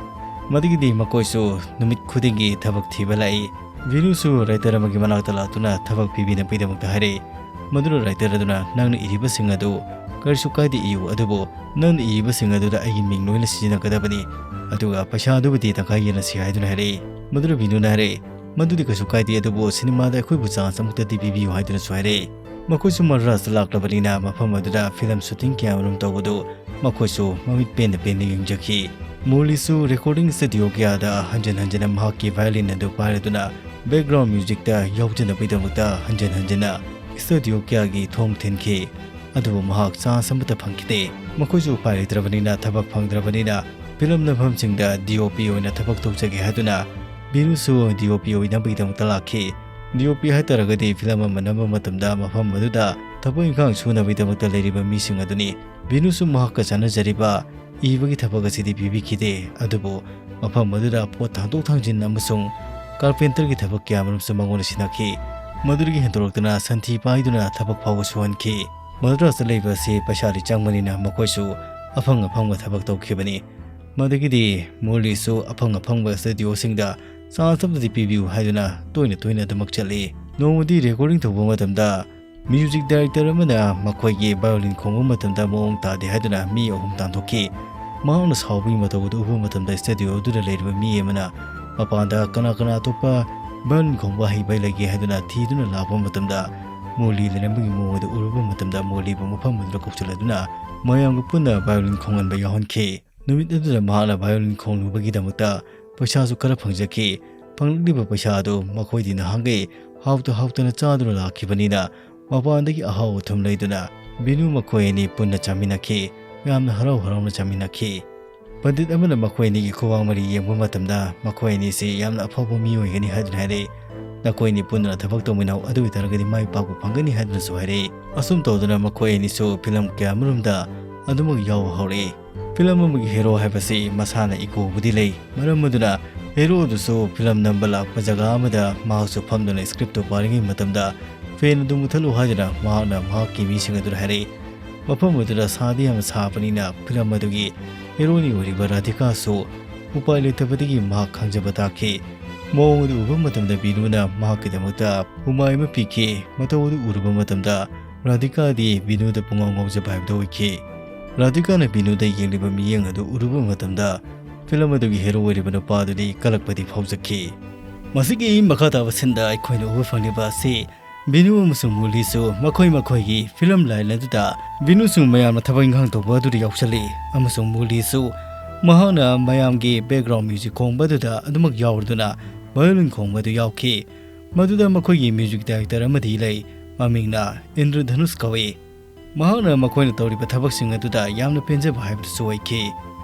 ꯃꯗꯨꯒꯤꯗꯤ ꯃꯈꯣꯏꯁꯨ ꯅꯨꯃꯤꯠ ꯈꯨꯗꯤꯡꯒꯤ ꯊꯕꯛ ꯊꯤꯕ ꯂꯥꯛꯏ꯫ ꯚꯤꯅꯨꯁꯨ writer ꯑꯃꯒꯤ ꯃꯅꯥꯛꯇ ꯂꯥꯛꯇꯨꯅ ꯊꯕꯛ ꯄꯤꯕꯤꯅꯕꯒꯤꯗꯃꯛꯇ ꯍꯥꯏꯔꯛꯏ꯫ ꯃꯗꯨꯅ writer ꯑꯗꯨꯅ, "ꯅꯪꯅ ꯏꯔꯤꯕꯁꯤꯡ ꯑꯗꯨ ꯀꯔꯤꯁꯨ ꯀꯥꯏꯗꯦ ꯏꯌꯨ, ꯑꯗꯨꯕꯨ ꯅꯪꯅ ꯏꯔꯤꯕꯁꯤꯡ ꯑꯗꯨꯗ ꯑꯩꯒꯤ ꯃꯤꯡ ꯂꯣꯏꯅ ꯁꯤꯖꯤꯟꯅꯒꯗꯕꯅꯤ, ꯑꯗꯨꯒ ꯄꯩꯁꯥ ꯑꯗꯨꯕꯨꯗꯤ ꯇꯪꯈꯥꯏ ꯌꯦꯟꯅꯁꯤ" ꯍꯥꯏꯗꯨꯅ ꯍꯥꯏꯔꯛꯏ꯫ ꯃꯗꯨꯅ ꯚꯤꯅꯨꯅ ꯍꯥꯏꯔꯛꯏ, "ꯃꯗꯨꯗꯤ ꯀꯩꯁꯨ ꯀꯥꯏꯗꯦ, ꯑꯗꯨꯕꯨ ꯁꯤꯅꯦꯃꯥꯗ ꯑꯩꯈꯣꯏꯕꯨ chance ꯑꯃꯨꯛꯇꯗꯤ ꯄꯤꯕꯤꯌꯨ" ꯍꯥꯏꯗꯨꯅꯁꯨ ꯍꯥꯏꯔꯛꯏ꯫ ꯃꯈꯣꯏꯁꯨ ꯃꯗ꯭ꯔꯥꯁꯇ ꯂꯥꯛꯂꯕꯅꯤꯅ ꯃꯐꯝ ꯑꯗꯨꯗ film shooting ꯀꯌꯥꯃꯔꯨꯝ ꯇꯧꯕꯗꯨ ꯃꯈꯣꯏꯁꯨ ꯃꯃꯤꯠ ꯄꯦꯟꯅ ꯄꯦꯟꯅ ꯌꯦꯡꯖꯈꯤ꯫ ꯃꯨꯔꯂꯤꯁꯨ recording studio ꯀꯌꯥꯗ ꯍꯟꯖꯤꯟ ꯍꯟꯖꯤꯟꯅ ꯃꯍꯥꯛꯀꯤ violin ꯑꯗꯨ ꯄꯥꯏꯔꯗꯨꯅ background musicꯇ ꯌꯥꯎꯖꯅꯕꯒꯤꯗꯃꯛꯇ ꯍꯟꯖꯤꯟ ꯍꯟꯖꯤꯟꯅ studio ꯀꯌꯥꯒꯤ ꯊꯣꯡ ꯊꯤꯟꯈꯤ꯫ ꯑꯗꯨꯕꯨ ꯃꯍꯥꯛ chance ꯑꯃꯠꯇ ꯐꯪꯈꯤꯗꯦ꯫ ꯃꯈꯣꯏꯁꯨ ꯎꯄꯥꯏ ꯂꯩꯇ꯭ꯔꯕꯅꯤꯅ, ꯊꯕꯛ ꯐꯪꯗ꯭ꯔꯕꯅꯤꯅ, film ꯅꯝꯐꯝꯁꯤꯡꯗ D O P ꯑꯣꯏꯅ ꯊꯕꯛ ꯇꯧꯖꯒꯦ ꯍꯥꯏꯗꯨꯅ ꯚꯤꯅꯨꯁꯨ D O P ꯑꯣꯏꯅꯕꯒꯤꯗꯃꯛꯇ ꯂꯥꯛꯈꯤ꯫ D O P ꯍꯥꯏꯇꯥꯔꯒꯗꯤ film ꯑꯃ ꯅꯝꯕ ꯃꯇꯝꯗ ꯃꯐꯝ ꯑꯗꯨꯗ ꯊꯕꯛ ꯏꯪꯈꯥꯡ ꯁꯨꯅꯕꯒꯤꯗꯃꯛꯇ ꯂꯩꯔꯤꯕ ꯃꯤꯁꯤꯡ ꯑꯗꯨꯅꯤ꯫ ꯚꯤꯅꯨꯁꯨ ꯃꯍꯥꯛꯀ ꯆꯥꯟꯅꯖꯔꯤꯕ ꯏꯕꯒꯤ ꯊꯕꯛ ꯑꯁꯤꯗꯤ ꯄꯤꯕꯤꯈꯤꯗꯦ, ꯑꯗꯨꯕꯨ ꯃꯐꯝ ꯑꯗꯨꯗ ꯄꯣꯠ ꯊꯥꯡꯗꯣꯛ ꯊꯥꯡꯖꯤꯟ ꯑꯃꯁꯨꯡ carpenterꯒꯤ ꯊꯕꯛ ꯀꯌꯥꯃꯔꯨꯝꯁꯨ ꯃꯉꯣꯟꯗ ꯁꯤꯟꯅꯈꯤ꯫ ꯃꯗꯨꯗꯒꯤ ꯍꯦꯟꯗꯣꯔꯛꯇꯨꯅ ꯁꯟꯊꯤ ꯄꯥꯏꯗꯨꯅ ꯊꯕꯛ ꯐꯥꯎꯕ ꯁꯨꯍꯟꯈꯤ꯫ ꯃꯗ꯭ꯔꯥꯁꯇ ꯂꯩꯕ ꯑꯁꯤ ꯄꯩꯁꯥꯗꯤ ꯆꯪꯕꯅꯤꯅ ꯃꯈꯣꯏꯁꯨ ꯑꯐꯪ ꯑꯐꯪꯕ ꯊꯕꯛ ꯇꯧꯈꯤꯕꯅꯤ꯫ ꯃꯗꯨꯗꯒꯤꯗꯤ ꯃꯨꯔꯂꯤꯁꯨ ꯑꯐꯪ ꯑꯐꯪꯕ studioꯁꯤꯡꯗ chance ꯑꯃꯗꯤ ꯄꯤꯕꯤꯌꯨ ꯍꯥꯏꯗꯨꯅ ꯇꯣꯏꯅ ꯇꯣꯏꯅ ꯑꯗꯨꯃꯛ ꯆꯠꯂꯤ꯫ ꯅꯣꯡꯃꯗꯤ recording ꯇꯧꯕ ꯃꯇꯝꯗ music director ꯑꯃꯅ ꯃꯈꯣꯏꯒꯤ violin ꯈꯣꯡꯕ ꯃꯇꯝꯗ ꯃꯑꯣꯡ ꯇꯥꯗꯦ ꯍꯥꯏꯗꯨꯅ ꯃꯤ ꯑꯍꯨꯝ ꯇꯥꯟꯊꯣꯛꯈꯤ꯫ ꯃꯍꯥꯛꯅ ꯁꯥꯎꯕꯒꯤ ꯃꯇꯧ ꯑꯗꯨ ꯎꯕ ꯃꯇꯝꯗ studio ꯑꯗꯨꯗ ꯂꯩꯔꯤꯕ ꯃꯤ ꯑꯃꯅ ꯃꯄꯥꯟꯗ ꯀꯅꯥ ꯀꯅꯥ ꯑꯇꯣꯞꯄ violin ꯈꯣꯡꯕ ꯍꯩꯕ ꯂꯩꯒꯦ ꯍꯥꯏꯗꯨꯅ ꯊꯤꯗꯨꯅ ꯂꯥꯛꯄ ꯃꯇꯝꯗ ꯃꯣꯂꯤ ꯂꯩꯔꯝꯕꯒꯤ ꯃꯑꯣꯡ ꯑꯗꯨ ꯎꯔꯨꯕ ꯃꯇꯝꯗ ꯃꯣꯂꯤꯕꯨ ꯃꯐꯝ ꯑꯗꯨꯗ ꯀꯧꯁꯤꯜꯂꯗꯨꯅ ꯃꯌꯥꯝꯒ ꯄꯨꯟꯅ violin ꯈꯣꯡꯍꯟꯕ ꯌꯥꯎꯍꯟꯈꯤ꯫ ꯅꯨꯃꯤꯠ ꯑꯗꯨꯗ ꯃꯍꯥꯛꯅ violin ꯈꯣꯡꯂꯨꯕꯒꯤꯗꯃꯛꯇ ꯄꯩꯁꯥꯁꯨ ꯈꯔ ꯐꯪꯖꯈꯤ꯫ ꯐꯪꯂꯛꯂꯤꯕ ꯄꯩꯁꯥ ꯑꯗꯨ ꯃꯈꯣꯏꯗꯤ ꯅꯍꯥꯟꯈꯩ ꯍꯥꯎꯇ ꯍꯥꯎꯇꯅ ꯆꯥꯗꯨꯅ ꯂꯥꯛꯈꯤꯕꯅꯤꯅ ꯃꯄꯥꯟꯗꯒꯤ ꯑꯍꯥꯎ ꯑꯊꯨꯝ ꯂꯩꯗꯨꯅ ꯚꯤꯅꯨ ꯃꯈꯣꯏ ꯑꯅꯤ ꯄꯨꯟꯅ ꯆꯥꯃꯤꯟꯅꯈꯤ꯫ ꯌꯥꯝꯅ ꯍꯔꯥꯎ ꯍꯔꯥꯎꯅ ꯆꯥꯃꯤꯟꯅꯈꯤ꯫ ꯄꯟꯗꯤꯠ ꯑꯃꯅ ꯃꯈꯣꯏ ꯑꯅꯤꯒꯤ ꯈꯨꯋꯥꯡ ꯃꯔꯤ ꯌꯦꯡꯕ ꯃꯇꯝꯗ ꯃꯈꯣꯏ ꯑꯅꯤꯁꯤ ꯌꯥꯝꯅ ꯑꯐꯕ ꯃꯤ ꯑꯣꯏꯒꯅꯤ ꯍꯥꯏꯗꯨꯅ ꯍꯥꯏꯔꯛꯏ꯫ "ꯅꯈꯣꯏ ꯑꯅꯤ ꯄꯨꯟꯗꯨꯅ ꯊꯕꯛ ꯇꯧꯃꯤꯟꯅꯧ, ꯑꯗꯨ ꯑꯣꯏꯇꯥꯔꯒꯗꯤ ꯃꯥꯏ ꯄꯥꯛꯄ ꯐꯪꯒꯅꯤ" ꯍꯥꯏꯗꯨꯅꯁꯨ ꯍꯥꯏꯔꯛꯏ꯫ ꯑꯁꯨꯝ ꯇꯧꯗꯨꯅ ꯃꯈꯣꯏ ꯑꯅꯤꯁꯨ film ꯀꯌꯥꯃꯔꯨꯝꯗ ꯑꯗꯨꯃꯛ ꯌꯥꯎꯕ ꯍꯧꯔꯛꯏ꯫ Film ꯑꯃꯒꯤ hero ꯍꯥꯏꯕꯁꯤ ꯃꯁꯥꯅ egoꯕꯨꯗꯤ ꯂꯩ, ꯃꯔꯝ ꯑꯗꯨꯅ hero ꯑꯗꯨꯁꯨ film ꯅꯝꯕ ꯂꯥꯛꯄ ꯖꯒꯥ ꯑꯃꯗ ꯃꯍꯥꯛꯁꯨ ꯐꯝꯗꯨꯅ scriptꯇꯨ ꯄꯥꯔꯤꯉꯩ ꯃꯇꯝꯗ fan ꯑꯗꯨ ꯃꯨꯊꯠꯂꯨ ꯍꯥꯏꯗꯨꯅ ꯃꯍꯥꯛꯅ ꯃꯍꯥꯛꯀꯤ ꯃꯤꯁꯤꯡ ꯑꯗꯨꯗ ꯍꯥꯏꯔꯛꯏ꯫ ꯃꯐꯝ ꯑꯗꯨꯗ ꯁꯥꯗꯤ ꯌꯥꯝꯅ ꯁꯥꯕꯅꯤꯅ ꯐꯤꯂꯝ ꯑꯗꯨꯒꯤ ꯍꯦꯔꯣꯅꯤ ꯑꯣꯏꯔꯤꯕ ꯔꯥꯙꯤꯀꯥꯁꯨ ꯎꯄꯥꯏ ꯂꯩꯇꯕꯗꯒꯤ ꯃꯍꯥꯛ ꯈꯥꯡꯖꯕ ꯇꯥꯈꯤ꯫ ꯃꯑꯣꯡ ꯑꯗꯨ ꯎꯕ ꯃꯇꯝꯗ ꯕꯤꯅꯨꯅ ꯃꯍꯥꯛꯀꯤꯗꯃꯛꯇ ꯍꯨꯃꯥꯏ ꯑꯃ ꯄꯤꯈꯤ꯫ ꯃꯇꯧ ꯑꯗꯨ ꯎꯔꯨꯕ ꯃꯇꯝꯗ ꯔꯥꯙꯤꯀꯥꯗꯤ ꯕꯤꯅꯨꯗ ꯄꯨꯡꯉꯥꯎ ꯉꯥꯎꯖꯕ ꯍꯥꯏꯕꯗꯨ ꯑꯣꯏꯈꯤ꯫ ꯔꯥꯙꯤꯀꯥꯅ ꯕꯤꯅꯨꯗ ꯌꯦꯡꯂꯤꯕ ꯃꯤꯠꯌꯦꯡ ꯑꯗꯨ ꯎꯔꯨꯕ ꯃꯇꯝꯗ ꯐꯤꯂꯝ ꯑꯗꯨꯒꯤ ꯍꯦꯔꯣ ꯑꯣꯏꯔꯤꯕ ꯅꯨꯄꯥ ꯑꯗꯨꯗꯤ ꯀꯂꯛꯄꯗꯤ ꯐꯥꯎꯖꯈꯤ꯫ ꯃꯁꯤꯒꯤ ꯃꯈꯥ ꯇꯥꯕ ꯁꯤꯟꯗ ꯑꯩꯈꯣꯏꯅ ꯎꯕ ꯐꯪꯂꯤꯕ ꯑꯁꯤ ꯕꯤꯅꯨ ꯑꯃꯁꯨꯡ ꯃꯨꯔꯂꯤꯁꯨ ꯃꯈꯣꯏ ꯃꯈꯣꯏꯒꯤ ꯐꯤꯂꯝ ꯂꯥꯏꯟ ꯑꯗꯨꯗ ꯕꯤꯅꯨꯁꯨ ꯃꯌꯥꯝꯅ ꯊꯕꯛ ꯏꯪꯈꯥꯡ ꯇꯧꯕ ꯑꯗꯨꯗ ꯌꯥꯎꯁꯜꯂꯤ ꯑꯃꯁꯨꯡ ꯃꯨꯔꯂꯤꯁꯨ ꯃꯍꯥꯛꯅ ꯃꯌꯥꯝꯒꯤ background music ꯈꯣꯡꯕ ꯑꯗꯨꯗ ꯑꯗꯨꯃꯛ ꯌꯥꯎꯔꯗꯨꯅ violin ꯈꯣꯡꯕ ꯑꯗꯨ ꯌꯥꯎꯈꯤ꯫ ꯃꯗꯨꯗ ꯃꯈꯣꯏꯒꯤ music director ꯑꯃꯗꯤ ꯂꯩ, ꯃꯃꯤꯡꯅ ꯏꯟꯗ꯭ꯔꯙꯅꯨꯁ ꯀꯧꯏ꯫ ꯃꯍꯥꯛꯅ ꯃꯈꯣꯏꯅ ꯇꯧꯔꯤꯕ ꯊꯕꯛꯁꯤꯡ ꯑꯗꯨꯗ ꯌꯥꯝꯅ ꯄꯦꯟꯖꯕ ꯍꯥꯏꯕꯗꯨꯁꯨ ꯑꯣꯏꯈꯤ꯫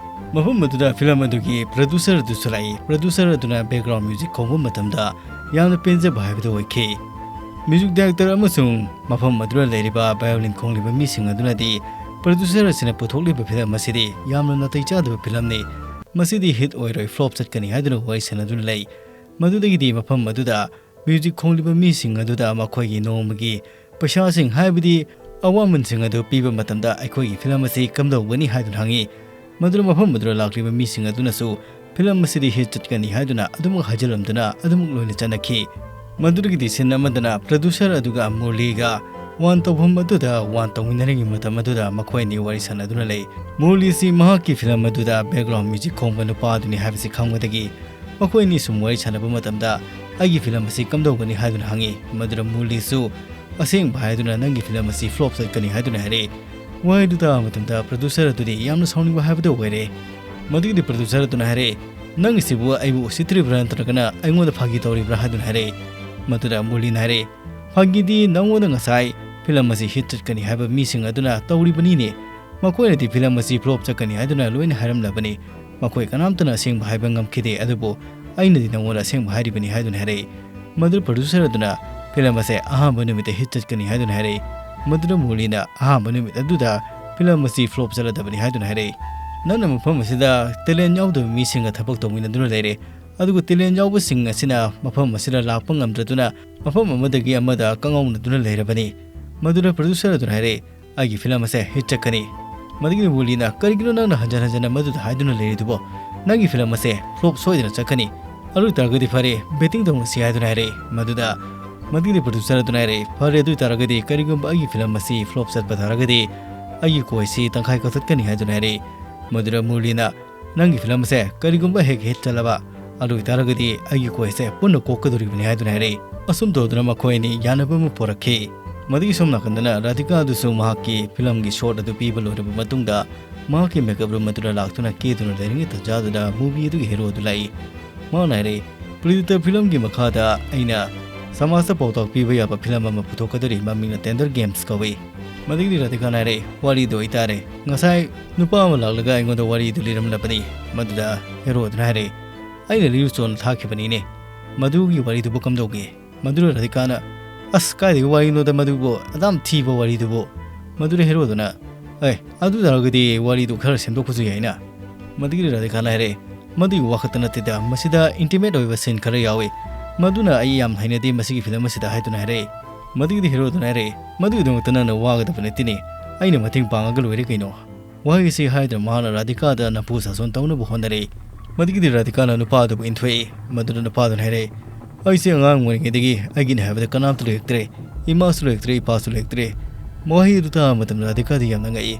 ꯃꯐꯝ ꯑꯗꯨꯗ ꯐꯤꯂꯝ ꯑꯗꯨꯒꯤ producer ꯑꯗꯨꯁꯨ ꯂꯥꯛꯏ꯫ Producer ꯑꯗꯨꯅ background music ꯈꯣꯡꯕ ꯃꯇꯝꯗ ꯌꯥꯝꯅ ꯄꯦꯟꯖꯕ ꯍꯥꯏꯕꯗꯨ ꯑꯣꯏꯈꯤ꯫ Music director ꯑꯃꯁꯨꯡ ꯃꯐꯝ ꯑꯗꯨꯗ ꯂꯩꯔꯤꯕ violin ꯈꯣꯡꯂꯤꯕ ꯃꯤꯁꯤꯡ ꯑꯗꯨꯅꯗꯤ producer ꯑꯁꯤꯅ ꯄꯨꯊꯣꯛꯂꯤꯕ ꯐꯤꯂꯝ ꯑꯁꯤꯗꯤ ꯌꯥꯝꯅ ꯅꯥꯇꯩ ꯆꯥꯗꯕ ꯐꯤꯂꯝꯅꯤ, ꯃꯁꯤꯗꯤ hit ꯑꯣꯏꯔꯣꯏ, flop ꯆꯠꯀꯅꯤ ꯍꯥꯏꯗꯨꯅ ꯋꯥꯔꯤ ꯁꯥꯟꯅꯗꯨꯅ ꯂꯩ꯫ ꯃꯗꯨꯗꯒꯤꯗꯤ ꯃꯐꯝ ꯑꯗꯨꯗ music ꯈꯣꯡꯂꯤꯕ ꯃꯤꯁꯤꯡ ꯑꯗꯨꯗ ꯃꯈꯣꯏꯒꯤ ꯅꯣꯡꯃꯒꯤ ꯄꯩꯁꯥꯁꯤꯡ, ꯍꯥꯏꯕꯗꯤ ꯑꯋꯥꯃꯟꯁꯤꯡ ꯑꯗꯨ ꯄꯤꯕ ꯃꯇꯝꯗ ꯑꯩꯈꯣꯏꯒꯤ ꯐꯤꯂꯝ ꯑꯁꯤ ꯀꯝꯗꯧꯒꯅꯤ ꯍꯥꯏꯗꯨꯅ ꯍꯪꯉꯤ꯫ ꯃꯗꯨꯗ ꯃꯐꯝ ꯑꯗꯨꯗ ꯂꯥꯛꯂꯤꯕ ꯃꯤꯁꯤꯡ ꯑꯗꯨꯅꯁꯨ ꯐꯤꯂꯝ ꯑꯁꯤꯗꯤ hit ꯆꯠꯀꯅꯤ ꯍꯥꯏꯗꯨꯅ ꯑꯗꯨꯃꯛ ꯍꯥꯏꯖꯤꯜꯂꯝꯗꯨꯅ ꯑꯗꯨꯃꯛ ꯂꯣꯏꯅ ꯆꯠꯅꯈꯤ꯫ ꯃꯗꯨꯗꯒꯤꯗꯤ scene ꯑꯃꯗꯅ producer ꯑꯗꯨꯒ ꯃꯨꯔꯂꯤꯒ wine ꯇꯧꯐꯝ ꯑꯗꯨꯗ wine ꯇꯧꯃꯤꯟꯅꯔꯤꯉꯩ ꯃꯇꯝ ꯑꯗꯨꯗ ꯃꯈꯣꯏ ꯑꯅꯤ ꯋꯥꯔꯤ ꯁꯥꯟꯅꯗꯨꯅ ꯂꯩ꯫ ꯃꯨꯔꯂꯤꯁꯤ ꯃꯍꯥꯛꯀꯤ ꯐꯤꯂꯝ ꯑꯗꯨꯗ background music ꯈꯣꯡꯕ ꯅꯨꯄꯥ ꯑꯗꯨꯅꯤ ꯍꯥꯏꯕꯁꯤ ꯈꯪꯕꯗꯒꯤ ꯃꯈꯣꯏ ꯑꯅꯤ ꯁꯨꯝ ꯋꯥꯔꯤ ꯁꯥꯟꯅꯕ ꯃꯇꯝꯗ ꯑꯩꯒꯤ ꯐꯤꯂꯝ ꯑꯁꯤ ꯀꯝꯗꯧꯒꯅꯤ ꯍꯥꯏꯗꯨꯅ ꯍꯪꯉꯤ꯫ ꯃꯗꯨꯗ ꯃꯨꯔꯂꯤꯁꯨ ꯑꯁꯦꯡꯕ ꯍꯥꯏꯗꯨꯅ ꯅꯪꯒꯤ ꯐꯤꯂꯝ ꯑꯁꯤ flop ꯆꯠꯀꯅꯤ ꯍꯥꯏꯗꯨꯅ ꯍꯥꯏꯔꯛꯏ꯫ ꯋꯥꯍꯩꯗꯨ ꯇꯥꯕ ꯃꯇꯝꯗ producer ꯑꯗꯨꯗꯤ ꯌꯥꯝꯅ ꯁꯥꯎꯅꯤꯡꯕ ꯍꯥꯏꯕꯗꯨ ꯑꯣꯏꯔꯦ꯫ ꯃꯗꯨꯒꯤꯗꯤ producer ꯑꯗꯨꯅ ꯍꯥꯏꯔꯛꯏ, "ꯅꯪꯒꯤꯁꯤꯕꯨ ꯑꯩꯕꯨ ꯎꯁꯤꯠꯇ꯭ꯔꯤꯕ꯭ꯔꯥ ꯅꯠꯇ꯭ꯔꯒꯅ ꯑꯩꯉꯣꯟꯗ ꯐꯥꯒꯤ ꯇꯧꯔꯤꯕ꯭ꯔꯥ?" ꯍꯥꯏꯗꯨꯅ ꯍꯥꯏꯔꯛꯏ꯫ ꯃꯗꯨꯗ ꯃꯨꯔꯂꯤꯅ ꯍꯥꯏꯔꯛꯏ, "ꯐꯥꯒꯤꯗꯤ ꯅꯪꯉꯣꯟꯗ ꯉꯁꯥꯏ ꯐꯤꯂꯝ ꯑꯁꯤ hit ꯆꯠꯀꯅꯤ ꯍꯥꯏꯕ ꯃꯤꯁꯤꯡ ꯑꯗꯨꯅ ꯇꯧꯔꯤꯕꯅꯤꯅꯦ꯫ ꯃꯈꯣꯏꯅꯗꯤ ꯐꯤꯂꯝ ꯑꯁꯤ flop ꯆꯠꯀꯅꯤ ꯍꯥꯏꯗꯨꯅ ꯂꯣꯏꯅ ꯍꯥꯏꯔꯝꯂꯕꯅꯤ꯫ ꯃꯈꯣꯏ ꯀꯅꯥꯝꯇꯅ ꯑꯁꯦꯡꯕ ꯍꯥꯏꯕ ꯉꯝꯈꯤꯗꯦ, ꯑꯗꯨꯕꯨ ꯑꯩꯅꯗꯤ ꯅꯉꯣꯟꯗ ꯑꯁꯦꯡꯕ ꯍꯥꯏꯔꯤꯕꯅꯤ" ꯍꯥꯏꯗꯨꯅ ꯍꯥꯏꯔꯛꯏ꯫ ꯃꯗꯨ producer ꯑꯗꯨꯅ ꯐꯤꯂꯝ ꯑꯁꯦ ꯑꯍꯥꯟꯕ ꯅꯨꯃꯤꯠꯇ hit ꯆꯠꯀꯅꯤ ꯍꯥꯏꯗꯨꯅ ꯍꯥꯏꯔꯛꯏ꯫ ꯃꯗꯨꯗ ꯃꯨꯔꯂꯤꯅ ꯑꯍꯥꯟꯕ ꯅꯨꯃꯤꯠ ꯑꯗꯨꯗ ꯐꯤꯂꯝ ꯑꯁꯤ flop ꯆꯠꯂꯗꯕꯅꯤ ꯍꯥꯏꯗꯨꯅ ꯍꯥꯏꯔꯛꯏ꯫ "ꯅꯪꯅ ꯃꯐꯝ ꯑꯁꯤꯗ talent ꯌꯥꯎꯗꯕ ꯃꯤꯁꯤꯡꯒ ꯊꯕꯛ ꯇꯧꯃꯤꯟꯅꯗꯨꯅ ꯂꯩꯔꯦ, ꯑꯗꯨꯒ talent ꯌꯥꯎꯕꯁꯤꯡ ꯑꯁꯤꯅ ꯃꯐꯝ ꯑꯁꯤꯗ ꯂꯥꯛꯄ ꯉꯝꯗ꯭ꯔꯗꯨꯅ ꯃꯐꯝ ꯑꯃꯗꯒꯤ ꯑꯃꯗ ꯀꯛꯉꯥꯎꯅꯗꯨꯅ ꯂꯩꯔꯕꯅꯤ"꯫ ꯃꯗꯨꯗ producer ꯑꯗꯨꯅ ꯍꯥꯏꯔꯛꯏ, ꯑꯩꯒꯤ ꯐꯤꯂꯝ ꯑꯁꯦ ꯍꯤꯠ ꯆꯠꯀꯅꯤ꯫ ꯃꯗꯨꯒꯤ ꯋꯨꯂꯤꯅ, "ꯀꯔꯤꯒꯤꯅꯣ ꯅꯪꯅ ꯍꯟꯖꯟ ꯍꯟꯖꯟꯅ ꯃꯗꯨꯗ ꯍꯥꯏꯗꯨꯅ ꯂꯩꯔꯤꯗꯨꯕꯣ? ꯅꯪꯒꯤ ꯐꯤꯂꯝ ꯑꯁꯦ ꯐ꯭ꯂꯣꯞ ꯁꯣꯏꯗꯅ ꯆꯠꯀꯅꯤ꯫ ꯑꯗꯨ ꯑꯣꯏꯇꯥꯔꯒꯗꯤ ꯐꯔꯦ, ꯕꯦꯇꯤꯡ ꯇꯧꯅꯁꯤ" ꯍꯥꯏꯗꯨꯅ ꯍꯥꯏꯔꯛꯏ꯫ ꯃꯗꯨꯗ ꯃꯗꯨꯒꯤ ꯄ꯭ꯔꯣꯗ꯭ꯌꯨꯁꯔ ꯑꯗꯨꯅ ꯍꯥꯏꯔꯛꯏ, "ꯐꯔꯦ, ꯑꯗꯨ ꯑꯣꯏꯇꯥꯔꯒꯗꯤ ꯀꯔꯤꯒꯨꯝꯕ ꯑꯩꯒꯤ ꯐꯤꯂꯝ ꯑꯁꯤ ꯐ꯭ꯂꯣꯞ ꯆꯠꯄ ꯇꯥꯔꯒꯗꯤ ꯑꯩꯒꯤ ꯀꯣꯏꯁꯤ ꯇꯪꯈꯥꯏ ꯀꯛꯊꯠꯀꯅꯤ" ꯍꯥꯏꯗꯨꯅ ꯍꯥꯏꯔꯛꯏ꯫ ꯃꯗꯨꯗ ꯃꯨꯔꯂꯤꯅ, "ꯅꯪꯒꯤ ꯐꯤꯂꯝ ꯑꯁꯦ ꯀꯔꯤꯒꯨꯝꯕ ꯍꯦꯛ ꯍꯤꯠ ꯆꯠꯂꯕ, ꯑꯗꯨ ꯑꯣꯏꯇꯥꯔꯒꯗꯤ ꯑꯩꯒꯤ ꯀꯣꯏꯁꯦ ꯄꯨꯟꯅ ꯀꯣꯛꯀꯗꯧꯔꯤꯕꯅꯤ" ꯍꯥꯏꯗꯨꯅ ꯍꯥꯏꯔꯛꯏ꯫ ꯑꯁꯨꯝ ꯇꯧꯗꯨꯅ ꯃꯈꯣꯏ ꯑꯅꯤ ꯌꯥꯅꯕ ꯑꯃ ꯄꯨꯔꯛꯈꯤ꯫ ꯃꯗꯨꯒꯤ ꯁꯣꯝ ꯅꯥꯀꯟꯗꯅ ꯔꯥꯙꯤꯀꯥ ꯑꯗꯨꯁꯨ ꯃꯍꯥꯛꯀꯤ ꯐꯤꯂꯝꯒꯤ ꯁꯣꯠ ꯑꯗꯨ ꯄꯤꯕ ꯂꯣꯏꯔꯕ ꯃꯇꯨꯡꯗ ꯃꯍꯥꯛꯀꯤ ꯃꯦꯀꯞ ꯔꯨꯝ ꯑꯗꯨꯗ ꯂꯥꯛꯇꯨꯅ ꯀꯦꯗꯨꯅ ꯂꯩꯔꯤꯉꯩ ꯇꯟꯖꯥꯗꯨꯗ ꯃꯨꯚꯤ ꯑꯗꯨꯒꯤ ꯍꯦꯔꯣ ꯑꯗꯨ ꯂꯥꯛꯏ꯫ ꯃꯍꯥꯛꯅ ꯍꯥꯏꯔꯛꯏ, "ꯄ꯭ꯔꯤꯗꯦꯇꯔ ꯐꯤꯂꯝꯒꯤ ꯃꯈꯥꯗ ꯑꯩꯅ ꯁꯃꯥꯖꯇ ꯄꯥꯎꯇꯥꯛ ꯄꯤꯕ ꯌꯥꯕ ꯐꯤꯂꯝ ꯑꯃ ꯄꯨꯊꯣꯛꯀꯗꯧꯔꯤ, ꯃꯃꯤꯡꯅ ꯇꯦꯟꯗꯔ ꯒꯦꯝꯁ ꯀꯧꯏ"꯫ ꯃꯗꯨꯒꯤꯗꯤ ꯔꯥꯙꯤꯀꯥꯅ ꯍꯥꯏꯔꯛꯏ, "ꯋꯥꯔꯤꯗꯨ ꯑꯣꯏꯇꯥꯔꯦ, ꯉꯁꯥꯏ ꯅꯨꯄꯥ ꯑꯃ ꯂꯥꯛꯂꯒ ꯑꯩꯉꯣꯟꯗ ꯋꯥꯔꯤꯗꯨ ꯂꯤꯔꯝꯂꯕꯅꯤ"꯫ ꯃꯗꯨꯗ ꯍꯦꯔꯣ ꯑꯗꯨꯅ ꯍꯥꯏꯔꯛꯏ, "ꯑꯩꯅ ꯂꯤꯔꯨ ꯆꯣꯅ ꯊꯥꯈꯤꯕꯅꯤꯅꯦ꯫ ꯃꯗꯨꯒꯤ ꯋꯥꯔꯤꯗꯨꯕꯨ ꯀꯝꯗꯧꯒꯦ?" ꯃꯗꯨꯗ ꯔꯥꯙꯤꯀꯥꯅ, "ꯑꯁ, ꯀꯥꯏꯗꯒꯤ ꯋꯥꯔꯤꯅꯣꯗ ꯃꯗꯨꯕꯨ, ꯑꯗꯥꯝ ꯊꯤꯕ ꯋꯥꯔꯤꯗꯨꯕꯨ"꯫ ꯃꯗꯨꯗ ꯍꯦꯔꯣꯗꯨꯅ, "ꯑꯦ, ꯑꯗꯨ ꯇꯥꯔꯒꯗꯤ ꯋꯥꯔꯤꯗꯨ ꯈꯔ ꯁꯦꯝꯗꯣꯛꯄꯁꯨ ꯌꯥꯏꯅ"꯫ ꯃꯗꯨꯒꯤ ꯔꯥꯙꯤꯀꯥꯅ ꯍꯥꯏꯔꯛꯑꯦ, "ꯃꯗꯨꯒꯤ ꯋꯥꯈꯛꯇ ꯅꯠꯇꯦꯗ, ꯃꯁꯤꯗ ꯏꯟꯇꯤꯃꯦꯠ ꯑꯣꯏꯕ ꯁꯤꯟ ꯈꯔ ꯌꯥꯎꯏ꯫ ꯃꯗꯨꯅ ꯑꯩ ꯌꯥꯝ ꯍꯩꯅꯗꯦ ꯃꯁꯤꯒꯤ ꯐꯤꯂꯝ ꯑꯁꯤꯗ" ꯍꯥꯏꯗꯨꯅ ꯍꯥꯏꯔꯛꯑꯦ꯫ ꯃꯗꯨꯒꯤꯗꯤ ꯍꯦꯔꯣꯗꯨꯅ ꯍꯥꯏꯔꯛꯑꯦ, "ꯃꯗꯨꯒꯤꯗꯃꯛꯇ ꯅꯪꯅ ꯋꯥꯒꯗꯕ ꯅꯠꯇꯦꯅꯦ, ꯑꯩꯅ ꯃꯇꯦꯡ ꯄꯥꯡꯉꯒ ꯂꯣꯏꯔꯦ ꯀꯩꯅꯣ"꯫ ꯋꯥꯍꯩ ꯑꯁꯤ ꯍꯥꯏꯗꯨꯅ ꯃꯍꯥꯛꯅ ꯔꯥꯙꯤꯀꯥꯗ ꯅꯝꯐꯨ ꯁꯥꯖꯣꯟ ꯇꯧꯅꯕ ꯍꯣꯠꯅꯔꯛꯏ꯫ ꯃꯗꯨꯒꯤꯗꯤ ꯔꯥꯙꯤꯀꯥꯅ ꯅꯨꯄꯥ ꯑꯗꯨꯕꯨ ꯏꯟꯊꯣꯛꯏ꯫ ꯃꯗꯨꯅ ꯅꯨꯄꯥꯗꯨꯅ ꯍꯥꯏꯔꯛꯏ, "ꯑꯩꯁꯦ ꯑꯉꯥꯡ ꯑꯣꯏꯔꯤꯉꯩꯗꯒꯤ ꯑꯩꯒꯤꯅꯦ ꯍꯥꯏꯕꯗ ꯀꯅꯥꯝꯇ ꯂꯩꯔꯛꯇ꯭ꯔꯦ꯫ ꯏꯃꯥꯁꯨ ꯂꯩꯔꯛꯇ꯭ꯔꯦ, ꯏꯄꯥꯁꯨ ꯂꯩꯔꯛꯇ꯭ꯔꯦ"꯫ ꯋꯥꯍꯩ ꯑꯗꯨ ꯇꯥꯕ ꯃꯇꯝꯗ ꯔꯥꯙꯤꯀꯥꯗꯤ ꯌꯥꯝꯅ ꯉꯛꯏ꯫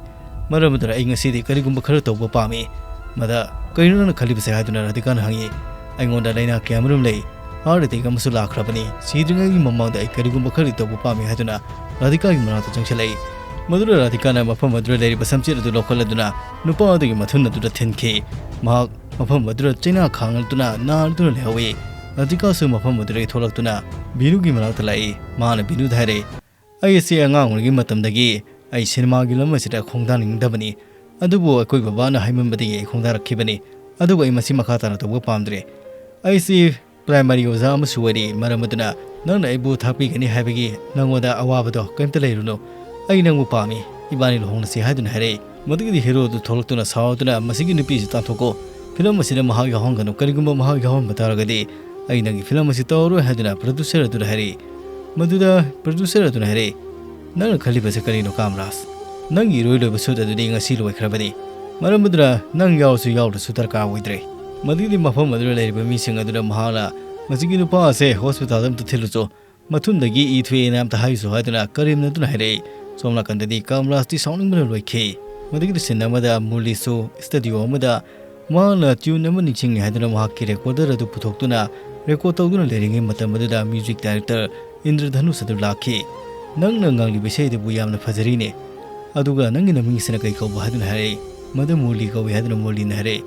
ꯃꯔꯝ ꯑꯗꯨꯅ ꯑꯩ ꯉꯁꯤꯗꯤ ꯀꯔꯤꯒꯨꯝꯕ ꯈꯔ ꯇꯧꯕ ꯄꯥꯝꯃꯤ꯫ ꯃꯗ, "ꯀꯔꯤꯅꯣ ꯅꯪꯅ ꯈꯜꯂꯤꯕꯁꯦ?" ꯍꯥꯏꯗꯨꯅ ꯔꯥꯙꯤꯀꯥꯅ ꯍꯪꯉꯤ꯫ "ꯑꯩꯉꯣꯟꯗ ꯂꯥꯏꯅꯥ ꯀꯌꯥꯃꯔꯨꯝ ꯂꯩ꯫ ꯍꯥꯔꯠ ꯑꯦꯇꯦꯛ ꯑꯃꯁꯨ ꯂꯥꯛꯈ꯭ꯔꯕꯅꯤ꯫ ꯁꯤꯗ꯭ꯔꯤꯉꯩꯒꯤ ꯃꯃꯥꯡꯗ ꯑꯩ ꯀꯔꯤꯒꯨꯝꯕ ꯈꯔꯗꯤ ꯇꯧꯕ ꯄꯥꯝꯃꯤ" ꯍꯥꯏꯗꯨꯅ ꯔꯥꯙꯤꯀꯥꯒꯤ ꯃꯅꯥꯛꯇ ꯆꯪꯁꯤꯜꯂꯛꯏ꯫ ꯃꯗꯨꯗ ꯔꯥꯙꯤꯀꯥꯅ ꯃꯐꯝ ꯑꯗꯨꯗ ꯂꯩꯔꯤꯕ ꯁꯝꯆꯦꯠ ꯑꯗꯨ ꯂꯧꯈꯠꯂꯗꯨꯅ ꯅꯨꯄꯥ ꯑꯗꯨꯒꯤ ꯃꯊꯨꯟ ꯑꯗꯨꯗ ꯊꯤꯟꯈꯤ꯫ ꯃꯍꯥꯛ ꯃꯐꯝ ꯑꯗꯨꯗ ꯆꯩꯅꯥ ꯈꯥꯡꯂꯗꯨꯅ ꯅꯥꯔꯗꯨꯅ ꯂꯩꯍꯧꯏ꯫ ꯔꯥꯙꯤꯀꯥꯁꯨ ꯃꯐꯝ ꯑꯗꯨꯗꯒꯤ ꯊꯣꯛꯂꯛꯇꯨꯅ ꯕꯤꯅꯨꯒꯤ ꯃꯅꯥꯛꯇ ꯂꯥꯛꯏ꯫ ꯃꯍꯥꯛꯅ ꯕꯤꯅꯨꯗ ꯍꯥꯏꯔꯛꯏ, "ꯑꯩ ꯑꯁꯤ ꯑꯉꯥꯡ ꯑꯣꯏꯔꯤꯉꯩ ꯃꯇꯝꯗꯒꯤ ꯑꯩ ꯁꯤꯅꯦꯃꯥꯒꯤ ꯂꯝ ꯑꯁꯤꯗ ꯈꯣꯡꯗꯥꯅꯤꯡꯗꯕꯅꯤ꯫ ꯑꯗꯨꯕꯨ ꯑꯩꯈꯣꯏ ꯕꯕꯥꯅ ꯍꯥꯏꯃꯟꯕꯗꯒꯤ ꯑꯩ ꯈꯣꯡꯗꯥꯔꯛꯈꯤꯕꯅꯤ꯫ ꯑꯗꯨꯕꯨ ꯑꯩ ꯃꯁꯤ ꯃꯈꯥ ꯇꯥꯅ ꯇꯧꯕ ꯄꯥꯝꯗ꯭ꯔꯦ꯫ ꯑꯩꯁꯤ ꯄ꯭ꯔꯥꯏꯃꯥꯔꯤ ꯑꯣꯖꯥ ꯑꯃꯁꯨ ꯑꯣꯏꯔꯤ, ꯃꯔꯝ ꯑꯗꯨꯅ ꯅꯪꯅ ꯑꯩꯕꯨ ꯊꯥꯛꯄꯤꯒꯅꯤ ꯍꯥꯏꯕꯒꯤ ꯅꯪꯉꯣꯟꯗ ꯑꯋꯥꯕꯗꯣ ꯀꯔꯤꯝꯇ ꯂꯩꯔꯨꯅꯨ꯫ ꯑꯩ ꯅꯪꯕꯨ ꯄꯥꯝꯃꯤ, ꯏꯕꯥꯅꯤ ꯂꯨꯍꯣꯡꯂꯁꯤ" ꯍꯥꯏꯗꯨꯅ ꯍꯥꯏꯔꯛꯏ꯫ ꯃꯗꯨꯒꯤꯗꯤ ꯍꯦꯔꯣꯗꯨ ꯊꯣꯛꯂꯛꯇꯨꯅ ꯁꯥꯎꯗꯨꯅ, "ꯃꯁꯤꯒꯤ ꯅꯨꯄꯤꯁꯤ ꯇꯥꯟꯊꯣꯛꯀꯣ, ꯐꯤꯂꯝ ꯑꯁꯤꯗ ꯃꯍꯥꯛ ꯌꯥꯎꯍꯟꯒꯅꯨ, ꯀꯔꯤꯒꯨꯝꯕ ꯃꯍꯥꯛ ꯌꯥꯎꯍꯟꯕ ꯇꯥꯔꯒꯗꯤ ꯑꯩ ꯅꯪꯒꯤ ꯐꯤꯂꯝ ꯑꯁꯤ ꯇꯧꯔꯔꯣꯏ" ꯍꯥꯏꯗꯨꯅ ꯄ꯭ꯔꯗ꯭ꯌꯨꯁꯔ ꯑꯗꯨꯗ ꯍꯥꯏꯔꯛꯏ꯫ ꯃꯗꯨꯗ ꯄ꯭ꯔꯗ꯭ꯌꯨꯁꯔ ꯑꯗꯨꯅ ꯍꯥꯏꯔꯛꯏ, "ꯅꯪꯅ ꯈꯜꯂꯤꯕꯁꯦ ꯀꯔꯤꯅꯣ, ꯀꯥꯃꯔꯥꯖ? ꯅꯪꯒꯤ ꯏꯔꯣꯏ ꯂꯣꯏꯕ ꯁꯨꯠ ꯑꯗꯨꯗꯤ ꯉꯁꯤ ꯂꯣꯏꯈ꯭ꯔꯕꯅꯤ꯫ ꯃꯔꯝ ꯑꯗꯨꯅ ꯅꯪ ꯌꯥꯎꯔꯁꯨ ꯌꯥꯎꯗ꯭ꯔꯁꯨ ꯗꯔꯀꯥꯔ ꯑꯣꯏꯗ꯭ꯔꯦ꯫" ꯃꯗꯨꯒꯤꯗꯤ ꯃꯐꯝ ꯑꯗꯨꯗ ꯂꯩꯔꯤꯕ ꯃꯤꯁꯤꯡ ꯑꯗꯨꯗ ꯃꯍꯥꯛꯅ, "ꯃꯁꯤꯒꯤ ꯅꯨꯄꯥ ꯑꯁꯦ ꯍꯣꯁꯄꯤꯇꯥꯜꯗ ꯑꯝꯇ ꯊꯤꯜꯂꯨꯆꯣ, ꯃꯊꯨꯟꯗꯒꯤ ꯏ ꯊꯣꯛꯑꯦꯅ ꯑꯝꯇ ꯍꯥꯏꯁꯨ" ꯍꯥꯏꯗꯨꯅ ꯀꯔꯦꯝꯅꯗꯨꯅ ꯍꯥꯏꯔꯛꯏ꯫ ꯁꯣꯝ ꯅꯥꯀꯟꯗꯗꯤ ꯀꯥꯃꯔꯥꯖꯇꯤ ꯁꯥꯎꯅꯤꯡꯕꯅ ꯂꯣꯏꯈꯤ꯫ ꯃꯗꯨꯒꯤ ꯁꯤꯟ ꯑꯃꯗ ꯃꯨꯔꯂꯤꯁꯨ ꯁ꯭ꯇꯨꯗꯤꯑꯣ ꯑꯃꯗ ꯃꯍꯥꯛꯅ ꯇ꯭ꯌꯨꯟ ꯑꯃ ꯅꯤꯡꯁꯤꯡꯉꯤ ꯍꯥꯏꯗꯨꯅ ꯃꯍꯥꯛꯀꯤ ꯔꯦꯀꯣꯔꯗꯔ ꯑꯗꯨ ꯄꯨꯊꯣꯛꯇꯨꯅ ꯔꯦꯀꯣꯔꯗ ꯇꯧꯗꯨꯅ ꯂꯩꯔꯤꯉꯩ ꯃꯇꯝ ꯑꯗꯨꯗ ꯃ꯭ꯌꯨꯖꯤꯛ ꯗꯥꯏꯔꯦꯛꯇꯔ ꯏꯟꯗ꯭ꯔꯙꯅꯨꯁ ꯑꯗꯨ ꯂꯥꯛꯈꯤ꯫ "ꯅꯪꯅ ꯉꯥꯡꯂꯤꯕ ꯏꯁꯩ ꯑꯗꯨꯕꯨ ꯌꯥꯝꯅ ꯐꯖꯔꯤꯅꯦ꯫ ꯑꯗꯨꯒ ꯅꯪꯒꯤ ꯅꯃꯤꯡꯁꯤꯅ ꯀꯩ ꯀꯧꯕ?" ꯍꯥꯏꯗꯨꯅ ꯍꯥꯏꯔꯛꯏ꯫ ꯃꯗꯨ ꯃꯨꯔꯂꯤ ꯀꯧꯏ ꯍꯥꯏꯗꯨꯅ ꯃꯨꯔꯂꯤꯅ ꯍꯥꯏꯔꯛꯏ꯫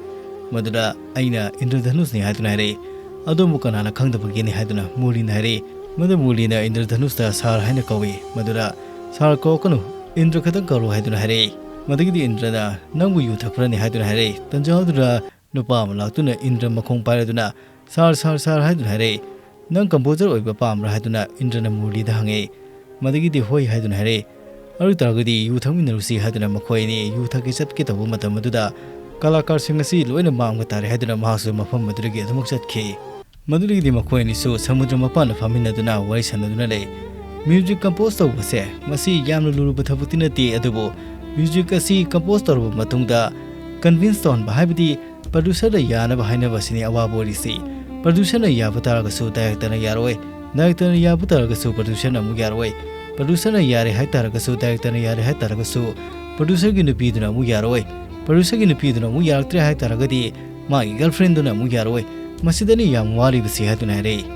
ꯃꯗꯨꯗ ꯑꯩꯅ ꯏꯟꯗ꯭ꯔꯙꯅꯨꯁꯅꯤ ꯍꯥꯏꯗꯨꯅ ꯍꯥꯏꯔꯛꯏ꯫ "ꯑꯗꯣꯝꯕꯨ ꯀꯅꯥꯅ ꯈꯪꯗꯕꯒꯦꯅꯦ?" ꯍꯥꯏꯗꯨꯅ ꯃꯨꯔꯂꯤꯅ ꯍꯥꯏꯔꯛꯏ꯫ ꯃꯗꯨ ꯃꯨꯔꯂꯤꯅ ꯏꯟꯗ꯭ꯔꯙꯅꯨꯁꯇ "ꯁꯥꯔ" ꯍꯥꯏꯅ ꯀꯧꯏ꯫ ꯃꯗꯨꯗ "ꯁꯥꯔ ꯀꯧꯔꯛꯀꯅꯨ, ꯏꯟꯗ꯭ꯔ ꯈꯛꯇꯪ ꯀꯧꯔꯣ" ꯍꯥꯏꯗꯨꯅ ꯍꯥꯏꯔꯛꯏ꯫ ꯃꯗꯒꯤꯗꯤ ꯏꯟꯗ꯭ꯔꯅ "ꯅꯪꯕꯨ ꯌꯨ ꯊꯛꯄ꯭ꯔꯅꯦ?" ꯍꯥꯏꯗꯨꯅ ꯍꯥꯏꯔꯛꯏ꯫ ꯇꯟꯖꯥ ꯑꯗꯨꯗ ꯅꯨꯄꯥ ꯑꯃ ꯂꯥꯛꯇꯨꯅ ꯏꯟꯗ꯭ꯔ ꯃꯈꯣꯡ ꯄꯥꯏꯔꯗꯨꯅ "ꯁꯥꯔ, ꯁꯥꯔ, ꯁꯥꯔ" ꯍꯥꯏꯗꯨꯅ ꯍꯥꯏꯔꯛꯏ꯫ "ꯅꯪ ꯀꯝꯄꯣꯖꯔ ꯑꯣꯏꯕ ꯄꯥꯝꯕ꯭ꯔꯥ?" ꯍꯥꯏꯗꯨꯅ ꯏꯟꯗ꯭ꯔꯅ ꯃꯨꯔꯂꯤꯗ ꯍꯪꯉꯛꯏ꯫ ꯃꯗꯒꯤꯗꯤ "ꯍꯣꯏ" ꯍꯥꯏꯗꯨꯅ ꯍꯥꯏꯔꯛꯏ꯫ "ꯑꯗꯨ ꯇꯥꯔꯒꯗꯤ ꯌꯨ ꯊꯛꯃꯤꯟꯅꯔꯨꯁꯤ" ꯍꯥꯏꯗꯨꯅ ꯃꯈꯣꯏ ꯑꯅꯤ ꯌꯨ ꯊꯛꯀꯦ ꯆꯠꯀꯦ ꯇꯧꯕ ꯃꯇꯝ ꯑꯗꯨꯗ ꯀꯂꯥꯀꯥꯔꯁꯤꯡ ꯑꯁꯤ ꯂꯣꯏꯅ ꯃꯥꯡꯕ ꯇꯥꯔꯦ ꯍꯥꯏꯗꯨꯅ ꯃꯍꯥꯛꯁꯨ ꯃꯐꯝ ꯑꯗꯨꯗꯒꯤ ꯑꯗꯨꯃꯛ ꯆꯠꯈꯤ꯫ ꯃꯗꯨꯗꯒꯤꯗꯤ ꯃꯈꯣꯏ ꯑꯅꯤꯁꯨ ꯁꯃꯨꯗ꯭ꯔ ꯃꯄꯥꯟꯗ ꯐꯝꯃꯤꯟꯅꯗꯨꯅ ꯋꯥꯔꯤ ꯁꯥꯟꯅꯗꯨꯅ ꯂꯩ꯫ ꯃ꯭ꯌꯨꯖꯤꯛ ꯀꯝꯄꯣꯖ ꯇꯧꯕꯁꯦ ꯃꯁꯤ ꯌꯥꯝꯅ ꯂꯨꯔꯨꯕ ꯊꯕꯛꯇꯤ ꯅꯠꯇꯦ, ꯑꯗꯨꯕꯨ ꯃ꯭ꯌꯨꯖꯤꯛ ꯑꯁꯤ ꯀꯝꯄꯣꯖ ꯇꯧꯔꯕ ꯃꯇꯨꯡꯗ ꯀꯟꯚꯤꯟꯁ ꯇꯧꯍꯟꯕ, ꯍꯥꯏꯕꯗꯤ ꯄ꯭ꯔꯗ꯭ꯌꯨꯁꯔꯗ ꯌꯥꯅꯕ ꯍꯥꯏꯅꯕ ꯑꯁꯤꯅꯤ ꯑꯋꯥꯕ ꯑꯣꯏꯔꯤꯁꯤ꯫ ꯄ꯭ꯔꯗ꯭ꯌꯨꯁꯔꯅ ꯌꯥꯕ ꯇꯥꯔꯒꯁꯨ ꯗꯥꯏꯔꯦꯛꯇꯔꯅ ꯌꯥꯔꯣꯏ, ꯗꯥꯏꯔꯦꯛꯇꯔꯅ ꯌꯥꯕ ꯇꯥꯔꯒꯁꯨ ꯄ꯭ꯔꯗ꯭ꯌꯨꯁꯔꯅ ꯑꯃꯨꯛ ꯌꯥꯔꯣꯏ, ꯄ꯭ꯔꯗ꯭ꯌꯨꯁꯔꯅ ꯌꯥꯔꯦ ꯍꯥꯏ ꯇꯥꯔꯒꯁꯨ, ꯗꯥꯏꯔꯦꯛꯇꯔꯅ ꯌꯥꯔꯦ ꯍꯥꯏ ꯇꯥꯔꯒꯁꯨ ꯄ꯭ꯔꯗ꯭ꯌꯨꯁꯔꯒꯤ ꯅꯨꯄꯤꯗꯨꯅ ꯑꯃꯨꯛ ꯌꯥꯔꯣꯏ, ꯄ꯭ꯔꯗ꯭ꯌꯨꯁꯔꯒꯤ ꯅꯨꯄꯤꯗꯨꯅ ꯑꯃꯨꯛ ꯌꯥꯔꯛꯇ꯭ꯔꯦ ꯍꯥꯏ ꯇꯥꯔꯒꯗꯤ ꯃꯥꯒꯤ ꯒꯔꯜꯐ꯭ꯔꯦꯟꯗꯨꯅ ꯑꯃꯨꯛ ꯌꯥꯔꯣꯏ꯫ ꯃꯁꯤꯗꯅꯤ ꯌꯥꯝ ꯋꯥꯔꯤꯕꯁꯤ ꯍꯥꯏꯗꯨꯅ ꯍꯥꯏꯔꯛꯏ꯫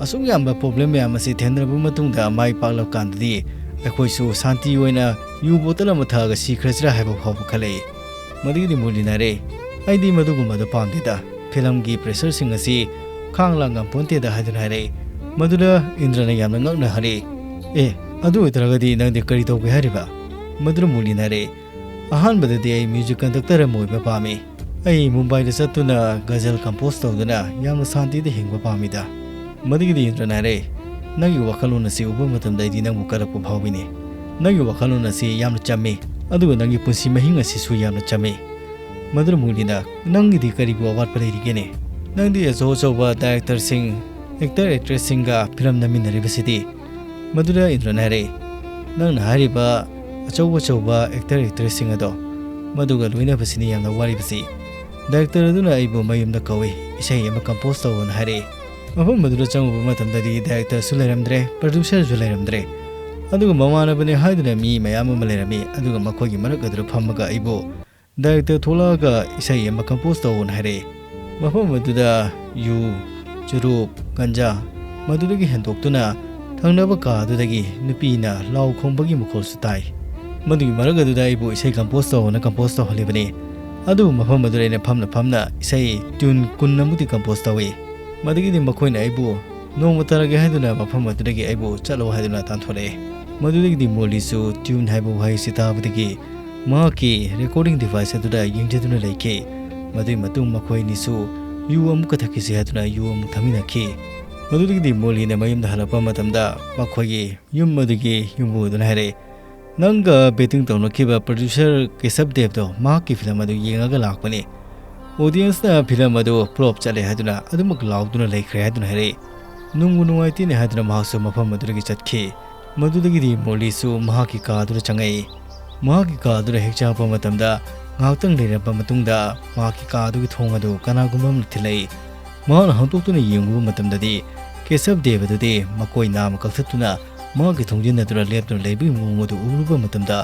ꯑꯁꯨꯛ ꯌꯥꯝꯕ ꯄ꯭ꯔꯣꯕ꯭ꯂꯦꯝ ꯃꯌꯥꯝ ꯑꯁꯤ ꯊꯦꯡꯅꯔꯕ ꯃꯇꯨꯡꯗ ꯃꯥꯏ ꯄꯥꯛꯂꯕ ꯀꯥꯟꯗꯗꯤ ꯑꯩꯈꯣꯏꯁꯨ ꯁꯥꯟꯇꯤ ꯑꯣꯏꯅ ꯌꯨ ꯕꯣꯇꯜ ꯑꯃ ꯊꯛꯑꯒ ꯁꯤꯈ꯭ꯔꯁꯤꯔꯥ ꯍꯥꯏꯕ ꯐꯥꯎꯕ ꯈꯜꯂꯛꯏ꯫ ꯃꯗꯨꯒꯤꯗꯤ ꯃꯨꯔꯂꯤꯅ ꯍꯥꯏꯔꯛꯏ, "ꯑꯩꯗꯤ ꯃꯗꯨꯒꯨꯝꯕꯗꯣ ꯄꯥꯝꯗꯦꯗ, ꯐꯤꯂꯝꯒꯤ ꯄ꯭ꯔꯦꯁꯔꯁꯤꯡ ꯑꯁꯤ ꯈꯥꯡ ꯂꯥꯡ ꯉꯝꯄꯣꯟꯇꯦꯗ" ꯍꯥꯏꯗꯨꯅ ꯍꯥꯏꯔꯛꯏ꯫ ꯃꯗꯨꯗ ꯏꯟꯗ꯭ꯔꯅ ꯌꯥꯝꯅ ꯉꯛꯅ ꯍꯥꯏꯔꯛꯏ, "ꯑꯦ, ꯑꯗꯨ ꯑꯣꯏꯇꯥꯔꯒꯗꯤ ꯅꯪꯗꯤ ꯀꯔꯤ ꯇꯧꯒꯦ ꯍꯥꯏꯔꯤꯕ?" ꯃꯗꯨꯗ ꯃꯨꯔꯂꯤꯅ ꯍꯥꯏꯔꯛꯏ, "ꯑꯍꯥꯟꯕꯗꯗꯤ ꯑꯩ ꯃ꯭ꯌꯨꯖꯤꯛ ꯀꯟꯗꯛꯇꯔ ꯑꯃ ꯑꯣꯏꯕ ꯄꯥꯝꯃꯤ꯫ ꯑꯩ ꯃꯨꯝꯕꯥꯏꯗ ꯆꯠꯇꯨꯅ ꯒꯖꯜ ꯀꯝꯄꯣꯖ ꯇꯧꯗꯨꯅ ꯌꯥꯝꯅ ꯁꯥꯟꯇꯤꯗ ꯍꯤꯡꯕ ꯄꯥꯝꯃꯤꯗ꯫" ꯃꯗꯨꯒꯤꯗꯤ ꯏꯟꯗ꯭ꯔꯅ ꯍꯥꯏꯔꯛꯏ, "ꯅꯪꯒꯤ ꯋꯥꯈꯜꯂꯣꯟ ꯑꯁꯤ ꯎꯕ ꯃꯇꯝꯗ ꯑꯩꯗꯤ ꯅꯪꯕꯨ ꯀꯜꯂꯛꯄ ꯐꯥꯎꯏꯅꯦ꯫ ꯅꯪꯒꯤ ꯋꯥꯈꯜꯂꯣꯟ ꯑꯁꯤ ꯌꯥꯝꯅ ꯆꯝꯃꯤ, ꯑꯗꯨꯒ ꯅꯪꯒꯤ ꯄꯨꯟꯁꯤ ꯃꯍꯤꯡ ꯑꯁꯤꯁꯨ ꯌꯥꯝꯅ ꯆꯝꯃꯤ꯫" ꯃꯗꯨꯗ ꯃꯨꯔꯂꯤꯅ, "ꯅꯪꯒꯤꯗꯤ ꯀꯔꯤꯕꯨ ꯑꯋꯥꯠꯄ ꯂꯩꯔꯤꯒꯦꯅꯦ? ꯅꯪꯗꯤ ꯑꯆꯧ ꯑꯆꯧꯕ ꯗꯥꯏꯔꯦꯛꯇꯔꯁꯤꯡ, ꯑꯦꯛꯇꯔ ꯑꯦꯛꯇ꯭ꯔꯦꯁꯁꯤꯡꯒ ꯐꯤꯂꯝ ꯅꯝꯃꯤꯟꯅꯔꯤꯕꯁꯤꯗꯤ?" ꯃꯗꯨꯗ ꯏꯟꯗ꯭ꯔꯅ ꯍꯥꯏꯔꯛꯏ, ꯅꯪꯅ ꯍꯥꯏꯔꯤꯕ ꯑꯆꯧ ꯑꯆꯧꯕ actor actressꯁꯤꯡ ꯑꯗꯣ, ꯃꯗꯨꯒ ꯂꯣꯏꯅꯕꯁꯤꯅꯤ ꯌꯥꯝꯅ ꯋꯥꯔꯤꯕꯁꯤ꯫ Director ꯑꯗꯨꯅ ꯑꯩꯕꯨ ꯃꯌꯨꯝꯗ ꯀꯧꯏ, ꯏꯁꯩ ꯑꯃ compose ꯇꯧꯑꯣꯅ ꯍꯥꯏꯔꯛꯏ꯫ ꯃꯐꯝ ꯑꯗꯨꯗ ꯆꯪꯉꯨꯕ ꯃꯇꯝꯗꯗꯤ directorꯁꯨ ꯂꯩꯔꯝꯗ꯭ꯔꯦ, producerꯁꯨ ꯂꯩꯔꯝꯗ꯭ꯔꯦ꯫ ꯑꯗꯨꯒ ꯃꯃꯥꯟꯅꯕꯅꯤ ꯍꯥꯏꯗꯨꯅ ꯃꯤ ꯃꯌꯥꯝ ꯑꯃ ꯂꯩꯔꯝꯃꯤ꯫ ꯑꯗꯨꯒ ꯃꯈꯣꯏꯒꯤ ꯃꯔꯛ ꯑꯗꯨꯗ ꯐꯝꯃꯒ ꯑꯩꯕꯨ director ꯊꯣꯛꯂꯛꯑꯒ ꯏꯁꯩ ꯑꯃ compose ꯇꯧꯑꯣꯅ ꯍꯥꯏꯔꯛꯏ꯫ ꯃꯐꯝ ꯑꯗꯨꯗ ꯌꯨ, ꯆꯨꯔꯨꯞ, ꯒꯟꯖꯥ, ꯃꯗꯨꯗꯒꯤ ꯍꯦꯟꯗꯣꯛꯇꯨꯅ ꯊꯪꯅꯕ ꯀꯥ ꯑꯗꯨꯗꯒꯤ ꯅꯨꯄꯤꯅ ꯂꯥꯎ ꯈꯣꯡꯕꯒꯤ ꯃꯈꯣꯜꯁꯨ ꯇꯥꯏ꯫ ꯃꯗꯨꯒꯤ ꯃꯔꯛ ꯑꯗꯨꯗ ꯑꯩꯕꯨ ꯏꯁꯩ compose ꯇꯧꯑꯣꯅ compose ꯇꯧꯍꯜꯂꯤꯕꯅꯤ꯫ ꯑꯗꯨꯕꯨ ꯃꯐꯝ ꯑꯗꯨꯗ ꯑꯩꯅ ꯐꯝꯅ ꯐꯝꯅ ꯏꯁꯩ tune ꯀꯨꯟ ꯑꯃꯨꯛꯇꯤ compose ꯇꯧꯏ꯫ ꯃꯗꯨꯒꯤꯗꯤ ꯃꯈꯣꯏꯅ ꯑꯩꯕꯨ ꯅꯣꯡꯃ ꯇꯥꯔꯒꯦ ꯍꯥꯏꯗꯨꯅ ꯃꯐꯝ ꯑꯗꯨꯗꯒꯤ ꯑꯩꯕꯨ ꯆꯠꯂꯣ ꯍꯥꯏꯗꯨꯅ ꯇꯥꯟꯊꯣꯔꯛꯑꯦ꯫ ꯃꯗꯨꯗꯒꯤꯗꯤ ꯃꯣꯂꯤꯁꯨ tune ꯍꯥꯏꯕ ꯋꯥꯍꯩꯁꯤ ꯇꯥꯕꯗꯒꯤ ꯃꯍꯥꯛꯀꯤ recording device ꯑꯗꯨꯗ ꯌꯦꯡꯖꯗꯨꯅ ꯂꯩꯈꯤ꯫ ꯃꯗꯨꯒꯤ ꯃꯇꯨꯡ ꯃꯈꯣꯏ ꯑꯅꯤꯁꯨ ꯌꯨ ꯑꯃꯨꯛꯀ ꯊꯛꯈꯤꯁꯤ ꯍꯥꯏꯗꯨꯅ ꯌꯨ ꯑꯃꯨꯛ ꯊꯛꯃꯤꯟꯅꯈꯤ꯫ ꯃꯗꯨꯗꯒꯤꯗꯤ ꯃꯣꯂꯤꯅ ꯃꯌꯨꯝꯗ ꯍꯜꯂꯛꯄ ꯃꯇꯝꯗ ꯃꯈꯣꯏꯒꯤ ꯌꯨꯝ ꯑꯗꯨꯒꯤ ꯌꯨꯝꯕꯨ ꯑꯗꯨꯅ ꯍꯥꯏꯔꯛꯏ, "ꯅꯪꯒ betting ꯇꯧꯅꯈꯤꯕ producer ꯀꯦꯁꯕ ꯗꯦꯕꯗꯣ ꯃꯍꯥꯛꯀꯤ film ꯑꯗꯨ ꯌꯦꯡꯉꯒ ꯂꯥꯛꯄꯅꯤ꯫ Audienceꯅ film ꯑꯗꯨ flop ꯆꯠꯂꯦ ꯍꯥꯏꯗꯨꯅ ꯑꯗꯨꯃꯛ ꯂꯥꯎꯗꯨꯅ ꯂꯩꯈ꯭ꯔꯦ" ꯍꯥꯏꯗꯨꯅ ꯍꯥꯏꯔꯛꯏ꯫ ꯅꯨꯡꯕꯨ ꯅꯨꯡꯉꯥꯏꯇꯦꯅꯦ ꯍꯥꯏꯗꯨꯅ ꯃꯍꯥꯛꯁꯨ ꯃꯐꯝ ꯑꯗꯨꯗꯒꯤ ꯆꯠꯈꯤ꯫ ꯃꯗꯨꯗꯒꯤꯗꯤ ꯃꯣꯂꯤꯁꯨ ꯃꯍꯥꯛꯀꯤ ꯀꯥ ꯑꯗꯨꯗ ꯆꯪꯉꯛꯏ꯫ ꯃꯍꯥꯛꯀꯤ ꯀꯥ ꯑꯗꯨꯗ ꯍꯦꯛ ꯆꯪꯉꯛꯄ ꯃꯇꯝꯗ ꯉꯥꯏꯍꯥꯛꯇꯪ ꯂꯩꯔꯕ ꯃꯇꯨꯡꯗ ꯃꯍꯥꯛꯀꯤ ꯀꯥ ꯑꯗꯨꯒꯤ ꯊꯣꯡ ꯑꯗꯨ ꯀꯅꯥꯒꯨꯝꯕ ꯑꯃꯅ ꯊꯤꯜꯂꯛꯏ꯫ ꯃꯍꯥꯛꯅ ꯍꯥꯡꯗꯣꯛꯇꯨꯅ ꯌꯦꯡꯉꯨꯕ ꯃꯇꯝꯗꯗꯤ ꯀꯦꯁꯕ ꯗꯦꯕ ꯑꯗꯨꯗꯤ ꯃꯀꯣꯏ ꯅꯥꯝꯃ ꯀꯛꯊꯠꯇꯨꯅ ꯃꯍꯥꯛꯀꯤ ꯊꯣꯡꯖꯤꯟ ꯑꯗꯨꯗ ꯂꯦꯞꯇꯨꯅ ꯂꯩꯕꯒꯤ ꯃꯑꯣꯡ ꯑꯗꯨ ꯎꯔꯨꯕ ꯃꯇꯝꯗ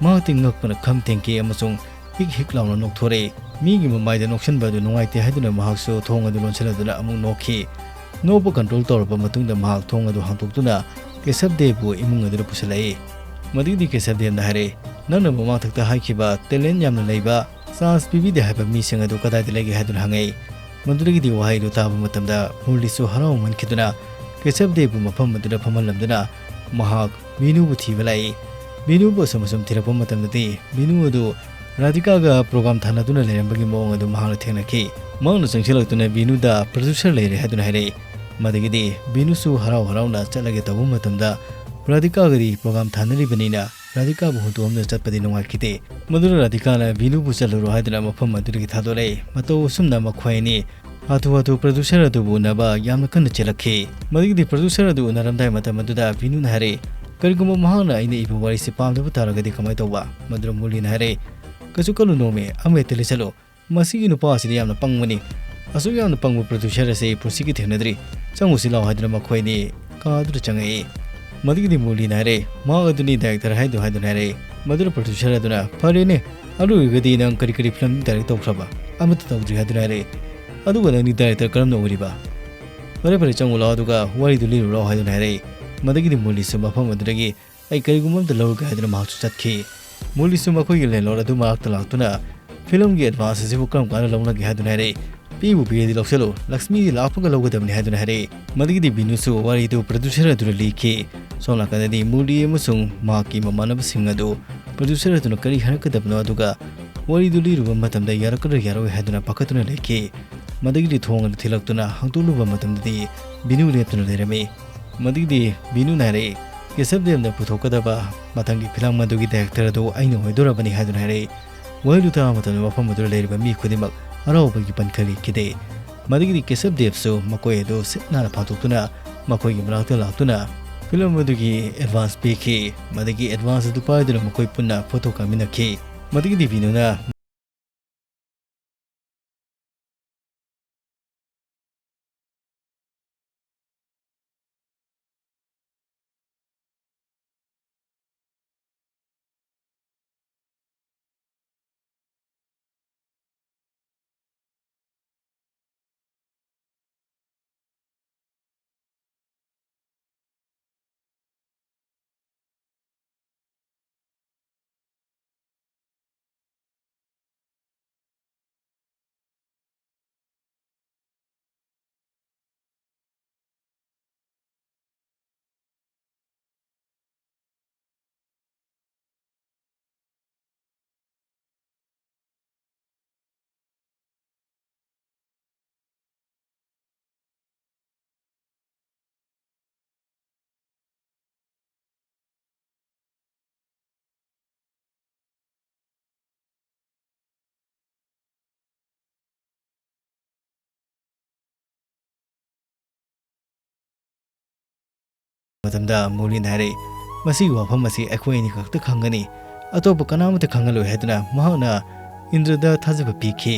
ꯃꯍꯥꯛꯇꯤ ꯉꯛꯄꯅ ꯈꯝ ꯊꯦꯡꯈꯤ ꯑꯃꯁꯨꯡ ꯍꯤꯛ ꯍꯤꯛ ꯂꯥꯎꯅ ꯅꯣꯛꯊꯣꯔꯛꯏ꯫ ꯃꯤꯒꯤ ꯃꯃꯥꯏꯗ ꯅꯣꯛꯁꯟꯕ ꯑꯗꯨ ꯅꯨꯡꯉꯥꯏꯇꯦ ꯍꯥꯏꯗꯨꯅ ꯃꯍꯥꯛꯁꯨ ꯊꯣꯡ ꯑꯗꯨ ꯂꯣꯟꯁꯤꯜꯂꯗꯨꯅ ꯑꯃꯨꯛ ꯅꯣꯛꯈꯤ꯫ ꯅꯣꯛꯄ control ꯇꯧꯔꯕ ꯃꯇꯨꯡꯗ ꯃꯍꯥꯛ ꯊꯣꯡ ꯑꯗꯨ ꯍꯥꯡꯗꯣꯛꯇꯨꯅ ꯀꯦꯁꯕ ꯗꯦꯕꯕꯨ ꯏꯃꯨꯡ ꯑꯗꯨꯗ ꯄꯨꯁꯤꯜꯂꯛꯏ꯫ ꯃꯗꯨꯒꯤꯗꯤ ꯀꯦꯁꯕ ꯗꯦꯕꯅ ꯍꯥꯏꯔꯛꯏ, "ꯅꯪꯅ ꯃꯃꯥꯡꯊꯛꯇ ꯍꯥꯏꯈꯤꯕ talent ꯌꯥꯝꯅ ꯂꯩꯕ, chance ꯄꯤꯕꯤꯗꯦ ꯍꯥꯏꯕ ꯃꯤꯁꯤꯡ ꯑꯗꯨ ꯀꯗꯥꯏꯗ ꯂꯩꯒꯦ?" ꯍꯥꯏꯗꯨꯅ ꯍꯪꯉꯛꯏ꯫ ꯃꯗꯨꯗꯒꯤꯗꯤ ꯋꯥꯍꯩꯗꯨ ꯇꯥꯕ ꯃꯇꯝꯗ ꯃꯨꯔꯂꯤꯁꯨ ꯍꯔꯥꯎꯃꯟꯈꯤꯗꯨꯅ ꯀꯦꯁꯕ ꯗꯦꯕꯕꯨ ꯃꯐꯝ ꯑꯗꯨꯗ ꯐꯝꯍꯜꯂꯝꯗꯨꯅ ꯃꯍꯥꯛ ꯕꯤꯅꯨꯕꯨ ꯊꯤꯕ ꯂꯥꯛꯏ꯫ ꯕꯤꯅꯨꯕꯨ ꯑꯁꯨꯝ ꯑꯁꯨꯝ ꯊꯤꯔꯛꯄ ꯃꯇꯝꯗꯗꯤ ꯕꯤꯅꯨ ꯑꯗꯨ ꯔꯥꯙꯤꯀꯥꯒ program ꯊꯥꯅꯗꯨꯅ ꯂꯩꯔꯝꯕꯒꯤ ꯃꯑꯣꯡ ꯑꯗꯨ ꯃꯍꯥꯛꯅ ꯊꯦꯡꯅꯈꯤ꯫ ꯃꯍꯥꯛꯅ ꯆꯪꯁꯤꯜꯂꯛꯇꯨꯅ ꯕꯤꯅꯨꯗ producer ꯂꯩꯔꯦ ꯍꯥꯏꯗꯨꯅ ꯍꯥꯏꯔꯛꯏ꯫ ꯃꯗꯨꯗꯒꯤꯗꯤ ꯕꯤꯅꯨꯁꯨ ꯍꯔꯥꯎ ꯍꯔꯥꯎꯅ ꯆꯠꯂꯒꯦ ꯇꯧꯕ ꯃꯇꯝꯗ ꯔꯥꯙꯤꯀꯥꯒꯗꯤ program ꯊꯥꯅꯔꯤꯕꯅꯤꯅ ꯔꯥꯙꯤꯀꯥꯕꯨ ꯍꯨꯟꯗꯣꯛꯑꯝꯗꯨꯅ ꯆꯠꯄꯗꯤ ꯅꯨꯡꯉꯥꯏꯈꯤꯗꯦ꯫ ꯃꯗꯨꯅ ꯔꯥꯙꯤꯀꯥꯅ ꯕꯤꯅꯨꯕꯨ ꯆꯠꯂꯨꯔꯣ ꯍꯥꯏꯗꯨꯅ ꯃꯐꯝ ꯑꯗꯨꯗꯒꯤ ꯊꯥꯗꯣꯔꯛꯏ꯫ ꯃꯇꯧ ꯑꯁꯨꯝꯅ ꯃꯈꯣꯏ ꯑꯅꯤ ꯍꯥꯊꯨ ꯍꯥꯊꯨ producer ꯑꯗꯨꯕꯨ ꯎꯅꯕ ꯌꯥꯝꯅ ꯀꯟꯅ ꯆꯦꯜꯂꯛꯈꯤ꯫ ꯃꯗꯨꯒꯤꯗꯤ producer ꯑꯗꯨ ꯎꯅꯔꯝꯗꯥꯏ ꯃꯇꯝ ꯑꯗꯨꯗ ꯕꯤꯅꯨꯅ ꯍꯥꯏꯔꯛꯏ, "ꯀꯔꯤꯒꯨꯝꯕ ꯃꯍꯥꯛꯅ ꯑꯩꯅ ꯏꯕ ꯋꯥꯔꯤꯁꯤ ꯄꯥꯝꯗꯕ ꯇꯥꯔꯒꯗꯤ ꯀꯃꯥꯏꯅ ꯇꯧꯕ?" ꯃꯗꯨꯗ ꯃꯨꯔꯂꯤꯅ ꯍꯥꯏꯔꯦ, "ꯀꯩꯁꯨ ꯈꯜꯂꯨꯅꯣꯃꯤ, ꯑꯃ ꯍꯦꯛꯇ ꯂꯤꯠꯁꯜꯂꯨ꯫ ꯃꯁꯤꯒꯤ ꯅꯨꯄꯥ ꯑꯁꯤꯗꯤ ꯌꯥꯝꯅ ꯄꯪꯕꯅꯤ꯫ ꯑꯁꯨꯛ ꯌꯥꯝꯅ ꯄꯪꯕ producer ꯑꯁꯤ ꯄꯨꯟꯁꯤꯒꯤ ꯊꯦꯡꯅꯗ꯭ꯔꯤ꯫ ꯆꯪꯉꯨꯁꯤ ꯂꯥꯎ" ꯍꯥꯏꯗꯨꯅ ꯃꯈꯣꯏ ꯑꯅꯤ ꯀꯥꯗꯨꯗ ꯆꯪꯉꯛꯏ꯫ ꯃꯗꯨꯒꯤꯗꯤ ꯃꯨꯔꯂꯤꯅ ꯍꯥꯏꯔꯦ, "ꯃꯍꯥꯛ ꯑꯗꯨꯅꯤ director ꯍꯥꯏꯗꯣ" ꯍꯥꯏꯗꯨꯅ ꯍꯥꯏꯔꯦ꯫ ꯃꯗꯨꯗ producer ꯑꯗꯨꯅ, "ꯐꯔꯦꯅꯦ, ꯑꯗꯨ ꯑꯣꯏꯔꯒꯗꯤ ꯅꯪ ꯀꯔꯤ ꯀꯔꯤ film direct ꯇꯧꯈ꯭ꯔꯕ?" "ꯑꯃꯠꯇ ꯇꯧꯗ꯭ꯔꯤ" ꯍꯥꯏꯗꯨꯅ ꯍꯥꯏꯔꯦ꯫ "ꯑꯗꯨꯒ ꯅꯪꯗꯤ director ꯀꯔꯝꯅ ꯑꯣꯏꯔꯤꯕ?" "ꯐꯔꯦ ꯐꯔꯦ, ꯆꯪꯉꯨ ꯂꯥꯎ, ꯑꯗꯨꯒ ꯋꯥꯔꯤꯗꯨ ꯂꯤꯔꯨ ꯂꯥꯎ" ꯍꯥꯏꯗꯨꯅ ꯍꯥꯏꯔꯦ꯫ ꯃꯗꯨꯒꯤꯗꯤ ꯃꯨꯔꯂꯤꯁꯨ ꯃꯐꯝ ꯑꯗꯨꯗꯒꯤ "ꯑꯩ ꯀꯔꯤꯒꯨꯝꯕ ꯑꯝꯇ ꯂꯧꯔꯒꯦ" ꯍꯥꯏꯗꯨꯅ ꯃꯍꯥꯛꯁꯨ ꯆꯠꯈꯤ꯫ ꯃꯨꯔꯂꯤꯁꯨ ꯃꯈꯣꯏꯒꯤ landlord ꯑꯗꯨ ꯃꯅꯥꯛꯇ ꯂꯥꯛꯇꯨꯅ, "Film ꯒꯤ advance ꯑꯁꯤꯕꯨ ꯀꯔꯝ ꯀꯥꯟꯗ ꯂꯧꯅꯒꯦ?" ꯍꯥꯏꯗꯨꯅ ꯍꯥꯏꯔꯛꯏ꯫ "ꯄꯤꯕꯨ ꯄꯤꯔꯗꯤ ꯂꯧꯁꯤꯜꯂꯨ, ꯂꯛꯁꯃꯤꯗꯤ ꯂꯥꯛꯄꯒ ꯂꯧꯒꯗꯕꯅꯤ" ꯍꯥꯏꯗꯨꯅ ꯍꯥꯏꯔꯛꯏ꯫ ꯃꯗꯨꯒꯤꯗꯤ ꯕꯤꯅꯨꯁꯨ ꯋꯥꯔꯤꯗꯨ producer ꯑꯗꯨꯗ ꯂꯤꯈꯤ꯫ ꯁꯣꯝ ꯅꯥꯀꯟꯗꯗꯤ ꯃꯨꯔꯂꯤ ꯑꯃꯁꯨꯡ ꯃꯍꯥꯛꯀꯤ ꯃꯃꯥꯟꯅꯕꯁꯤꯡ ꯑꯗꯨ producer ꯑꯗꯨꯅ ꯀꯔꯤ ꯍꯥꯏꯔꯛꯀꯗꯕꯅꯣ, ꯑꯗꯨꯒ ꯋꯥꯔꯤꯗꯨ ꯂꯤꯔꯨꯕ ꯃꯇꯝꯗ ꯌꯥꯔꯛꯀꯗ꯭ꯔꯥ ꯌꯥꯔꯣꯏ ꯍꯥꯏꯗꯨꯅ ꯄꯥꯈꯠꯇꯨꯅ ꯂꯩꯈꯤ꯫ ꯃꯗꯨꯒꯤꯗꯤ ꯊꯣꯡ ꯑꯗꯨ ꯊꯤꯜꯂꯛꯇꯨꯅ ꯍꯥꯡꯗꯣꯛꯂꯨꯕ ꯃꯇꯝꯗꯗꯤ ꯕꯤꯅꯨ ꯂꯦꯞꯇꯨꯅ ꯂꯩꯔꯝꯃꯤ꯫ ꯃꯗꯨꯒꯤꯗꯤ ꯕꯤꯅꯨꯅ ꯍꯥꯏꯔꯛꯏ, "ꯀꯦꯁꯕ ꯗꯦꯕꯅ ꯄꯨꯊꯣꯛꯀꯗꯕ ꯃꯊꯪꯒꯤ film ꯑꯗꯨꯒꯤ director ꯑꯗꯨ ꯑꯩꯅ ꯑꯣꯏꯗꯣꯔꯕꯅꯤ" ꯍꯥꯏꯗꯨꯅ ꯍꯥꯏꯔꯛꯏ꯫ ꯋꯥꯍꯩꯗꯨ ꯇꯥꯕ ꯃꯇꯝꯗ ꯃꯐꯝ ꯑꯗꯨꯗ ꯂꯩꯔꯤꯕ ꯃꯤ ꯈꯨꯗꯤꯡꯃꯛ ꯍꯔꯥꯎꯕꯒꯤ ꯄꯟꯈ ꯂꯩꯈꯤꯗꯦ꯫ ꯃꯗꯨꯒꯤꯗꯤ ꯀꯦꯁꯕ ꯗꯦꯕꯁꯨ ꯃꯈꯣꯏ ꯑꯗꯨ ꯁꯤꯠ ꯅꯥꯟꯅ ꯐꯥꯊꯣꯛꯇꯨꯅ ꯃꯈꯣꯏꯒꯤ ꯃꯅꯥꯛꯇ ꯂꯥꯛꯇꯨꯅ film ꯑꯗꯨꯒꯤ advance ꯄꯤꯈꯤ꯫ ꯃꯗꯨꯒꯤ advance ꯑꯗꯨ ꯄꯥꯏꯗꯨꯅ ꯃꯈꯣꯏ ꯄꯨꯟꯅ photo ꯀꯥꯃꯤꯟꯅꯈꯤ꯫ ꯃꯗꯨꯒꯤꯗꯤ ꯕꯤꯅꯨꯅ ꯃꯇꯝꯗ ꯃꯨꯔꯂꯤꯅ ꯍꯥꯏꯔꯛꯏ, "ꯃꯁꯤꯒꯤ ꯋꯥꯐꯝ ꯑꯁꯤ ꯑꯩꯈꯣꯏ ꯑꯅꯤ ꯈꯛꯇ ꯈꯪꯒꯅꯤ, ꯑꯇꯣꯞꯄ ꯀꯅꯥꯃꯠꯇ ꯈꯪꯍꯜꯂꯣꯏ" ꯍꯥꯏꯗꯨꯅ ꯃꯍꯥꯛꯅ ꯏꯟꯗ꯭ꯔꯗ ꯊꯥꯖꯕ ꯄꯤꯈꯤ꯫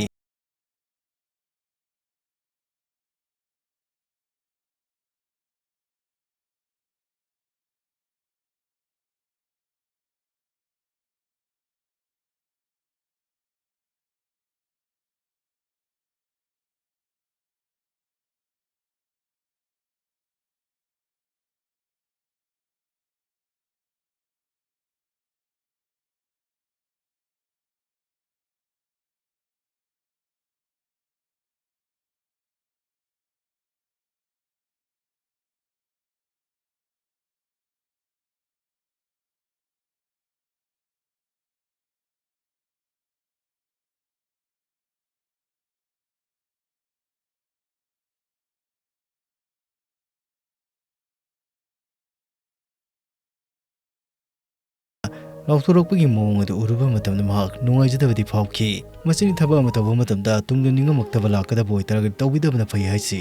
ꯂꯥꯎꯊꯣꯔꯛꯄꯒꯤ ꯃꯑꯣꯡ ꯑꯗꯨ ꯎꯔꯨꯕ ꯃꯇꯝꯗ ꯃꯍꯥꯛ ꯅꯨꯡꯉꯥꯏꯖꯗꯕꯗꯤ ꯐꯥꯎꯈꯤ꯫ ꯃꯁꯤꯅ ꯊꯕꯛ ꯑꯃ ꯇꯧꯕ ꯃꯇꯝꯗ ꯇꯨꯡꯗ ꯅꯤꯡꯉꯝꯃꯛꯇꯕ ꯂꯥꯛꯀꯗꯕ ꯑꯣꯏꯇꯥꯔꯒꯗꯤ ꯇꯧꯕꯤꯗꯕꯅ ꯐꯩ ꯍꯥꯏꯁꯤ꯫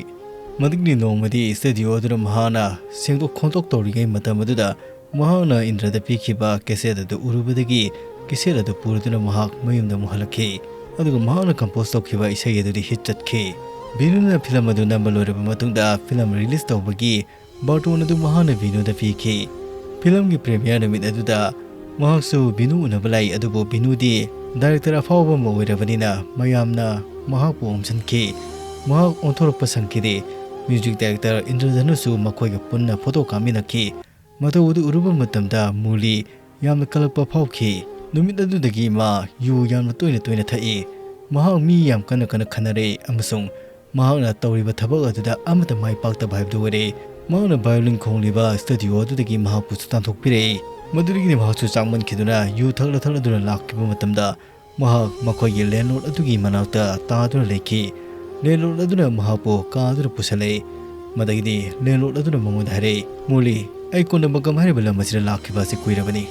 ꯃꯗꯨꯒꯤ ꯅꯣꯡꯃꯗꯤ ꯁ꯭ꯇꯨꯗꯤꯑꯣ ꯑꯗꯨꯗ ꯃꯍꯥꯛꯅ ꯁꯦꯡꯗꯣꯛ ꯈꯣꯠꯇꯣꯛ ꯇꯧꯔꯤꯉꯩ ꯃꯇꯝ ꯑꯗꯨꯗ ꯃꯍꯥꯛꯅ ꯏꯟꯗ꯭ꯔꯗ ꯄꯤꯈꯤꯕ ꯀꯦꯁꯦꯠ ꯑꯗꯨ ꯎꯔꯨꯕꯗꯒꯤ ꯀꯦꯁꯦꯠ ꯑꯗꯨ ꯄꯨꯔꯗꯨꯅ ꯃꯍꯥꯛ ꯃꯌꯨꯝꯗ ꯑꯃꯨꯛ ꯍꯜꯂꯛꯈꯤ꯫ ꯑꯗꯨꯒ ꯃꯍꯥꯛꯅ ꯀꯝꯄꯣꯖ ꯇꯧꯈꯤꯕ ꯏꯁꯩ ꯑꯗꯨꯗꯤ ꯍꯤꯠ ꯆꯠꯈꯤ꯫ ꯕꯤꯅꯨꯅ ꯐꯤꯂꯝ ꯑꯗꯨ ꯅꯝꯕ ꯂꯣꯏꯔꯕ ꯃꯇꯨꯡꯗ ꯐꯤꯂꯝ ꯔꯤꯂꯤꯖ ꯇꯧꯕꯒꯤ ꯕꯥꯔꯇꯣꯟ ꯑꯗꯨ ꯃꯍꯥꯛꯅ ꯕꯤꯅꯨꯗ ꯄꯤꯈꯤ꯫ ꯐꯤꯂꯝꯒꯤ ꯄ꯭ꯔꯤꯃꯤꯌꯔ ꯅꯨꯃꯤꯠ ꯑꯗꯨꯗ ꯃꯍꯥꯛꯁꯨ ꯕꯤꯅꯨ ꯎꯅꯕ ꯂꯥꯛꯏ, ꯑꯗꯨꯕꯨ ꯕꯤꯅꯨꯗꯤ ꯗꯥꯏꯔꯦꯛꯇꯔ ꯑꯐꯥꯎꯕ ꯑꯃ ꯑꯣꯏꯔꯕꯅꯤꯅ ꯃꯌꯥꯝꯅ ꯃꯍꯥꯛꯄꯨ ꯑꯣꯝꯁꯤꯟꯈꯤ꯫ ꯃꯍꯥꯛ ꯑꯣꯟꯊꯣꯔꯛꯄ ꯁꯪꯈꯤꯗꯦ꯫ ꯃ꯭ꯌꯨꯖꯤꯛ ꯗꯥꯏꯔꯦꯛꯇꯔ ꯏꯟꯗ꯭ꯔꯙꯅꯨꯁꯨ ꯃꯈꯣꯏꯒ ꯄꯨꯟꯅ ꯐꯣꯇꯣ ꯀꯥꯞꯃꯤꯟꯅꯈꯤ꯫ ꯃꯇꯧ ꯑꯗꯨ ꯎꯔꯨꯕ ꯃꯇꯝꯗ ꯃꯨꯔꯂꯤ ꯌꯥꯝꯅ ꯀꯜꯂꯛꯄ ꯐꯥꯎꯈꯤ꯫ ꯅꯨꯃꯤꯠ ꯑꯗꯨꯗꯒꯤ ꯃꯥ ꯌꯨ ꯌꯥꯝꯅ ꯇꯣꯏꯅ ꯇꯣꯏꯅ ꯊꯛꯏ꯫ ꯃꯍꯥꯛ ꯃꯤ ꯌꯥꯝ ꯀꯟꯅ ꯀꯟꯅ ꯈꯟꯅꯔꯦ ꯑꯃꯁꯨꯡ ꯃꯍꯥꯛꯅ ꯇꯧꯔꯤꯕ ꯊꯕꯛ ꯑꯗꯨꯗ ꯑꯃꯠꯇ ꯃꯥꯏ ꯄꯥꯛꯇꯕ ꯍꯥꯏꯕꯗꯨ ꯑꯣꯏꯔꯦ꯫ ꯃꯍꯥꯛꯅ ꯚꯥꯏꯑꯣꯂꯤꯟ ꯈꯣꯡꯂꯤꯕ ꯁ꯭ꯇꯨꯗꯤꯑꯣ ꯑꯗꯨꯗꯒꯤ ꯃꯍꯥꯛꯄꯨꯁꯨ ꯇꯥꯟꯊꯣꯛꯄꯤꯔꯛꯏ꯫ ꯃꯗꯨꯗꯒꯤꯗꯤ ꯃꯍꯥꯛꯁꯨ ꯆꯥꯛꯃꯟꯈꯤꯗꯨꯅ ꯌꯨ ꯊꯛꯂ ꯊꯛꯂꯗꯨꯅ ꯂꯥꯛꯈꯤꯕ ꯃꯇꯝꯗ ꯃꯍꯥꯛ ꯃꯈꯣꯏꯒꯤ ꯂꯦꯟꯂꯣꯔꯗ ꯑꯗꯨꯒꯤ ꯃꯅꯥꯛꯇ ꯇꯥꯗꯨꯅ ꯂꯩꯈꯤ꯫ ꯂꯦꯟꯂꯣꯔꯗ ꯑꯗꯨꯅ ꯃꯍꯥꯛꯄꯨ ꯀꯥ ꯑꯗꯨꯗ ꯄꯨꯁꯜꯂꯛꯏ꯫ ꯃꯗꯒꯤꯗꯤ ꯂꯦꯟꯂꯣꯔꯗ ꯑꯗꯨꯅ ꯃꯉꯣꯟꯗ ꯍꯥꯏꯔꯛꯏ, "ꯃꯨꯔꯂꯤ, ꯑꯩ ꯀꯣꯟꯗꯝꯕꯀꯝ ꯍꯥꯏꯔꯤꯕ ꯂꯝ ꯑꯁꯤꯗ ꯂꯥꯛꯈꯤꯕ ꯑꯁꯤ ꯀꯨꯏꯔꯕꯅꯤ꯫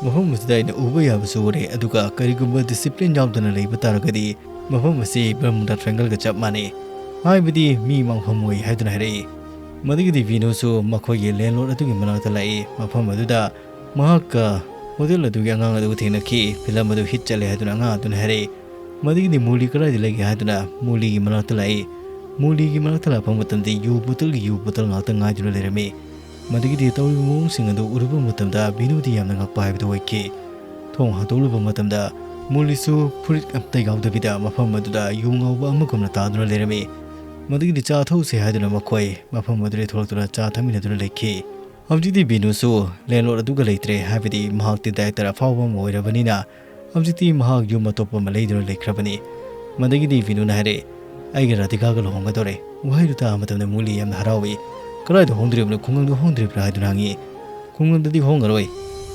ꯃꯐꯝ ꯑꯁꯤꯗ ꯑꯩꯅ ꯎꯕ ꯌꯥꯕꯁꯨ ꯎꯔꯦ, ꯑꯗꯨꯒ ꯀꯔꯤꯒꯨꯝꯕ ꯗꯤꯁꯤꯄ꯭ꯂꯤꯟ ꯌꯥꯎꯗꯅ ꯂꯩꯕ ꯇꯥꯔꯒꯗꯤ ꯃꯐꯝ ꯑꯁꯤ ꯕꯔꯃꯨꯗꯥ ꯇ꯭ꯔꯥꯏꯡꯒꯜꯒ ꯆꯞ ꯃꯥꯟꯅꯩ꯫ ꯍꯥꯏꯕꯗꯤ ꯃꯤ ꯃꯥꯡꯐꯝ ꯑꯣꯏ" ꯍꯥꯏꯗꯨꯅ ꯍꯥꯏꯔꯛꯏ꯫ ꯃꯗꯨꯒꯤꯗꯤ ꯕꯤꯅꯨꯁꯨ ꯃꯈꯣꯏꯒꯤ ꯂꯦꯟꯂꯣꯔꯗ ꯑꯗꯨꯒꯤ ꯃꯅꯥꯛꯇ ꯂꯥꯛꯏ꯫ ꯃꯐꯝ ꯑꯗꯨꯗ ꯃꯍꯥꯛꯀ ꯍꯣꯇꯦꯜ ꯑꯗꯨꯒꯤ ꯑꯉꯥꯡ ꯑꯗꯨꯒ ꯊꯦꯡꯅꯈꯤ꯫ ꯐꯤꯂꯝ ꯑꯗꯨ ꯍꯤꯠ ꯆꯠꯂꯦ ꯍꯥꯏꯗꯨꯅ ꯑꯉꯥꯡ ꯑꯗꯨꯅ ꯍꯥꯏꯔꯛꯏ꯫ ꯃꯗꯨꯒꯤꯗꯤ ꯃꯨꯂꯤ ꯀꯗꯥꯏꯗ ꯂꯩꯒꯦ ꯍꯥꯏꯗꯨꯅ ꯃꯨꯂꯤꯒꯤ ꯃꯅꯥꯛꯇ ꯂꯥꯛꯏ꯫ ꯃꯨꯂꯤꯒꯤ ꯃꯅꯥꯛꯇ ꯂꯥꯛꯄ ꯃꯇꯝꯗ ꯌꯨ ꯕꯣꯇꯜꯒꯤ ꯌꯨ ꯕꯣꯇꯜ ꯉꯥꯛꯇ ꯉꯥꯏꯗꯨꯅ ꯂꯩꯔꯝꯃꯤ꯫ ꯃꯗꯨꯒꯤꯗꯤ ꯇꯧꯔꯤꯕ ꯃꯑꯣꯡꯁꯤꯡ ꯑꯗꯨ ꯎꯔꯨꯕ ꯃꯇꯝꯗ ꯕꯤꯅꯨꯗꯤ ꯌꯥꯝꯅ ꯉꯛꯄ ꯍꯥꯏꯕꯗꯨ ꯑꯣꯏꯈꯤ꯫ ꯊꯣꯡ ꯍꯥꯡꯗꯣꯛꯂꯨꯕ ꯃꯇꯝꯗ ꯃꯨꯂꯤꯁꯨ ꯐꯨꯔꯤꯠ ꯑꯝꯇ ꯌꯥꯎꯗꯕꯤꯗ ꯃꯐꯝ ꯑꯗꯨꯗ ꯌꯨ ꯉꯥꯎꯕ ꯑꯃꯒꯨꯝꯅ ꯇꯥꯗꯨꯅ ꯂꯩꯔꯝꯃꯤ꯫ ꯃꯗꯨꯒꯤꯗꯤ ꯆꯥ ꯊꯛꯎꯁꯦ ꯍꯥꯏꯗꯨꯅ ꯃꯈꯣꯏ ꯃꯐꯝ ꯑꯗꯨꯗ ꯊꯣꯛꯂꯛꯇꯨꯅ ꯆꯥ ꯊꯛꯃꯤꯟꯅꯗꯨꯅ ꯂꯩꯈꯤ꯫ ꯍꯧꯖꯤꯛꯇꯤ ꯕꯤꯅꯨꯁꯨ ꯂꯦꯟꯂꯣꯔꯗ ꯑꯗꯨꯒ ꯂꯩꯇ꯭ꯔꯦ, ꯍꯥꯏꯕꯗꯤ ꯃꯍꯥꯛꯇꯤ ꯗꯥꯏꯔꯦꯛꯇꯔ ꯑꯐꯥꯎꯕ ꯑꯃ ꯑꯣꯏꯔꯕꯅꯤꯅ ꯍꯧꯖꯤꯛꯇꯤ ꯃꯍꯥꯛ ꯌꯨꯝ ꯑꯇꯣꯞꯄ ꯑꯃ ꯂꯩꯗꯨꯅ ꯂꯩꯈ꯭ꯔꯕꯅꯤ꯫ ꯃꯗꯒꯤꯗꯤ ꯕꯤꯅꯨꯅ ꯍꯥꯏꯔꯦ, "ꯑꯩꯒ ꯔꯥꯙꯤꯀꯥꯒ ꯂꯨꯍꯣꯡꯒꯗꯧꯔꯦ꯫" ꯋꯥꯍꯩꯗꯨ ꯇꯥꯕ ꯃꯇꯝꯗ ꯃꯨꯂꯤ ꯌꯥꯝꯅ ꯍꯔꯥꯎꯏ꯫ "ꯀꯗꯥꯏꯗ ꯍꯣꯡꯗꯣꯔꯤꯕꯅꯣ? ꯈꯨꯡꯒꯪꯗ ꯍꯣꯡꯗꯣꯔꯤꯕ꯭ꯔꯥ?" ꯍꯥꯏꯗꯨꯅ ꯍꯪꯉꯤ꯫ "ꯈꯨꯡꯒꯪꯗꯗꯤ ꯍꯣꯡꯉꯔꯣꯏ꯫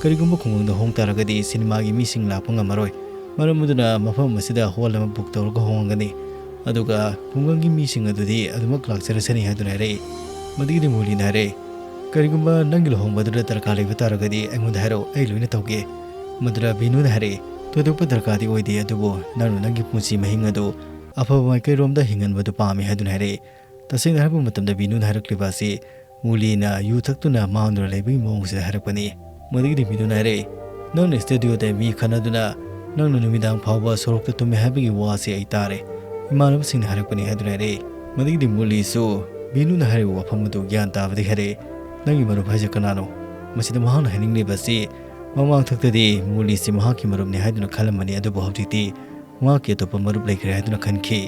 ꯀꯔꯤꯒꯨꯝꯕ ꯈꯨꯡꯒꯪꯗ ꯍꯣꯡ ꯇꯥꯔꯒꯗꯤ ꯁꯤꯅꯦꯃꯥꯒꯤ ꯃꯤꯁꯤꯡ ꯂꯥꯛꯄ ꯉꯝꯃꯔꯣꯏ꯫ ꯃꯔꯝ ꯑꯗꯨꯅ ꯃꯐꯝ ꯑꯁꯤꯗ ꯍꯣꯜ ꯑꯃ ꯕꯨꯛ ꯇꯧꯔꯒ ꯍꯣꯡꯒꯅꯤ꯫ ꯑꯗꯨꯒ ꯈꯨꯡꯒꯪꯒꯤ ꯃꯤꯁꯤꯡ ꯑꯗꯨꯗꯤ ꯑꯗꯨꯃꯛ ꯂꯥꯛꯆꯔꯁꯅꯤ" ꯍꯥꯏꯗꯨꯅ ꯍꯥꯏꯔꯛꯏ꯫ ꯃꯗꯨꯒꯤꯗꯤ ꯃꯨꯂꯤꯅ ꯍꯥꯏꯔꯛꯏ, "ꯀꯔꯤꯒꯨꯝꯕ ꯅꯪꯒꯤ ꯂꯨꯍꯣꯡꯕꯗꯨꯗ ꯗꯔꯀꯥꯔ ꯂꯩꯕ ꯇꯥꯔꯒꯗꯤ ꯑꯩꯉꯣꯟꯗ ꯍꯥꯏꯔꯛꯎ, ꯑꯩ ꯂꯣꯏꯅ ꯇꯧꯒꯦ꯫" ꯃꯗꯨꯗ ꯕꯤꯅꯨꯅ ꯍꯥꯏꯔꯛꯏ, "ꯊꯣꯏꯗꯣꯛꯄ ꯗꯔꯀꯥꯔꯗꯤ ꯑꯣꯏꯗꯦ, ꯑꯗꯨꯕꯨ ꯅꯪꯅ ꯅꯪꯒꯤ ꯄꯨꯟꯁꯤ ꯃꯍꯤꯡ ꯑꯗꯨ ꯑꯐꯕ ꯃꯥꯏꯀꯩꯔꯣꯝꯗ ꯍꯤꯡꯍꯟꯕꯗꯨ ꯄꯥꯝꯃꯤ" ꯍꯥꯏꯗꯨꯅ ꯍꯥꯏꯔꯛꯏ꯫ ꯇꯁꯦꯡꯅ ꯍꯥꯏꯔꯕ ꯃꯇꯝꯗ ꯕꯤꯅꯨꯅ ꯍꯥꯏꯔꯛꯂꯤꯕ ꯑꯁꯤ ꯃꯨꯂꯤꯅ ꯌꯨ ꯊꯛꯇꯨꯅ ꯃꯥꯡꯗꯨꯅ ꯂꯩꯕꯒꯤ ꯃꯑꯣꯡꯁꯤꯗ ꯍꯥꯏꯔꯛꯄꯅꯤ꯫ ꯃꯗꯨꯒꯤꯗꯤ ꯕꯤꯅꯨꯅ ꯍꯥꯏꯔꯛꯏ, "ꯅꯪꯅ ꯁ꯭ꯇꯨꯗꯤꯑꯣꯗ ꯃꯤ ꯈꯠꯅꯗꯨꯅ ꯅꯪꯅ ꯅꯨꯃꯤꯗꯥꯡ ꯐꯥꯎꯕ ꯁꯣꯔꯣꯛꯇ ꯇꯨꯝꯃꯤ ꯍꯥꯏꯕꯒꯤ ꯋꯥꯁꯤ ꯑꯩ ꯇꯥꯔꯦ꯫ ꯏꯃꯥꯟꯅꯕꯁꯤꯡꯅ ꯍꯥꯏꯔꯛꯄꯅꯤ" ꯍꯥꯏꯗꯨꯅ ꯍꯥꯏꯔꯛꯏ꯫ ꯃꯗꯨꯒꯤꯗꯤ ꯃꯨꯂꯤꯁꯨ ꯕꯤꯅꯨꯅ ꯍꯥꯏꯔꯤꯕ ꯋꯥꯐꯝ ꯑꯗꯨ ꯒ꯭ꯌꯥꯟ ꯇꯥꯕꯗꯒꯤ ꯍꯥꯏꯔꯛꯏ, "ꯅꯪꯒꯤ ꯃꯔꯨꯞ ꯍꯥꯏꯁꯦ ꯀꯅꯥꯅꯣ?" ꯃꯁꯤꯗ ꯃꯍꯥꯛꯅ ꯍꯥꯏꯅꯤꯡꯂꯤꯕꯁꯤ ꯃꯃꯥꯡꯊꯛꯇꯗꯤ ꯃꯨꯂꯤꯁꯤ ꯃꯍꯥꯛꯀꯤ ꯃꯔꯨꯞꯅꯤ ꯍꯥꯏꯗꯨꯅ ꯈꯜꯂꯝꯕꯅꯤ, ꯑꯗꯨꯕꯨ ꯍꯧꯖꯤꯛꯇꯤ ꯃꯍꯥꯛꯀꯤ ꯑꯇꯣꯞꯄ ꯃꯔꯨꯞ ꯂꯩꯈ꯭ꯔꯦ ꯍꯥꯏꯗꯨꯅ ꯈꯟꯈꯤ꯫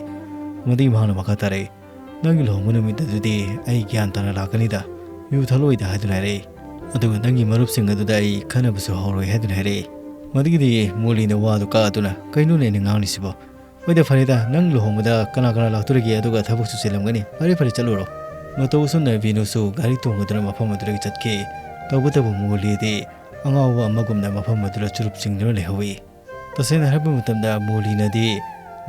ꯃꯗꯨꯒꯤ ꯃꯍꯥꯛꯅ ꯃꯈꯥ ꯇꯥꯔꯛꯏ, "ꯅꯪꯒꯤ ꯂꯨꯍꯣꯡꯕ ꯅꯨꯃꯤꯠ ꯑꯗꯨꯗꯤ ꯑꯩ ꯒ꯭ꯌꯥꯟ ꯇꯥꯅ ꯂꯥꯛꯀꯅꯤꯗ, ꯌꯨ ꯊꯛꯂꯣꯏꯗ" ꯍꯥꯏꯗꯨꯅ ꯍꯥꯏꯔꯛꯏ꯫ "ꯑꯗꯨꯒ ꯅꯪꯒꯤ ꯃꯔꯨꯞꯁꯤꯡ ꯑꯗꯨꯗ ꯑꯩ ꯈꯟꯅꯕꯁꯨ ꯍꯧꯔꯣꯏ" ꯍꯥꯏꯗꯨꯅ ꯍꯥꯏꯔꯛꯏ꯫ ꯃꯗꯨꯒꯤꯗꯤ ꯃꯨꯂꯤꯅ ꯋꯥꯗꯨ ꯀꯛꯇꯨꯅ, "ꯀꯩꯅꯣꯅꯦ ꯑꯩꯅ ꯉꯥꯡꯂꯤꯁꯤꯕꯣ? ꯍꯣꯏꯗ ꯐꯔꯦꯗ, ꯅꯪ ꯂꯨꯍꯣꯡꯕꯗ ꯀꯅꯥ ꯀꯅꯥ ꯂꯥꯛꯇꯣꯔꯤꯒꯦ? ꯑꯗꯨꯒ ꯊꯕꯛꯁꯨ ꯆꯤꯜꯂꯝꯒꯅꯤ꯫ ꯐꯔꯦ ꯐꯔꯦ, ꯆꯠꯂꯨꯔꯣ꯫" ꯃꯇꯧ ꯑꯁꯨꯝꯅ ꯕꯤꯅꯨꯁꯨ ꯒꯥꯔꯤ ꯇꯣꯡꯗꯨꯅ ꯃꯐꯝ ꯑꯗꯨꯗꯒꯤ ꯆꯠꯈꯤ꯫ ꯇꯧꯕꯇꯕꯨ ꯃꯨꯂꯤꯗꯤ ꯑꯉꯥꯎꯕ ꯑꯃꯒꯨꯝꯅ ꯃꯐꯝ ꯑꯗꯨꯗ ꯆꯨꯔꯨꯞ ꯆꯤꯡꯗꯨꯅ ꯂꯩꯍꯧꯏ꯫ ꯇꯁꯦꯡꯅ ꯍꯥꯏꯔꯕ ꯃꯇꯝꯗ ꯃꯨꯂꯤꯅꯗꯤ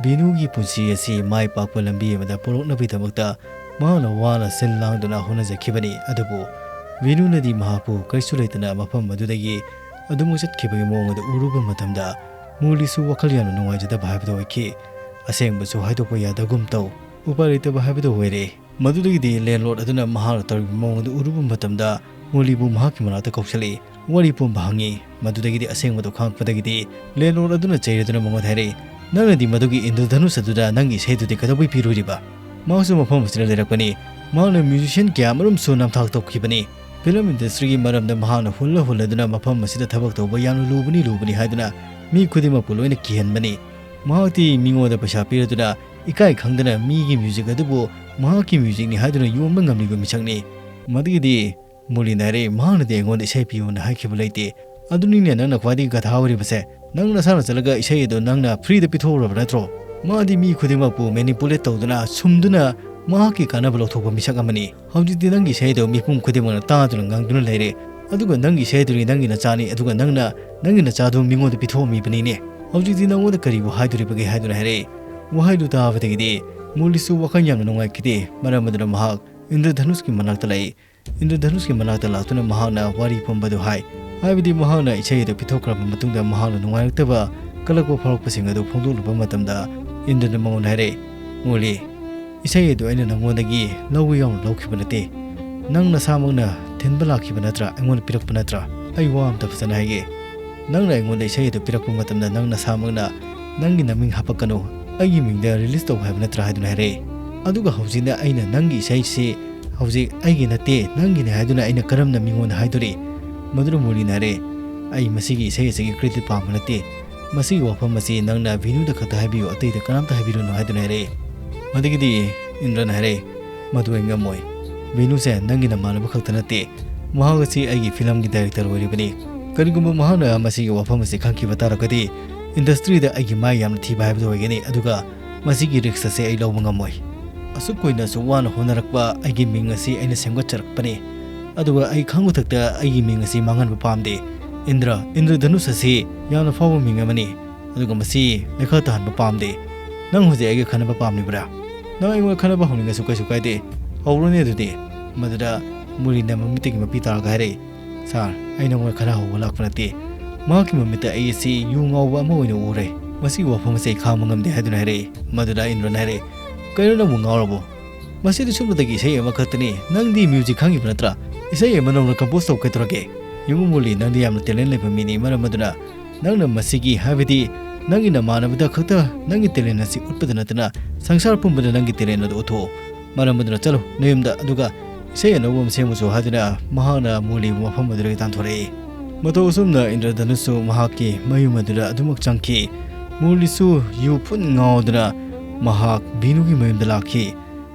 ꯕꯤꯅꯨꯒꯤ ꯄꯨꯟꯁꯤ ꯑꯁꯤ ꯃꯥꯏ ꯄꯥꯛꯄ ꯂꯝꯕꯤ ꯑꯃꯗ ꯄꯨꯔꯛꯅꯕꯒꯤꯗꯃꯛꯇ ꯃꯍꯥꯛꯅ ꯋꯥꯅ ꯁꯤꯜ ꯂꯥꯡꯗꯨꯅ ꯍꯣꯠꯅꯖꯈꯤꯕꯅꯤ꯫ ꯑꯗꯨꯕꯨ ꯕꯤꯅꯨꯅꯗꯤ ꯃꯍꯥꯛꯄꯨ ꯀꯔꯤꯁꯨ ꯂꯩꯇꯅ ꯃꯐꯝ ꯑꯗꯨꯗꯒꯤ ꯑꯗꯨꯃꯛ ꯆꯠꯈꯤꯕꯒꯤ ꯃꯑꯣꯡ ꯑꯗꯨ ꯎꯔꯨꯕ ꯃꯇꯝꯗ ꯃꯨꯂꯤꯁꯨ ꯋꯥꯈꯜ ꯌꯥꯝꯅ ꯅꯨꯡꯉꯥꯏꯖꯗꯕ ꯍꯥꯏꯕꯗꯨ ꯑꯣꯏꯈꯤ꯫ ꯑꯁꯦꯡꯕꯁꯨ ꯍꯥꯏꯗꯣꯛꯄ ꯌꯥꯗꯒꯨꯝ ꯇꯧ꯫ ꯎꯄꯥꯏ ꯂꯩꯇꯕ ꯍꯥꯏꯕꯗꯨ ꯑꯣꯏꯔꯦ꯫ ꯃꯗꯨꯗꯒꯤꯗꯤ ꯂꯦꯟꯂꯣꯔꯗ ꯑꯗꯨꯅ ꯃꯍꯥꯛꯅ ꯇꯧꯔꯤꯕ ꯃꯑꯣꯡ ꯑꯗꯨ ꯎꯔꯨꯕ ꯃꯇꯝꯗ ꯃꯣꯂꯤꯕꯨ ꯃꯍꯥꯛꯀꯤ ꯃꯅꯥꯛꯇ ꯀꯧꯁꯤꯜꯂꯛꯏ꯫ ꯋꯥꯔꯤ ꯄꯨꯝꯕ ꯍꯪꯉꯤ꯫ ꯃꯗꯨꯗꯒꯤꯗꯤ ꯑꯁꯦꯡꯕꯗꯨ ꯈꯪꯂꯛꯄꯗꯒꯤꯗꯤ ꯂꯦꯟꯂꯣꯔꯗ ꯑꯗꯨꯅ ꯆꯩꯔꯗꯨꯅ ꯃꯉꯣꯟꯗ ꯍꯥꯏꯔꯛꯏ, "ꯅꯪꯅꯗꯤ ꯃꯗꯨꯒꯤ ꯏꯟꯗ꯭ꯔꯙꯅꯨꯁ ꯑꯗꯨꯗ ꯅꯪꯒꯤ ꯏꯁꯩꯗꯨꯗꯤ ꯀꯩꯗꯧꯕꯩ ꯄꯤꯔꯨꯔꯤꯕ?" ꯃꯍꯥꯛꯁꯨ ꯃꯐꯝ ꯑꯁꯤꯗ ꯂꯩꯔꯛꯄꯅꯤ꯫ ꯃꯍꯥꯛꯅ ꯃ꯭ꯌꯨꯖꯤꯁꯤꯌꯥꯟ ꯀꯌꯥ ꯑꯃꯔꯣꯝꯁꯨ ꯅꯝꯊꯥꯛ ꯇꯧꯈꯤꯕꯅꯤ꯫ ꯐꯤꯂꯝ ꯏꯟꯗꯁꯇ꯭ꯔꯤꯒꯤ ꯃꯔꯝꯗ ꯃꯍꯥꯛꯅ ꯍꯨꯜꯂ ꯍꯨꯜꯂꯗꯨꯅ ꯃꯐꯝ ꯑꯁꯤꯗ ꯊꯕꯛ ꯇꯧꯕ ꯌꯥꯝꯅ ꯂꯨꯕꯅꯤ, ꯂꯨꯕꯅꯤ ꯍꯥꯏꯗꯨꯅ ꯃꯤ ꯈꯨꯗꯤꯡꯃꯛꯄꯨ ꯂꯣꯏꯅ ꯀꯤꯍꯟꯕꯅꯤ꯫ ꯃꯍꯥꯛꯇꯤ ꯃꯤꯉꯣꯟꯗ ꯄꯩꯁꯥ ꯄꯤꯔꯗꯨꯅ ꯏꯀꯥꯏ ꯈꯪꯗꯅ ꯃꯤꯒꯤ ꯃ꯭ꯌꯨꯖꯤꯛ ꯑꯗꯨꯕꯨ ꯃꯍꯥꯛꯀꯤ ꯃ꯭ꯌꯨꯖꯤꯛꯅꯤ ꯍꯥꯏꯗꯨꯅ ꯌꯣꯟꯕ ꯉꯝꯂꯤꯕ ꯃꯤꯁꯛꯅꯤ꯫ ꯃꯗꯨꯒꯤꯗꯤ ꯃꯣꯂꯤꯅ ꯍꯥꯏꯔꯦ, "ꯃꯍꯥꯛꯅꯗꯤ ꯑꯩꯉꯣꯟꯗ ꯏꯁꯩ ꯄꯤꯌꯨꯅ ꯍꯥꯏꯈꯤꯕ ꯂꯩꯇꯦ꯫ ꯑꯗꯨꯅꯤꯅꯦ ꯅꯪꯅ ꯈ꯭ꯋꯥꯏꯗꯒꯤ ꯒꯙꯥ ꯑꯣꯏꯔꯤꯕꯁꯦ꯫ ꯅꯪ ꯅꯁꯥꯅ ꯆꯠꯂꯒ ꯏꯁꯩ ꯑꯗꯨ ꯅꯪꯅ ꯐ꯭ꯔꯤꯗ ꯄꯤꯊꯣꯛꯎꯔꯕ ꯅꯠꯇ꯭ꯔꯣ?" ꯃꯥꯗꯤ ꯃꯤ ꯈꯨꯗꯤꯡꯃꯛꯄꯨ ꯃꯦꯅꯤꯄꯨꯂꯦꯠ ꯇꯧꯗꯨꯅ, ꯁꯨꯝꯗꯨꯅ ꯃꯍꯥꯛꯀꯤ ꯀꯥꯟꯅꯕ ꯂꯧꯊꯣꯛꯄ ꯃꯤꯁꯛ ꯑꯃꯅꯤ꯫ ꯍꯧꯖꯤꯛꯇꯤ ꯅꯪꯒꯤ ꯏꯁꯩ ꯑꯗꯨ ꯃꯤꯄꯨꯝ ꯈꯨꯗꯤꯡꯃꯛꯅ ꯇꯥꯗꯨꯅ ꯉꯥꯡꯗꯨꯅ ꯂꯩꯔꯦ꯫ ꯑꯗꯨꯒ ꯅꯪꯒꯤ ꯏꯁꯩ ꯑꯗꯨꯗꯤ ꯅꯪꯒꯤ ꯅꯆꯥꯅꯤ, ꯑꯗꯨꯒ ꯅꯪꯅ ꯅꯪꯒꯤ ꯅꯆꯥꯗꯨ ꯃꯤꯉꯣꯟꯗ ꯄꯤꯊꯣꯛꯑꯝꯃꯤꯕꯅꯤꯅꯦ꯫ ꯍꯧꯖꯤꯛꯇꯤ ꯅꯪꯉꯣꯟꯗ ꯀꯔꯤꯕꯨ ꯍꯥꯏꯗꯣꯔꯤꯕꯒꯦ ꯍꯥꯏꯗꯨꯅ ꯍꯥꯏꯔꯛꯏ꯫ ꯋꯥꯍꯩꯗꯨ ꯇꯥꯕꯗꯒꯤꯗꯤ ꯃꯣꯂꯤꯁꯨ ꯋꯥꯈꯜ ꯌꯥꯝꯅ ꯅꯨꯡꯉꯥꯏꯈꯤꯗꯦ꯫ ꯃꯔꯝ ꯑꯗꯨꯅ ꯃꯍꯥꯛ ꯏꯟꯗ꯭ꯔꯙꯅꯨꯁꯀꯤ ꯃꯅꯥꯛꯇ ꯂꯥꯛꯏ꯫ ꯏꯟꯗ꯭ꯔꯙꯅꯨꯁꯀꯤ ꯃꯅꯥꯛꯇ ꯂꯥꯛꯇꯨꯅ ꯃꯍꯥꯛꯅ ꯋꯥꯔꯤ ꯄꯨꯝꯕꯗꯨ ꯍꯥꯏ꯫ ꯍꯥꯏꯕꯗꯤ ꯃꯍꯥꯛꯅ ꯏꯁꯩ ꯑꯗꯨ ꯄꯤꯊꯣꯛꯈ꯭ꯔꯕ ꯃꯇꯨꯡꯗ ꯃꯍꯥꯛꯅ ꯅꯨꯡꯉꯥꯏꯔꯛꯇꯕ ꯀꯜꯂꯛꯄ ꯐꯥꯎꯔꯛꯄꯁꯤꯡ ꯑꯗꯨ ꯐꯣꯡꯗꯣꯛꯂꯨꯕ ꯃꯇꯝꯗ ꯏꯟꯗ꯭ꯔꯅ ꯃꯉꯣꯟꯗ ꯍꯥꯏꯔꯛꯏ, "ꯃꯣꯂꯤ, ꯏꯁꯩ ꯑꯗꯨ ꯑꯩꯅ ꯅꯪꯉꯣꯟꯗꯒꯤ ꯂꯧꯕ ꯌꯥꯎꯅ ꯂꯧꯈꯤꯕ ꯅꯠꯇꯦ꯫ ꯅꯪ ꯅꯁꯥꯃꯛꯅ ꯊꯤꯟꯕ ꯂꯥꯛꯈꯤꯕ ꯅꯠꯇ꯭ꯔꯥ? ꯑꯩꯉꯣꯟꯗ ꯄꯤꯔꯛꯄ ꯅꯠꯇ꯭ꯔꯥ? ꯑꯩ ꯋꯥ ꯑꯝꯇ ꯐꯖꯅ ꯍꯥꯏꯒꯦ꯫ ꯅꯪꯅ ꯑꯩꯉꯣꯟꯗ ꯏꯁꯩ ꯑꯗꯨ ꯄꯤꯔꯛꯄ ꯃꯇꯝꯗ ꯅꯪ ꯅꯁꯥꯃꯛꯅ ꯅꯪꯒꯤ ꯅꯃꯤꯡ ꯍꯥꯄꯛꯀꯅꯨ, ꯑꯩꯒꯤ ꯃꯤꯡꯗ ꯔꯤꯂꯤꯁ ꯇꯧ ꯍꯥꯏꯕ ꯅꯠꯇ꯭ꯔꯥ?" ꯍꯥꯏꯗꯨꯅ ꯍꯥꯏꯔꯛꯏ꯫ ꯑꯗꯨꯒ ꯍꯧꯖꯤꯛꯅ ꯑꯩꯅ ꯅꯪꯒꯤ ꯏꯁꯩꯁꯤ ꯍꯧꯖꯤꯛ ꯑꯩꯒꯤ ꯅꯠꯇꯦ, ꯅꯪꯒꯤꯅꯤ ꯍꯥꯏꯗꯨꯅ ꯑꯩꯅ ꯀꯔꯝꯅ ꯃꯤꯉꯣꯟꯗ ꯍꯥꯏꯗꯣꯔꯤ? ꯃꯗꯨꯅ ꯃꯣꯂꯤꯅ ꯍꯥꯏꯔꯛꯏ, "ꯑꯩ ꯃꯁꯤꯒꯤ ꯏꯁꯩ ꯑꯁꯤꯒꯤ ꯀ꯭ꯔꯦꯗꯤꯠ ꯄꯥꯝꯕ ꯅꯠꯇꯦ꯫ ꯃꯁꯤꯒꯤ ꯋꯥꯐꯝ ꯑꯁꯤ ꯅꯪꯅ ꯚꯦꯅꯨꯗ ꯈꯛꯇ ꯍꯥꯏꯕꯤꯌꯨ, ꯑꯇꯩꯗ ꯀꯅꯥꯝꯇ ꯍꯥꯏꯕꯤꯔꯨꯅꯨ" ꯍꯥꯏꯗꯨꯅ ꯍꯥꯏꯔꯛꯏ꯫ ꯃꯗꯨꯒꯤꯗꯤ ꯏꯟꯗ꯭ꯔꯅ ꯍꯥꯏꯔꯛꯏ, "ꯃꯗꯨ ꯑꯩ ꯉꯝꯃꯣꯏ꯫ ꯚꯦꯅꯨꯁꯦ ꯅꯪꯒꯤ ꯅꯃꯥꯟꯅꯕ ꯈꯛꯇ ꯅꯠꯇꯦ, ꯃꯍꯥꯛ ꯑꯁꯤ ꯑꯩꯒꯤ ꯐꯤꯂꯝꯒꯤ ꯗꯥꯏꯔꯦꯛꯇꯔ ꯑꯣꯏꯔꯤꯕꯅꯤ꯫ ꯀꯔꯤꯒꯨꯝꯕ ꯃꯍꯥꯛꯅ ꯃꯁꯤꯒꯤ ꯋꯥꯐꯝ ꯑꯁꯤ ꯈꯪꯈꯤꯕ ꯇꯥꯔꯒꯗꯤ ꯏꯟꯗꯁꯇ꯭ꯔꯤꯗ ꯑꯩꯒꯤ ꯃꯥꯏ ꯌꯥꯝꯅ ꯊꯤꯕ ꯍꯥꯏꯕꯗꯨ ꯑꯣꯏꯒꯅꯤ, ꯑꯗꯨꯒ ꯃꯁꯤꯒꯤ ꯔꯤꯛꯁ ꯑꯁꯤ ꯑꯩ ꯂꯧꯕ ꯉꯝꯃꯣꯏ꯫ ꯑꯁꯨꯛ ꯀꯨꯏꯅꯁꯨ ꯋꯥꯅ ꯍꯣꯠꯅꯔꯛꯄ ꯑꯩꯒꯤ ꯃꯤꯡ ꯑꯁꯤ ꯑꯩꯅ ꯁꯦꯝꯒꯠꯆꯔꯛꯄꯅꯤ, ꯑꯗꯨꯒ ꯑꯩ ꯈꯪꯕ ꯊꯛꯇ ꯑꯩꯒꯤ ꯃꯤꯡ ꯑꯁꯤ ꯃꯥꯡꯍꯟꯕ ꯄꯥꯝꯗꯦ꯫ ꯏꯟꯗ꯭ꯔ, ꯏꯟꯗ꯭ꯔꯙꯅꯨꯁ ꯑꯁꯤ ꯌꯥꯝꯅ ꯐꯥꯎꯕ ꯃꯤꯡ ꯑꯃꯅꯤ, ꯑꯗꯨꯒ ꯃꯁꯤ ꯂꯩꯈꯥ ꯇꯥꯍꯟꯕ ꯄꯥꯝꯗꯦ꯫ ꯅꯪ ꯍꯧꯖꯤꯛ ꯑꯩꯒ ꯈꯟꯅꯕ ꯄꯥꯝꯂꯤꯕ꯭ꯔꯥ? ꯅꯪ ꯑꯩꯉꯣꯟꯗ ꯈꯟꯅꯕ ꯍꯧꯅꯤꯡꯉꯁꯨ ꯀꯩꯁꯨ ꯀꯥꯏꯗꯦ, ꯍꯧꯔꯣꯅꯦ ꯑꯗꯨꯗꯤ꯫" ꯃꯗꯨꯗ ꯃꯣꯂꯤꯅ ꯃꯃꯤꯠꯇꯒꯤ ꯃꯄꯤ ꯇꯥꯔꯒ ꯍꯥꯏꯔꯛꯏ, "ꯁꯥꯔ, ꯑꯩ ꯅꯉꯣꯟꯗ ꯈꯟꯅ ꯍꯧꯕ ꯂꯥꯛꯄ ꯅꯠꯇꯦ꯫ ꯃꯍꯥꯛꯀꯤ ꯃꯃꯤꯠꯇ ꯑꯩ ꯑꯁꯤ ꯌꯨ ꯉꯥꯎꯕ ꯑꯃ ꯑꯣꯏꯅ ꯎꯔꯦ꯫ ꯃꯁꯤꯒꯤ ꯋꯥꯐꯝ ꯑꯁꯤ ꯑꯩ ꯈꯥꯡꯕ ꯉꯝꯗꯦ" ꯍꯥꯏꯗꯨꯅ ꯍꯥꯏꯔꯛꯏ꯫ ꯃꯗꯨꯗ ꯏꯟꯗ꯭ꯔꯅ ꯍꯥꯏꯔꯛꯏ, "ꯀꯩꯅꯣ, ꯅꯪꯕꯨ ꯉꯥꯎꯔꯕꯣ? "ꯃꯁꯤꯗꯤ ꯁꯨꯞꯅꯇꯒꯤ ꯏꯁꯩ ꯑꯃꯈꯛꯇꯅꯤ꯫ ꯅꯪꯗꯤ ꯃ꯭ꯌꯨꯖꯤꯛ ꯈꯪꯉꯤꯕ ꯅꯠꯇ꯭ꯔꯥ? ꯏꯁꯩ ꯑꯃ ꯅꯧꯅ ꯀꯝꯄꯣꯖ ꯇꯧ ꯀꯩꯗꯧꯔꯒꯦ? ꯌꯦꯡꯉꯨ ꯃꯨꯔꯂꯤ, ꯅꯪꯗꯤ ꯌꯥꯝꯅ ꯇꯦꯂꯦꯟ ꯂꯩꯕ ꯃꯤꯅꯤ꯫ ꯃꯔꯝ ꯑꯗꯨꯅ ꯅꯪꯅ ꯃꯁꯤꯒꯤ, ꯍꯥꯏꯕꯗꯤ ꯅꯪꯒꯤ ꯅꯃꯥꯟꯅꯕꯗ ꯈꯛꯇ ꯅꯪꯒꯤ ꯇꯦꯂꯦꯟ ꯑꯁꯤ ꯎꯠꯄꯗ ꯅꯠꯇꯅ ꯁꯪꯁꯥꯔ ꯄꯨꯝꯕꯗ ꯅꯪꯒꯤ ꯇꯦꯂꯦꯟ ꯑꯗꯨ ꯎꯠꯊꯣꯛꯑꯣ꯫ ꯃꯔꯝ ꯑꯗꯨꯅ ꯆꯠꯂꯨ ꯅꯌꯨꯝꯗ, ꯑꯗꯨꯒ ꯏꯁꯩ ꯑꯅꯧꯕ ꯑꯃ ꯁꯦꯝꯃꯨꯆꯣ" ꯍꯥꯏꯗꯨꯅ ꯃꯍꯥꯛꯅ ꯃꯨꯔꯂꯤꯕꯨ ꯃꯐꯝ ꯑꯗꯨꯗꯒꯤ ꯇꯥꯟꯊꯣꯔꯛꯏ꯫ ꯃꯇꯧ ꯑꯁꯨꯝꯅ ꯏꯟꯗ꯭ꯔꯙꯅꯨꯁꯁꯨ ꯃꯍꯥꯛꯀꯤ ꯃꯌꯨꯝ ꯑꯗꯨꯗ ꯑꯗꯨꯃꯛ ꯆꯪꯈꯤ꯫ ꯃꯨꯔꯂꯤꯁꯨ ꯌꯨ ꯐꯨꯟ ꯉꯥꯎꯗꯨꯅ ꯃꯍꯥꯛ ꯕꯤꯅꯨꯒꯤ ꯃꯌꯨꯝꯗ ꯂꯥꯛꯈꯤ꯫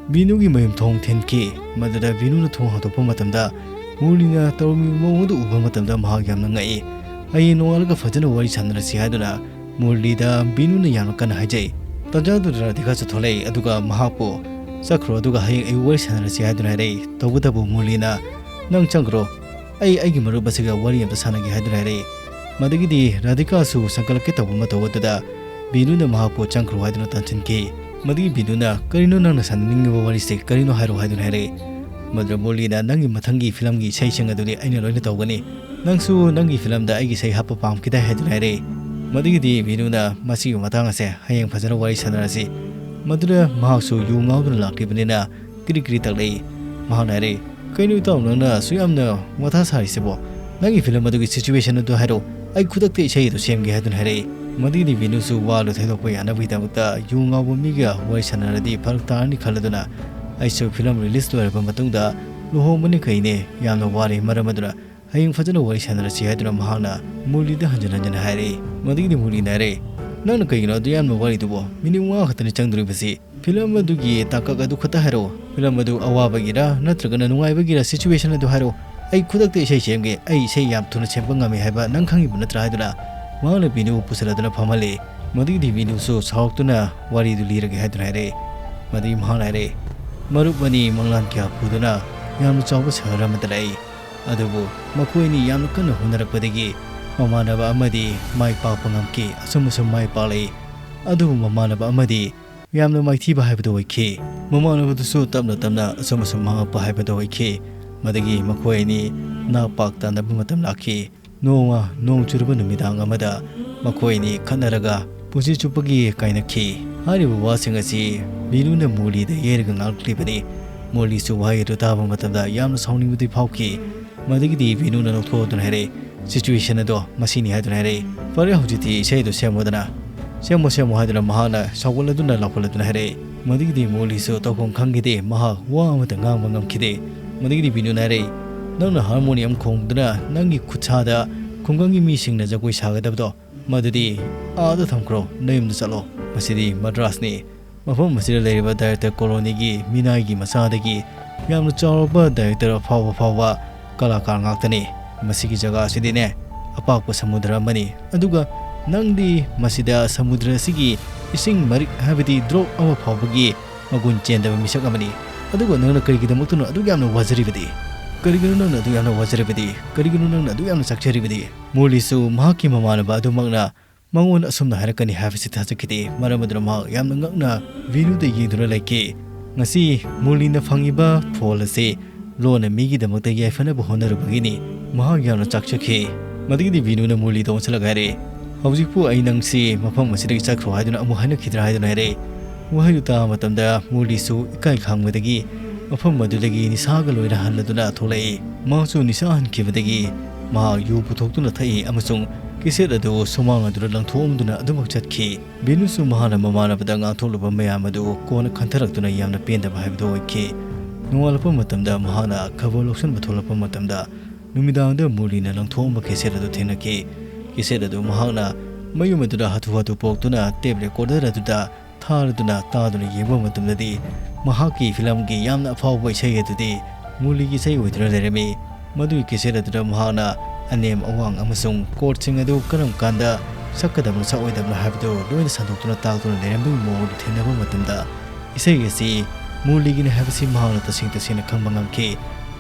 ꯕꯤꯅꯨꯒꯤ ꯃꯌꯨꯝ ꯊꯣꯡ ꯊꯤꯟꯈꯤ꯫ ꯃꯗꯨꯗ ꯕꯤꯅꯨꯅ ꯊꯣꯡ ꯍꯥꯡꯗꯣꯛꯄ ꯃꯇꯝꯗ ꯃꯨꯔꯂꯤꯅ ꯇꯧꯔꯝꯃꯤꯕ ꯃꯑꯣꯡ ꯑꯗꯨ ꯎꯕ ꯃꯇꯝꯗ ꯃꯍꯥꯛ ꯌꯥꯝꯅ ꯉꯛꯏ꯫ "ꯍꯌꯦꯡ ꯅꯣꯡꯉꯥꯜꯂꯒ ꯐꯖꯅ ꯋꯥꯔꯤ ꯁꯥꯟꯅꯔꯁꯤ" ꯍꯥꯏꯗꯨꯅ ꯃꯨꯔꯂꯤꯗ ꯕꯤꯅꯨꯅ ꯌꯥꯝꯅ ꯀꯟꯅ ꯍꯥꯏꯖꯩ꯫ ꯇꯟꯖꯥꯗꯨꯗ ꯔꯥꯙꯤꯀꯥꯁꯨ ꯊꯣꯛꯂꯛꯏ, ꯑꯗꯨꯒ ꯃꯍꯥꯛꯄꯨ "ꯆꯠꯈ꯭ꯔꯣ, ꯑꯗꯨꯒ ꯍꯌꯦꯡ ꯑꯌꯨꯛ ꯋꯥꯔꯤ ꯁꯥꯟꯅꯔꯁꯤ" ꯍꯥꯏꯗꯨꯅ ꯍꯥꯏꯔꯛꯏ꯫ ꯇꯧꯕꯇꯕꯨ ꯃꯨꯔꯂꯤꯅ, "ꯅꯪ ꯆꯪꯈ꯭ꯔꯣ, ꯑꯩ ꯑꯩꯒꯤ ꯃꯔꯨꯞ ꯑꯁꯤꯒ ꯋꯥꯔꯤ ꯑꯃꯇ ꯁꯥꯟꯅꯒꯦ" ꯍꯥꯏꯗꯨꯅ ꯍꯥꯏꯔꯛꯏ꯫ ꯃꯗꯒꯤꯗꯤ ꯔꯥꯙꯤꯀꯥꯁꯨ ꯁꯪꯒꯠꯂꯛꯀꯦ ꯇꯧꯕ ꯃꯇꯧ ꯑꯗꯨꯗ ꯕꯤꯅꯨꯅ ꯃꯍꯥꯛꯄꯨ "ꯆꯪꯈ꯭ꯔꯣ" ꯍꯥꯏꯗꯨꯅ ꯇꯥꯟꯁꯤꯟꯈꯤ꯫ ꯃꯗꯒꯤ ꯕꯤꯅꯨꯅ, "ꯀꯔꯤꯅꯣ ꯅꯪꯅ ꯁꯥꯟꯅꯅꯤꯡꯉꯤꯕ ꯋꯥꯔꯤꯁꯤ ꯀꯔꯤꯅꯣ ꯍꯥꯏꯔꯣ" ꯍꯥꯏꯗꯨꯅ ꯍꯥꯏꯔꯛꯏ꯫ ꯃꯗꯨꯗ ꯃꯨꯔꯂꯤꯅ, "ꯅꯪꯒꯤ ꯃꯊꯪꯒꯤ ꯐꯤꯂꯝꯒꯤ ꯏꯁꯩꯁꯤꯡ ꯑꯗꯨꯗꯤ ꯑꯩꯅ ꯂꯣꯏꯅ ꯇꯧꯒꯅꯤ꯫ ꯅꯪꯁꯨ ꯅꯪꯒꯤ ꯐꯤꯂꯝꯗ ꯑꯩꯒꯤ ꯏꯁꯩ ꯍꯥꯞꯄ ꯄꯥꯝꯈꯤꯗꯥꯏ" ꯍꯥꯏꯗꯨꯅ ꯍꯥꯏꯔꯛꯏ꯫ ꯃꯗꯒꯤꯗꯤ ꯕꯤꯅꯨꯅ, "ꯃꯁꯤꯒꯤ ꯃꯇꯥꯡ ꯑꯁꯦ ꯍꯌꯦꯡ ꯐꯖꯅ ꯋꯥꯔꯤ ꯁꯥꯟꯅꯔꯁꯤ"꯫ ꯃꯗꯨꯗ ꯃꯍꯥꯛꯁꯨ ꯌꯨ ꯉꯥꯎꯗꯨꯅ ꯂꯥꯛꯂꯤꯕꯅꯤꯅ ꯀꯤꯔꯤ ꯀꯤꯔꯤ ꯇꯛꯂꯛꯏ꯫ ꯃꯍꯥꯛꯅ ꯍꯥꯏꯔꯛꯏ, "ꯀꯩꯅꯣ ꯏꯇꯥꯎ, ꯅꯪꯅ ꯑꯁꯨꯛ ꯌꯥꯝꯅ ꯃꯊꯥ ꯁꯥꯔꯤꯁꯤꯕꯣ? ꯅꯪꯒꯤ ꯐꯤꯂꯝ ꯑꯗꯨꯒꯤ ꯁꯤꯆꯨꯋꯦꯁꯟ ꯑꯗꯨ ꯍꯥꯏꯔꯛꯑꯣ, ꯑꯩ ꯈꯨꯗꯛꯇ ꯏꯁꯩ ꯑꯗꯨ ꯁꯦꯝꯒꯦ" ꯍꯥꯏꯗꯨꯅ ꯍꯥꯏꯔꯛꯏ꯫ ꯃꯗꯨꯒꯤꯗꯤ ꯕꯤꯅꯨꯁꯨ ꯋꯥꯗꯨ ꯊꯩꯗꯣꯛꯄ ꯌꯥꯅꯕꯒꯤꯗꯃꯛꯇ ꯌꯨ ꯉꯥꯎꯕ ꯃꯤꯒ ꯋꯥꯔꯤ ꯁꯥꯟꯅꯔꯗꯤ ꯐꯔꯛ ꯇꯥꯔꯅꯤ ꯈꯜꯂꯗꯨꯅ, "ꯑꯩꯁꯨ ꯐꯤꯂꯝ ꯔꯤꯂꯤꯁ ꯂꯣꯏꯔꯕ ꯃꯇꯨꯡꯗ ꯂꯨꯍꯣꯡꯕꯅꯤ ꯀꯩꯅꯦ, ꯌꯥꯝꯅ ꯋꯥꯔꯦ, ꯃꯔꯝ ꯑꯗꯨꯅ ꯍꯌꯦꯡ ꯐꯖꯅ ꯋꯥꯔꯤ ꯁꯥꯟꯅꯔꯁꯤ" ꯍꯥꯏꯗꯨꯅ ꯃꯍꯥꯛꯅ ꯃꯨꯔꯂꯤꯗ ꯍꯟꯖꯤꯟ ꯍꯟꯖꯤꯟ ꯍꯥꯏꯔꯛꯏ꯫ ꯃꯗꯨꯒꯤꯗꯤ ꯃꯨꯔꯂꯤꯅ ꯍꯥꯏꯔꯛꯏ, "ꯅꯪꯅ ꯀꯩꯒꯤꯅꯣ ꯑꯗꯨ ꯌꯥꯝꯅ ꯋꯥꯔꯤꯗꯨꯕꯣ? ꯃꯤꯅꯤꯠ ꯃꯉꯥ ꯈꯛꯇꯅꯤ ꯆꯪꯗꯣꯔꯤꯕꯁꯤ꯫ ꯐꯤꯂꯝ ꯑꯗꯨꯒꯤ ꯇꯥꯡꯀꯛ ꯑꯗꯨ ꯈꯛꯇ ꯍꯥꯏꯔꯛꯑꯣ꯫ ꯐꯤꯂꯝ ꯑꯗꯨ ꯑꯋꯥꯕꯒꯤꯔ ꯅꯠꯇ꯭ꯔꯒꯅ ꯅꯨꯡꯉꯥꯏꯕꯒꯤꯔ ꯁꯤꯆꯨꯋꯦꯁꯟ ꯑꯗꯨ ꯍꯥꯏꯔꯛꯑꯣ꯫ ꯑꯩ ꯈꯨꯗꯛꯇ ꯏꯁꯩ ꯁꯦꯝꯒꯦ, ꯑꯩ ꯏꯁꯩ ꯌꯥꯝ ꯊꯨꯅ ꯁꯦꯝꯕ ꯉꯝꯃꯤ ꯍꯥꯏꯕ ꯅꯪ ꯈꯪꯉꯤꯕ ꯅꯠꯇ꯭ꯔꯥ?" ꯍꯥꯏꯗꯨꯅ ꯃꯍꯥꯛꯅ ꯕꯤꯅꯨꯕꯨ ꯄꯨꯁꯤꯜꯂꯗꯨꯅ ꯐꯝꯍꯜꯂꯤ꯫ ꯃꯗꯨꯒꯤꯗꯤ ꯕꯤꯅꯨꯁꯨ ꯁꯥꯎꯔꯛꯇꯨꯅ ꯋꯥꯔꯤꯗꯨ ꯂꯤꯔꯒꯦ ꯍꯥꯏꯗꯨꯅ ꯍꯥꯏꯔꯛꯏ꯫ ꯃꯗꯨꯒꯤ ꯃꯍꯥꯛꯅ ꯍꯥꯏꯔꯛꯏ, "ꯃꯔꯨꯞ ꯑꯅꯤ ꯃꯪꯂꯥꯟ ꯀꯌꯥ ꯄꯨꯗꯨꯅ ꯌꯥꯝꯅ ꯆꯥꯎꯕ ꯁꯍꯔ ꯑꯃꯗ ꯂꯥꯛꯏ꯫ ꯑꯗꯨꯕꯨ ꯃꯈꯣꯏ ꯑꯅꯤ ꯌꯥꯝꯅ ꯀꯟꯅ ꯍꯣꯠꯅꯔꯛꯄꯗꯒꯤ ꯃꯃꯥꯟꯅꯕ ꯑꯃꯗꯤ ꯃꯥꯏ ꯄꯥꯛꯄ ꯉꯝꯈꯤ꯫ ꯑꯁꯨꯝ ꯑꯁꯨꯝ ꯃꯥꯏ ꯄꯥꯛꯂꯛꯏ꯫ ꯑꯗꯨꯕꯨ ꯃꯃꯥꯟꯅꯕ ꯑꯃꯗꯤ ꯌꯥꯝꯅ ꯃꯥꯏꯊꯤꯕ ꯍꯥꯏꯕꯗꯨ ꯑꯣꯏꯈꯤ꯫ ꯃꯃꯥꯟꯅꯕꯗꯨꯁꯨ ꯇꯞꯅ ꯇꯞꯅ ꯑꯁꯨꯝ ꯑꯁꯨꯝ ꯃꯥꯡꯉꯛꯄ ꯍꯥꯏꯕꯗꯨ ꯑꯣꯏꯈꯤ꯫ ꯃꯗꯒꯤ ꯃꯈꯣꯏ ꯑꯅꯤ ꯅꯥꯛ ꯄꯥꯛ ꯇꯥꯟꯅꯕ ꯃꯇꯝ ꯂꯥꯛꯈꯤ꯫ ꯅꯣꯡꯃ ꯅꯣꯡ ꯆꯨꯔꯕ ꯅꯨꯃꯤꯗꯥꯡ ꯑꯃꯗ ꯃꯈꯣꯏ ꯑꯅꯤ ꯈꯠꯅꯔꯒ ꯄꯨꯟꯁꯤ ꯆꯨꯞꯄꯒꯤ ꯀꯥꯏꯅꯈꯤ꯫ ꯍꯥꯏꯔꯤꯕ ꯋꯥꯁꯤꯡ ꯑꯁꯤ ꯕꯤꯅꯨꯅ ꯃꯨꯔꯂꯤꯗ ꯌꯩꯔꯒ ꯉꯥꯡꯂꯛꯂꯤꯕꯅꯤ꯫ ꯃꯨꯔꯂꯤꯁꯨ ꯋꯥꯍꯩ ꯑꯗꯨ ꯇꯥꯕ ꯃꯇꯝꯗ ꯌꯥꯝꯅ ꯁꯥꯎꯅꯤꯡꯕꯗꯤ ꯐꯥꯎꯈꯤ꯫ ꯃꯗꯒꯤꯗꯤ ꯕꯤꯅꯨꯅ ꯂꯧꯊꯣꯛꯇꯨꯅ ꯍꯥꯏꯔꯛꯏ, "ꯁꯤꯆꯨꯋꯦꯁꯟ ꯑꯗꯣ ꯃꯁꯤꯅꯤ" ꯍꯥꯏꯗꯨꯅ ꯍꯥꯏꯔꯛꯏ꯫ "ꯐꯔꯦ, ꯍꯧꯖꯤꯛꯇꯤ ꯏꯁꯩꯗꯣ ꯁꯦꯝꯃꯣꯗꯅ, ꯁꯦꯝꯃꯣ, ꯁꯦꯝꯃꯣ" ꯍꯥꯏꯗꯨꯅ ꯃꯍꯥꯛꯅ ꯁꯥꯎꯒꯠꯂꯗꯨꯅ ꯂꯥꯎꯈꯠꯂꯗꯨꯅ ꯍꯥꯏꯔꯛꯏ꯫ ꯃꯗꯒꯤꯗꯤ ꯃꯨꯔꯂꯤꯁꯨ ꯇꯧꯐꯝ ꯈꯪꯈꯤꯗꯦ, ꯃꯍꯥꯛ ꯋꯥ ꯑꯃꯠꯇ ꯉꯥꯡꯕ ꯉꯝꯈꯤꯗꯦ꯫ ꯃꯗꯒꯤꯗꯤ ꯕꯤꯅꯨꯅ ꯍꯥꯏꯔꯛꯏ, "ꯅꯪꯅ ꯍꯥꯔꯃꯣꯅꯤꯌꯝ ꯈꯣꯡꯗꯨꯅ ꯅꯪꯒꯤ ꯈꯨꯠꯁꯥꯗ ꯈꯨꯡꯒꯪꯒꯤ ꯃꯤꯁꯤꯡꯅ ꯖꯒꯣꯏ ꯁꯥꯒꯗꯕꯗꯣ, ꯃꯗꯨꯗꯤ ꯑꯥꯗ ꯊꯝꯈ꯭ꯔꯣ, ꯅꯌꯨꯝꯗ ꯆꯠꯂꯣ꯫ ꯃꯁꯤꯗꯤ ꯃꯗ꯭ꯔꯥꯁꯅꯤ꯫ ꯃꯐꯝ ꯑꯁꯤꯗ ꯂꯩꯔꯤꯕ ꯗꯥꯏꯔꯦꯛꯇꯔ ꯀꯣꯂꯣꯅꯤꯒꯤ ꯃꯤꯅꯥꯏꯒꯤ ꯃꯆꯥꯗꯒꯤ ꯌꯥꯝꯅ ꯆꯥꯎꯔꯕ ꯗꯥꯏꯔꯦꯛꯇꯔ ꯑꯐꯥꯎꯕ ꯐꯥꯎꯕ ꯀꯂꯥꯀꯥꯔ ꯉꯥꯛꯇꯅꯤ꯫ ꯃꯁꯤꯒꯤ ꯖꯒꯥ ꯑꯁꯤꯗꯤꯅꯦ, ꯑꯄꯥꯛꯄ ꯁꯃꯨꯗ꯭ꯔ ꯑꯃꯅꯤ꯫ ꯑꯗꯨꯒ ꯅꯪꯗꯤ ꯃꯁꯤꯗ ꯁꯃꯨꯗ꯭ꯔ ꯑꯁꯤꯒꯤ ꯏꯁꯤꯡ ꯃꯔꯤꯛ, ꯍꯥꯏꯕꯗꯤ ꯗ꯭ꯔꯣꯞ ꯑꯃ ꯐꯥꯎꯕꯒꯤ ꯃꯒꯨꯟ ꯆꯦꯟꯗꯕ ꯃꯤꯁꯛ ꯑꯃꯅꯤ꯫ ꯑꯗꯨꯒ ꯅꯪꯅ ꯀꯔꯤꯒꯤꯗꯃꯛꯇꯅꯣ ꯑꯗꯨꯛ ꯌꯥꯝꯅ ꯋꯥꯖꯔꯤꯕꯗꯤ? ꯀꯔꯤꯒꯤꯅꯣ ꯅꯪꯅ ꯑꯗꯨꯛ ꯌꯥꯝꯅ ꯋꯥꯖꯔꯤꯕꯗꯤ? ꯀꯔꯤꯒꯤꯅꯣ ꯅꯪꯅ ꯑꯗꯨꯛ ꯌꯥꯝꯅ ꯆꯥꯛꯆꯔꯤꯕꯗꯤ?" ꯃꯨꯔꯂꯤꯁꯨ ꯃꯍꯥꯛꯀꯤ ꯃꯃꯥꯟꯅꯕ ꯑꯗꯨꯃꯛꯅ ꯃꯉꯣꯟꯗ ꯑꯁꯨꯝꯅ ꯍꯥꯏꯔꯛꯀꯅꯤ ꯍꯥꯏꯕꯁꯤ ꯊꯥꯖꯈꯤꯗꯦ꯫ ꯃꯔꯝ ꯑꯗꯨꯅ ꯃꯍꯥꯛ ꯌꯥꯝꯅ ꯉꯛꯅ ꯕꯤꯅꯨꯗ ꯌꯦꯡꯗꯨꯅ ꯂꯩꯈꯤ꯫ ꯉꯁꯤ ꯃꯨꯔꯂꯤꯅ ꯐꯪꯉꯤꯕ ꯐꯣꯜ ꯑꯁꯤ ꯂꯣꯟꯅ ꯃꯤꯒꯤꯗꯃꯛꯇ ꯌꯥꯏꯐꯅꯕ ꯍꯣꯠꯅꯔꯨꯕꯒꯤꯅꯤ꯫ ꯃꯍꯥꯛ ꯌꯥꯝꯅ ꯆꯥꯛꯆꯈꯤ꯫ ꯃꯗꯒꯤꯗꯤ ꯕꯤꯅꯨꯅ ꯃꯨꯔꯂꯤꯗ ꯑꯣꯟꯁꯤꯜꯂꯒ ꯍꯥꯏꯔꯛꯏ, "ꯍꯧꯖꯤꯛꯄꯨ ꯑꯩ ꯅꯪꯁꯤ ꯃꯐꯝ ꯑꯁꯤꯗꯒꯤ ꯆꯠꯈ꯭ꯔꯣ ꯍꯥꯏꯗꯨꯅ ꯑꯃꯨꯛ ꯍꯥꯏꯅꯈꯤꯗ꯭ꯔꯥ?" ꯍꯥꯏꯗꯨꯅ ꯍꯥꯏꯔꯛꯏ꯫ ꯋꯥꯍꯩꯗꯨ ꯇꯥꯕ ꯃꯇꯝꯗ ꯃꯨꯔꯂꯤꯁꯨ ꯏꯀꯥꯏ ꯈꯪꯕꯗꯒꯤ ꯃꯐꯝ ꯑꯗꯨꯗꯒꯤ ꯅꯤꯁꯥꯒ ꯂꯣꯏꯅ ꯍꯜꯂꯗꯨꯅ ꯊꯣꯛꯂꯛꯏ꯫ ꯃꯍꯥꯛꯁꯨ ꯅꯤꯁꯥ ꯍꯟꯈꯤꯕꯗꯒꯤ ꯃꯍꯥꯛ ꯌꯨ ꯄꯨꯊꯣꯛꯇꯨꯅ ꯊꯛꯏ ꯑꯃꯁꯨꯡ ꯀꯦꯁꯦꯠ ꯑꯗꯨ ꯁꯨꯃꯥꯡ ꯑꯗꯨꯗ ꯂꯪꯊꯣꯛꯑꯝꯗꯨꯅ ꯑꯗꯨꯃꯛ ꯆꯠꯈꯤ꯫ ꯕꯤꯅꯨꯁꯨ ꯃꯍꯥꯛꯅ ꯃꯃꯥꯟꯅꯕꯗ ꯉꯥꯡꯊꯣꯛꯂꯨꯕ ꯃꯌꯥꯝ ꯑꯗꯨ ꯀꯣꯟꯅ ꯈꯟꯊꯔꯛꯇꯨꯅ ꯌꯥꯝꯅ ꯄꯦꯟꯗꯕ ꯍꯥꯏꯕꯗꯨ ꯑꯣꯏꯈꯤ꯫ ꯅꯣꯡꯉꯥꯜꯂꯛꯄ ꯃꯇꯝꯗ ꯃꯍꯥꯛꯅ ꯈꯕꯔ ꯂꯧꯁꯤꯟꯕ ꯊꯣꯛꯂꯛꯄ ꯃꯇꯝꯗ ꯅꯨꯃꯤꯗꯥꯡꯗ ꯃꯨꯔꯂꯤꯅ ꯂꯪꯊꯣꯛꯑꯝꯕ ꯀꯦꯁꯦꯠ ꯑꯗꯨ ꯊꯦꯡꯅꯈꯤ꯫ ꯀꯦꯁꯦꯠ ꯑꯗꯨ ꯃꯍꯥꯛꯅ ꯃꯌꯨꯝ ꯑꯗꯨꯗ ꯍꯥꯊꯨ ꯍꯥꯊꯨ ꯄꯨꯔꯛꯇꯨꯅ ꯇꯦꯞ ꯔꯦꯀꯣꯔꯗꯔ ꯑꯗꯨꯗ ꯊꯥꯔꯗꯨꯅ ꯇꯥꯗꯨꯅ ꯌꯦꯡꯕ ꯃꯇꯝꯗꯗꯤ ꯃꯍꯥꯛꯀꯤ ꯐꯤꯂꯝꯒꯤ ꯌꯥꯝꯅ ꯑꯐꯥꯎꯕ ꯏꯁꯩ ꯑꯗꯨꯗꯤ ꯃꯨꯔꯂꯤꯒꯤ ꯏꯁꯩ ꯑꯣꯏꯗꯨꯅ ꯂꯩꯔꯝꯃꯤ꯫ ꯃꯗꯨꯒꯤ ꯀꯦꯁꯦꯠ ꯑꯗꯨꯗ ꯃꯍꯥꯛꯅ ꯑꯅꯦꯝ ꯑꯋꯥꯡ ꯑꯃꯁꯨꯡ ꯀꯣꯔꯠꯁꯤꯡ ꯑꯗꯨ ꯀꯔꯝ ꯀꯥꯟꯗ ꯁꯛꯀꯗꯕꯅꯣ ꯁꯛꯑꯣꯏꯗꯕꯅꯣ ꯍꯥꯏꯕꯗꯨ ꯂꯣꯏꯅ ꯁꯟꯗꯣꯛꯇꯨꯅ ꯇꯥꯛꯇꯨꯅ ꯂꯩꯔꯝꯕꯒꯤ ꯃꯑꯣꯡ ꯑꯗꯨ ꯊꯦꯡꯅꯕ ꯃꯇꯝꯗ ꯏꯁꯩ ꯑꯁꯤ ꯃꯨꯔꯂꯤꯒꯤꯅꯤ ꯍꯥꯏꯕꯁꯤ ꯃꯍꯥꯛꯅ ꯇꯁꯦꯡ ꯇꯁꯦꯡꯅ ꯈꯪꯕ ꯉꯝꯈꯤ꯫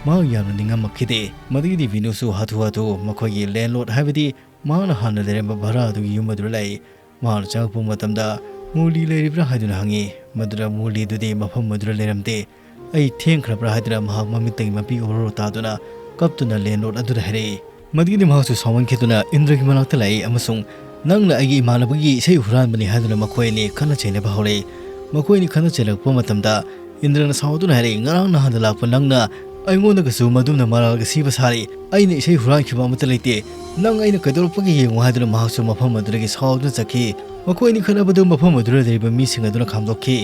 ꯃꯍꯥꯛ ꯌꯥꯝꯅ ꯅꯤꯡꯉꯝꯃꯛꯈꯤꯗꯦ꯫ ꯃꯗꯨꯒꯤꯗꯤ ꯕꯤꯅꯨꯁꯨ ꯍꯥꯊꯨ ꯍꯥꯊꯨ ꯃꯈꯣꯏꯒꯤ ꯂꯦꯟꯂꯣꯔꯗ ꯍꯥꯏꯕꯗꯤ ꯃꯍꯥꯛꯅ ꯍꯥꯟꯅ ꯂꯩꯔꯝꯕ ꯚꯔꯥ ꯑꯗꯨꯒꯤ ꯌꯨꯝ ꯑꯗꯨꯗ ꯂꯥꯛꯏ꯫ ꯃꯍꯥꯛꯅ ꯆꯪꯉꯛꯄ ꯃꯇꯝꯗ ꯃꯨꯔꯂꯤ ꯂꯩꯔꯤꯕ꯭ꯔꯥ ꯍꯥꯏꯗꯨꯅ ꯍꯪꯉꯤ꯫ ꯃꯗꯨꯗ ꯃꯨꯔꯂꯤꯗꯨꯗꯤ ꯃꯐꯝ ꯑꯗꯨꯗ ꯂꯩꯔꯝꯗꯦ꯫ "ꯑꯩ ꯊꯦꯡꯈ꯭ꯔꯕ꯭ꯔꯥ?" ꯍꯥꯏꯗꯨꯅ ꯃꯍꯥꯛ ꯃꯃꯤꯠꯇꯒꯤ ꯃꯄꯤ ꯑꯣꯔꯣꯔꯣ ꯇꯥꯗꯨꯅ ꯀꯞꯇꯨꯅ ꯂꯦꯟꯂꯣꯔꯗ ꯑꯗꯨꯗ ꯍꯥꯏꯔꯛꯏ꯫ ꯃꯗꯨꯒꯤꯗꯤ ꯃꯍꯥꯛꯁꯨ ꯁꯥꯎꯃꯟꯈꯤꯗꯨꯅ ꯏꯟꯗ꯭ꯔꯒꯤ ꯃꯅꯥꯛꯇ ꯂꯥꯛꯏ ꯑꯃꯁꯨꯡ "ꯅꯪꯅ ꯑꯩꯒꯤ ꯏꯃꯥꯟꯅꯕꯒꯤ ꯏꯁꯩ ꯍꯨꯔꯥꯟꯕꯅꯤ" ꯍꯥꯏꯗꯨꯅ ꯃꯈꯣꯏ ꯑꯅꯤ ꯈꯠꯅ ꯆꯩꯅꯕ ꯍꯧꯔꯛꯏ꯫ ꯃꯈꯣꯏ ꯑꯅꯤ ꯈꯠꯅ ꯆꯩꯔꯛꯄ ꯃꯇꯝꯗ ꯏꯟꯗ꯭ꯔꯅ ꯁꯥꯎꯗꯨꯅ ꯍꯥꯏꯔꯛꯏ, "ꯉꯔꯥꯡ ꯅꯍꯥꯟꯗ ꯂꯥꯛꯄ ꯅꯪꯅ ꯑꯩꯉꯣꯟꯗꯒꯁꯨ ꯃꯗꯨꯝꯅ ꯃꯔꯥꯜꯒ ꯁꯤꯕ ꯁꯥꯔꯤ꯫ ꯑꯩꯅ ꯏꯁꯩ ꯍꯨꯔꯥꯟꯈꯤꯕ ꯑꯃꯠꯇ ꯂꯩꯇꯦ꯫ ꯅꯪ ꯑꯩꯅ ꯀꯩꯗꯧꯔꯛꯄꯒꯦ ꯌꯦꯡꯉꯨ" ꯍꯥꯏꯗꯨꯅ ꯃꯍꯥꯛꯁꯨ ꯃꯐꯝ ꯑꯗꯨꯗꯒꯤ ꯁꯥꯎꯗꯨꯅ ꯆꯠꯈꯤ꯫ ꯃꯈꯣꯏ ꯑꯅꯤ ꯈꯠꯅꯕꯗꯨ ꯃꯐꯝ ꯑꯗꯨꯗ ꯂꯩꯔꯤꯕ ꯃꯤꯁꯤꯡ ꯑꯗꯨꯅ ꯈꯥꯝꯗꯣꯛꯈꯤ꯫